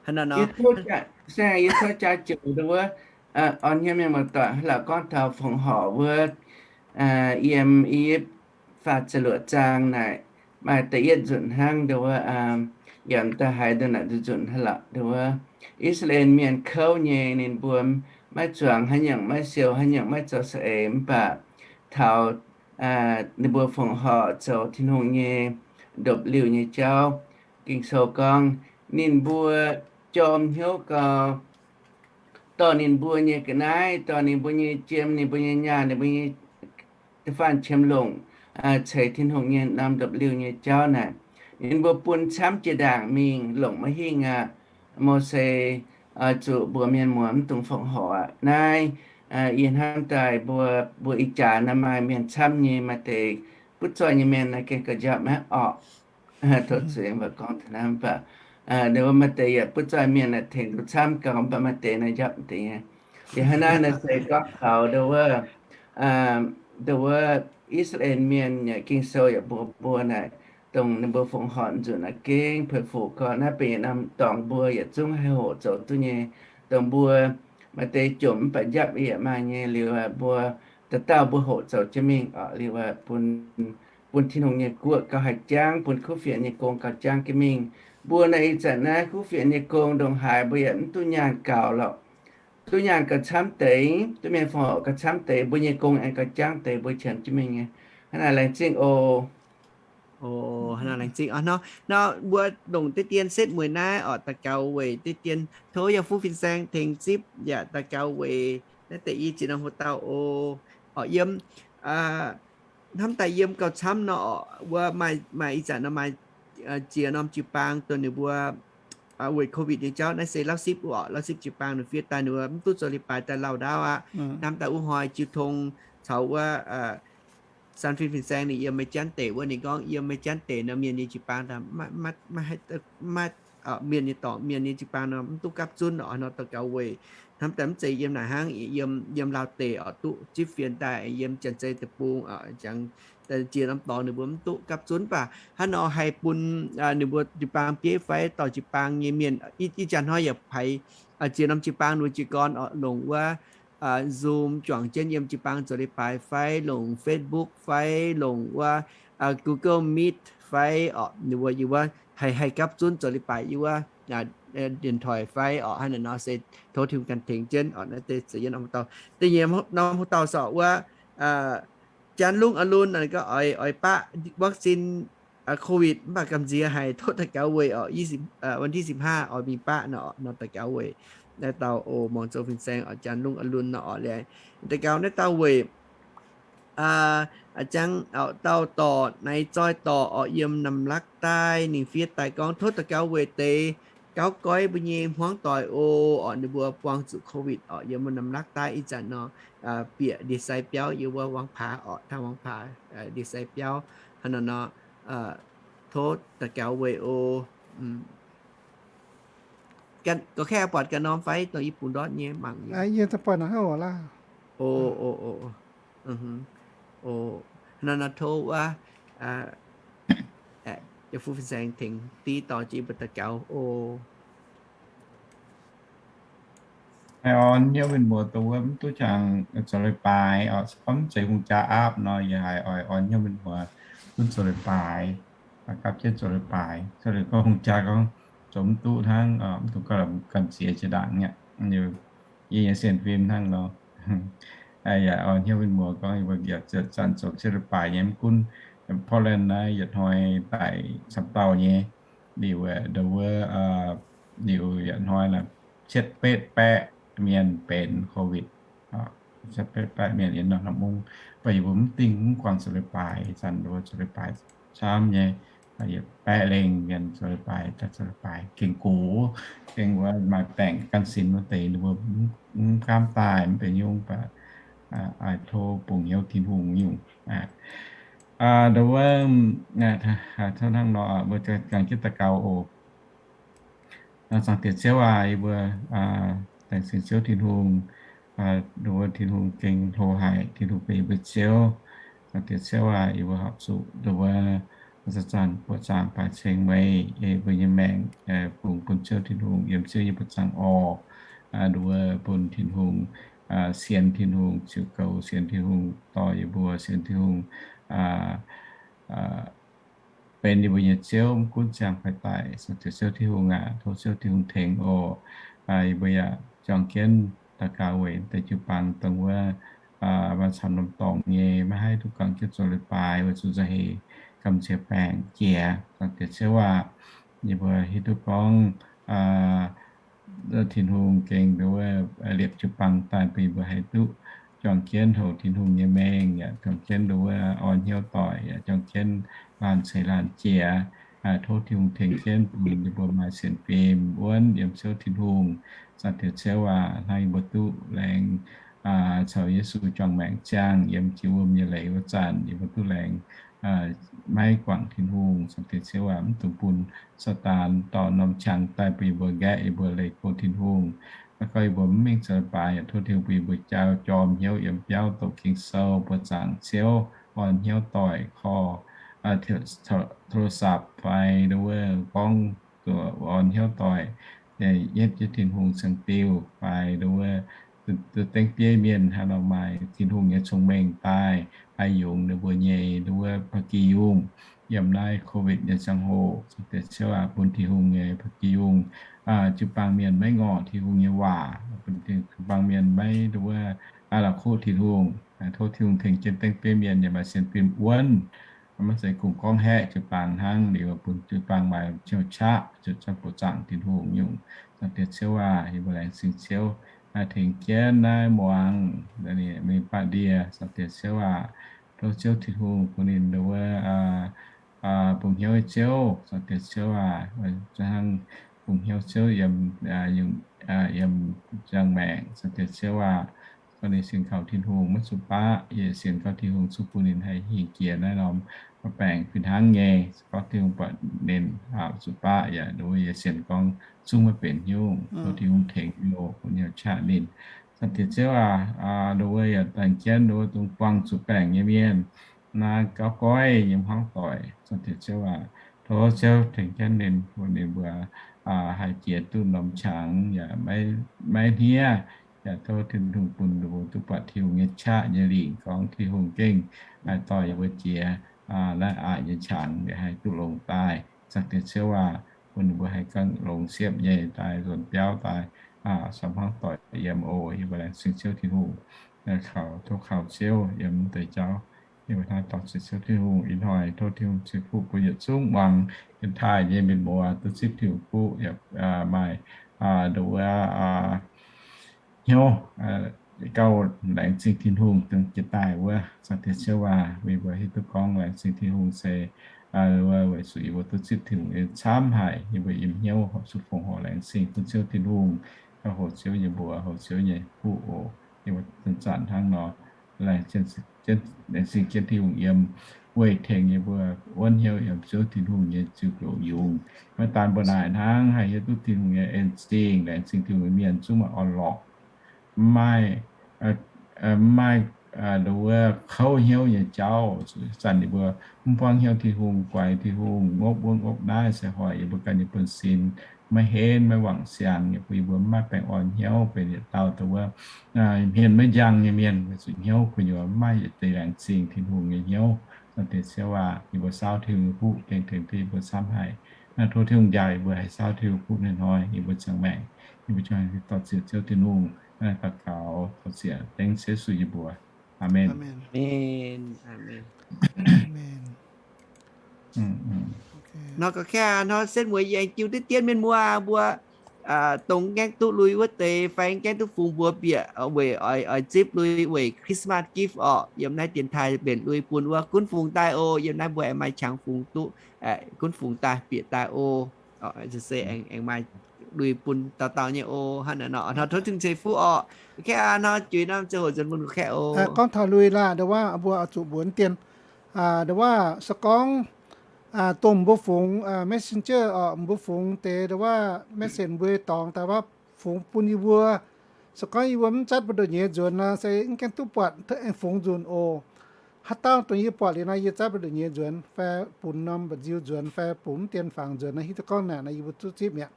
hnangv. Yie tov jaa joux ndau wuov, orn hnyouv mienh muoz-doic, hnangv la'gorngv taux fongc horc wuov, yiem i faah ziepc luoqc zaang naaic, maaih da'yietv nzunc hnangv ndau wuov, yaac da'haiz ndau naaic nzunc hnangv lorqc ndau wuov, I^saa^laa^en Mienh kouv nyei, ninh mbuo maiv zuangx haaix nyungc, maiv siou haaix nyungc, maiv zoux saeng-eix, mv baac taux ninh mbuo fongc horc zoux Tin-Hungh nyei ndopv-liuh nyei jauv. Ging-Sou gorngv, ninh mbuo jorm hnyouv gau, dorh ninh mbuo nyei ga'naaiv, dorh ninh mbuo nyei jiem, ninh mbuo nyei nyaah, ninh mbuo nyei da'faanh qiemx longc ceix Tin-Hungh nyei norm ndopv-liuh nyei jauv naaic. Ninh mbuo bun camv jiex ndaangc mingh longc maiv hingh aqv. Mose oix zuqc mbuox mienh muoz mv dungx fongc horc aqv. Naaiv yie hnamv daaih mbuo, mbuo ih jaax naaiv maaih mienh camv nyei, maaih deix butv zoih nyei mienh naaiv gengh gauh njapc maiv orqc. Tov zuiz mv baac gorngv taux naaiv mv baac, maaih deix yaac butv zoih mienh naaic tengx duqv camv gauh, mv baac maaih deix naaiv njapc deix nyei. Yie hnangv naaiv naaiv se gorngv taux ndo wuov, ndo wuov I^saa^laa^en Mienh yaac Ging-Sou yaac mbuox mbuo naaic, dongh ninh mbuo fongc horc nzunc naaic gengh peix fuc gorx naaiv benx yietc norm dorngx mbuo yietc zungv haih hoqc zoux duqv nyei. Dongh mbuo maaih deix jomc mv baac njapc yaac maaih nyei liuz, mbuo dauh dauh mbuo hoqc zoux jienv mingh oc, liuz bun, bun Tin-Hungh nyei guoqv gauh haih jangv, bun kuv fienx nyei gong gauh jangv jienv mingh. Mbuo naaiv ih zanc naaiv kuv fienx nyei gong ndongc haaix mbuo yaac mv duqv nyaanh gaux lorqc. Duqv nyaanh gauh camv deix, duqv mienh fongc horc gauh camv deix, mbuo nyei gong aengx gauh jangv deix, mbuo qiemx jienv mingh nyei. Hnangv naaic laengz zingh oc. Hnangv naaic laengz zingh oc. Nor, nor mbuo longc deix dien setv mueiz naaiv oc, daux gaux weic deix dien tov yaac fuqv fin-saeng tengx zipv yaac daux gaux weic naaiv deix i ziex norm hoc dauh oc. Oc yiem hnamv daaih yiem gauh camv nor oc, wuov maaih, maaih ih zanc nor maaih ziex norm jiu-baang dongh ninh mbuo weic COVID nyei jauv naaiv se Lauv Sipv oc, Lauv Sipv jiu-baang ninh fiev daaih ninh mbuo mv duqv zoux leiz-baaix daaih lauh ndaauv aqv. Hnamv daaih wuov hnoi jiu tong caux wuov San Fin fin-saeng ninh yiem Meiv Janv deic wuov, ninh gorngv yiem Meiv Janv deic nor mienh nyei jiu-baang maiv, mienh nyei dorngx, mienh nyei jiu-baang nor mv duqv gapv zunv oc. Nor daux gaux weic hnamv daaih mv zeiz yiem naaic hnangv, yiem, yiem Laauv deic oc duqv zipv fienx daaih, yiem Janx-Zei deic-bung oc, jangx ziex norm dorngx ninh mbuo mv duqv gapv zunv baac hnangv nor haih bun ninh mbuo jiu-baang bieiv fai dorh jiu-baang nyei mienh, ih jaax hnoi yaac paaix ziex norm jiu-baang ninh mbuo jiez gorn oc longc wuov Zoom juangc jienv yiem jiu-baang zoux leiz-baaix fai longc Facebook fai longc wuov Google Meet fai oc, ninh mbuo yie wuov haih, haih gapv zunv zoux leiz-baaix yie wuov điện thoại fai oc. Hnangv naaic nor se tov Tin-Hungh ganh tengx jienv oc. Naaiv deix za'yietv norm hoc dauh. Da'nyeic norm hoc dauh se wuov janx lungv a'lunx gauh oix, oix baqv vaccine COVID mv baac gamh nziex haic, tov daux gaux weic oc, วันที่สิบห้า oix mingh baqv nor, nor daux gaux weic naaiv dauh oc, muangx zoux fin-saeng oc, janx lungv a'lunx nor oc. Liuz daux gaux naaiv dauh weic jangv dauh dorc, naaiv zoih dorc oc, yiem Namlakv daaih, ninh fiev daaih gorngv tov daux gaux weic deix gauv goiv mbuo nyei hmuangv doic oc, oc ninh mbuo buangh zuqc COVID oc, yiem Namlakv daaih ih zanc nor bieqc ndie-sai biauv yiem wuov Wangpaa oc, tangv Wangpaa ndie-sai biauv hnangv nor nor. Tov daux gaux weic oc. Gorx kaeqv buatc ganh norm fai dongh yie bungx ndortv nyei mangc nyei. Yie buatc hnangv oc laav. O, o, o, o, hnangv nor tov wuov, yie fuqv fin-saeng tengx div dorh jienv mbuo daux gaux oc. Haih orn hnyouv mienh muoz dongh wuov mv duqv jangx zoux leiz-baaix oc, se gorngv mv zeiz hungh jaa aapv nor, yie haiz oix orn hnyouv mienh muoz gunv zoux leiz-baaix, gapv jienv zoux leiz-baaix. Se liuz gorngv hungh jaa gorngv zoux mv duqv hnangv, mv dungx ganh ziex jiex ndaangc nyei. Yie nyei sienx fim hnangv nor. Yaac orn hnyouv mienh muoz gorngv yie mbuo yaac zanc zoux cietv leiz-baaix nyei, mv gunv Portland naaiv yietc hnoi daic camv dauh nyei. Liuz ndo wuov, liuz yietc hnoi naaic cietv betv baeqv mienh benx COVID. Cietv betv baeqv mienh yiem norm mungv, mv baac yie mbuo mv dingh mv guangc zoux leiz-baaix, zanc ndo wuov zoux leiz-baaix camv nyei. Yietc baeqv lengh mienh zoux leiz-baaix, daaih zoux leiz-baaix gengh gox, gengh wuov maaih baengc gan sin wuov deix ninh mbuo mv gaamv daaih mv benx nyungc, mv baac oix tov bungx hnyouv Tin-Hungh nyungc. Ndo wuov, tov hnangv nor mbuo jangx jienv daux gaux oc. Zaangc Diex Ziouv aac, yie mbuo laengz zingh Ziouv Tin-Hungh. Ndo wuov Tin-Hungh gengh hlo haic, Tin-Hungh benx yie mbuo Ziouv. Zaangc Diex Ziouv aac, yie mbuo horpc zuqc ndo wuov zanc-zanc buoqc zaangc baaix ceng meih, yie mbuo nyei maengc bungx bun Ziouv Tin-Hungh, yiem Ziouv nyei buoqc zaangc orh. Ndo wuov bun Tin-Hungh, sienx Tin-Hungh, ziux goux sienx Tin-Hungh, dorh yie mbuo sienx Tin-Hungh benx yie mbuo nyei Ziouv mv gunv ziangh fai daic. Zaangc Diex Ziouv Tin-Hungh aac, tov Ziouv Tin-Hungh tengx oc. Yie mbuo yaac juangc jienv daux gaux weic deix jiu-baang dongh wuov maaih camv norm dorngx nyei, maiv haih duqv gangx jienv zoux leiz-baaix, weic zuqc nzauh heix gamh nziex baengc jiex. Zaangc Diex Ziouv aac, yie mbuo hiuv duqv gorngv Tin-Hungh gengh nduov liepc jiu-baang daaih bun yie mbuo haih duqv juangc jienv houc Tin-Hungh nyei mengh yaac juangc jienv nduov orn hnyouv doic yaac juangc jienv laanh ceix laanh jiex. Tov Tin-Hungh tengx jienv bun yie mbuo maaih sienx fim wuonv yiem Ziouv Tin-Hungh. Zaangc Diex Ziouv aac, hnangv yie mbuo duqv laengz caux Yesu juangc maengc ziangh yiem jiex wuom nyei leiz wuov zanc, yie mbuo duqv laengz maiv guangc Tin-Hungh. Zaangc Diex Ziouv aac, mv dungx bun Saadaan dorh norm qangx daaih bun yie mbuo nqaeqv yie mbuo leih go Tin-Hungh. Maiv gorngv yie mbuo mv mingh zoux leiz-baaix yaac tov Tin-Hungh bun yie mbuo jauv jorm hnyouv yiem biauv douc Ging-Sou buoqc zaangc Ziouv, orn hnyouv doic, korvโทรศัพท์ fai nduov gorngv orn hnyouv doic, yietv jienv Tin-Hungh cingx diuh fai nduov duqv dengv bieiv mienh hnangv nor maaih Tin-Hungh nyei cong-mengh daaih, haih yungz ninh mbuo nyei nduov ba'gi yungh yiem naaiv COVID nyei ziangh hoc. Zaangc Diex Ziouv aac, bun Tin-Hungh nyei ba'gi yungh jiu-baang mienh maiv ngorc Tin-Hungh nyei waac, bun jiu-baang mienh maiv nduov la'kuqv Tin-Hungh. Tov Tin-Hungh tengx jienv dengv bieiv mienh yaac maaih sienx fim wuonv, maiv zeiz kungx gorngv haeqv jiu-baang hnangv, liuz bun jiu-baang maaih hnyouv qaqv zuqc zanc buoqc zaangc Tin-Hungh nyungc. Zaangc Diex Ziouv aac, yie mbuo laengz zingh Ziouv tengx jienv naaiv muangx mingh ba'ndie. Zaangc Diex Ziouv aac, tov Ziouv Tin-Hungh bun ninh nduov bungx hnyouv Ziouv. Zaangc Diex Ziouv aac, hnangv bungx hnyouv Ziouv yiem, yiem ziangh maengc. Zaangc Diex Ziouv aac, gorngv ninh sienx kaux Tin-Hungh maiv zuqc baqv, yie sienx gorngv Tin-Hungh zungv bun ninh haih hingh jiex naaiv norm baengc fih hnangv nyei. Gorngv Tin-Hungh buatc ninh zuqc baqv yaac nduov yie sienx gorngv zungv maiv benx hnyouv. Tov Tin-Hungh tengx ninh oc, bun hnyouv qaqv ninh. Zaangc Diex Ziouv aac, nduov yaac dangh jienv nduov dongh buangh zuqc baengc nyei mienh, naaiv gauh goiv yiem hmuangv doic. Zaangc Diex Ziouv aac, tov Ziouv tengx jienv ninh, bun ninh mbuo haih jiex duqv norm qangx yaac maiv hniev. Yaac tov Tin-Hungh bun ninh mbuo duqv buatc Tin-Hungh nyei qaqv nyei lingc, gorngv Tin-Hungh gengh haih dorh yie mbuo jiex naaiv aqc nyei qangx, yaac haih duqv longx daaih. Zaangc Diex Ziouv aac, bun ninh mbuo haih gangv longx siepv nyei daaih nzuonx biauv daaih, samx hmuangv doic yiem oc. Yie mbuo laengz zingh Ziouv Tin-Hungh, kaux, tov kaux Ziouv yiem deix jauv. Yie mbuo hnangv dorh ziec Ziouv Tin-Hungh ih hnoi, tov Tin-Hungh ceix fuqv bun yietc zungv muangx yiem taaih nyei mienh muoz duqv zipv Tin-Hungh fuqv, yaac maaih nduov hnyouv gauh laengz zingh Tin-Hungh dongh jiex daaih wuov. Zaangc Diex Ziouv aac, meih mbuo hiuv duqv gorngv laengz zingh Tin-Hungh se weic zuqc yie mbuo duqv zipv Tin-Hungh nyei camv haic, yie mbuo yiem hnyouv horpc zuqc fongc horc laengz zingh bun Ziouv Tin-Hungh, gauh hoqc Ziouv nyei mbuox, hoqc Ziouv nyei fuqv oc. Yie mbuo zanc-zanc hnangv nor laengz zingh jienv Tin-Hungh yiem, weic tengx yie mbuo wuonv hnyouv yiem Ziouv Tin-Hungh nyei ziux-goux yungz. Maiv daan mbuo naaic hnangv, haih hiuv duqv Tin-Hungh nyei en zingh, laengz zingh Tin-Hungh nyei mienh zungv maaih orn-lorqc, maiv maaih, maiv maaih nduov kouv hnyouv nyei jauv. Zanc yie mbuo mv buangv hnyouv Tin-Hungh, guaix Tin-Hungh, ngopv wuov ngopv naaiv, se hoic yie mbuo ganh nyei buonv-sin maiv henv, maiv wangc siangx, yie mbuo, yie mbuo maiv baengh orn hnyouv, benx yietc dauh dongh wuov hmien maiv njang nyei mienh, weic zuqc hnyouv gu'nyuoz maiv maaih yietc deix laengz zingh Tin-Hungh nyei hnyouv. Zaangc Diex Ziouv aac, yie mbuo saauv Tin-Hungh nyei fuqv gengh tengx duqv yie mbuo camv haic. Naaiv tov Tin-Hungh njaaux yie mbuo haih saauv Tin-Hungh fuqv hnoi-hnoi, yie mbuo ziangh maengc, yie mbuo ziangh dorh ziec Ziouv Tin-Hungh. Naaiv daux gaux tov ziec dengv Yesu nyei mbuox. Aamen. Nor ga'keh hnoi setv mueiz yie aengx jiu duqv dien mienh muoz mbuo, dongh gaengh duqv lui wuov deix fai gaengh duqv fungx mbuox bieqc weic oix, oix zipv lui weic Christmas gift orqc, yiem naaiv dienx taaih mbenc lui bun wuov gunv fungx daaih oc. Yiem naaiv mbuo aengx maaih qangx fungx duqv, gunv fungx daaih bieqc daaih oc. Se aengx, aengx maaih lui bun dauh dauh nyei oc. Hnangv naaiv nor, hnoi tov Tin-Hungh ceix fuqv orqc. Ga'keh hnoi juix norm ziangh hoc nzuonx bun ga'keh oc. Gorngv taux lui laah, ndo wuov mbuo oix zuqc mbuox dien, ndo wuov se gorngv dongh mbuo fungx messenger orqc, mbuo fungx deix ndo wuov message mbuo dorngx daaih wuov, fungx bun yie mbuo. Se gorngv yie mbuo mv zatv mbu'ndongx nyei nzuonx nor, se mv gaengh duqv buatc aengx fungx nzunc oc. Haaix dauh dongh yie buatc liuz nor, yie zatv mbu'ndongx nyei nzuonx fai bungx norm mba'nziu nzuonx fai bungx mv dien fangx nzuonx nor, hiuv duqv gorngv naaic nor yie mbuo duqv zipv mi'aqv.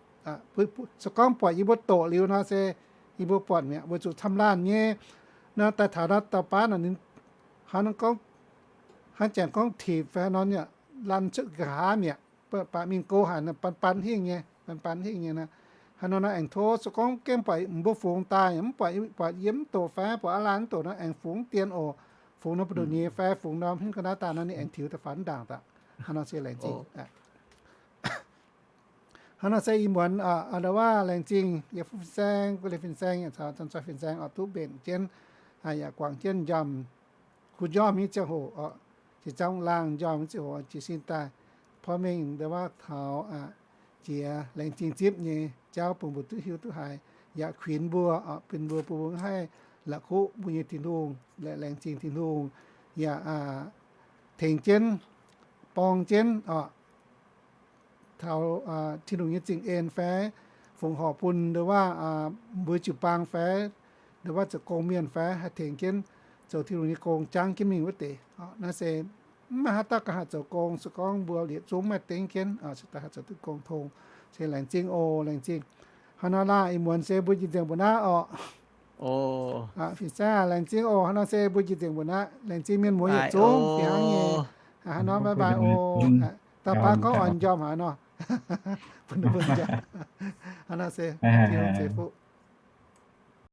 Se gorngv buatc yie mbuo doqc liuz nor, se yie mbuo buatc mi'aqv, weic zuqc camv laanh nyei nor, daaih taux nor dauh baav nor, ninh hnangv gorngv, hnangv janx gorngv tipc fai nor, lan cuotv nqa'haav mi'aqv. Baac mingh go haic, ban ban hingh nyei, ban ban hingh nyei nor. Hnangv nor nor aengx tov se gorngv gengh buatc mbuo fungx daaih, mv buatc, buatc yie mv doqc fai buatc aav laanh mv doqc nor, aengx fungx dien oc. Fungx norm Buoz Ndoqv Nyei fai fungx norm hmien ga'naaiv daaih nor, ninh aengx tiux daaih fai mv ndaangc daaih. Hnangv nor se laengz zingh. Hnangv nor se ih muonz ndau wuov laengz zingh yie fuqv fin-saeng, guei leiz fin-saeng, caux zanc-zoih fin-saeng oix duqv mbenc jienv, yaac guangc jienv njormh, kuh njormh nyei ziangh hoc oc, jiex zangv laangh njormh nyei ziangh hoc jiez sin daaih porv mengh ndau wuov taux jiex laengz zingh zipv nyei jauv bun mbuo duqv hiuv duqv haiz, yaac kuinx mbuo oc, bun mbuo, bun mbuo haih la'kuqv mbuo nyei Tin-Hungh, laengz zingh Tin-Hungh, yaac tengx jienv, borng jienv oc, taux Tin-Hungh nyei zingh en fai fongc horc bun ndau wuov mbuo jiu-baang fai ndau wuov zoux gong mienh fai haih tengx jienv zoux Tin-Hungh nyei gong jangv jienv mingh wuov deix. Naaiv se mv maaih haaix dauh gauh haih zoux gong, se gorngv mbuo yietc zungv maaih dengv jienv, se daaih haih zoux duqv gong tong. Se laengz zingh oc, laengz zingh. Hnangv nor laah, ih muonz se mbuo jiex nzengc mbuo naaiv oc. Fin-saeng, laengz zingh oc. Hnangv nor se mbuo jiex nzengc mbuo naaiv. Laengz zingh mienh muoz yietc zungv fih hnangv nyei. Hnangv nor, bye bye oc. Da'faanh gorngv oix njormh haaix nor, bun ninh mbuo njormh. Hnangv nor se Tin-Hungh ceix fuqv.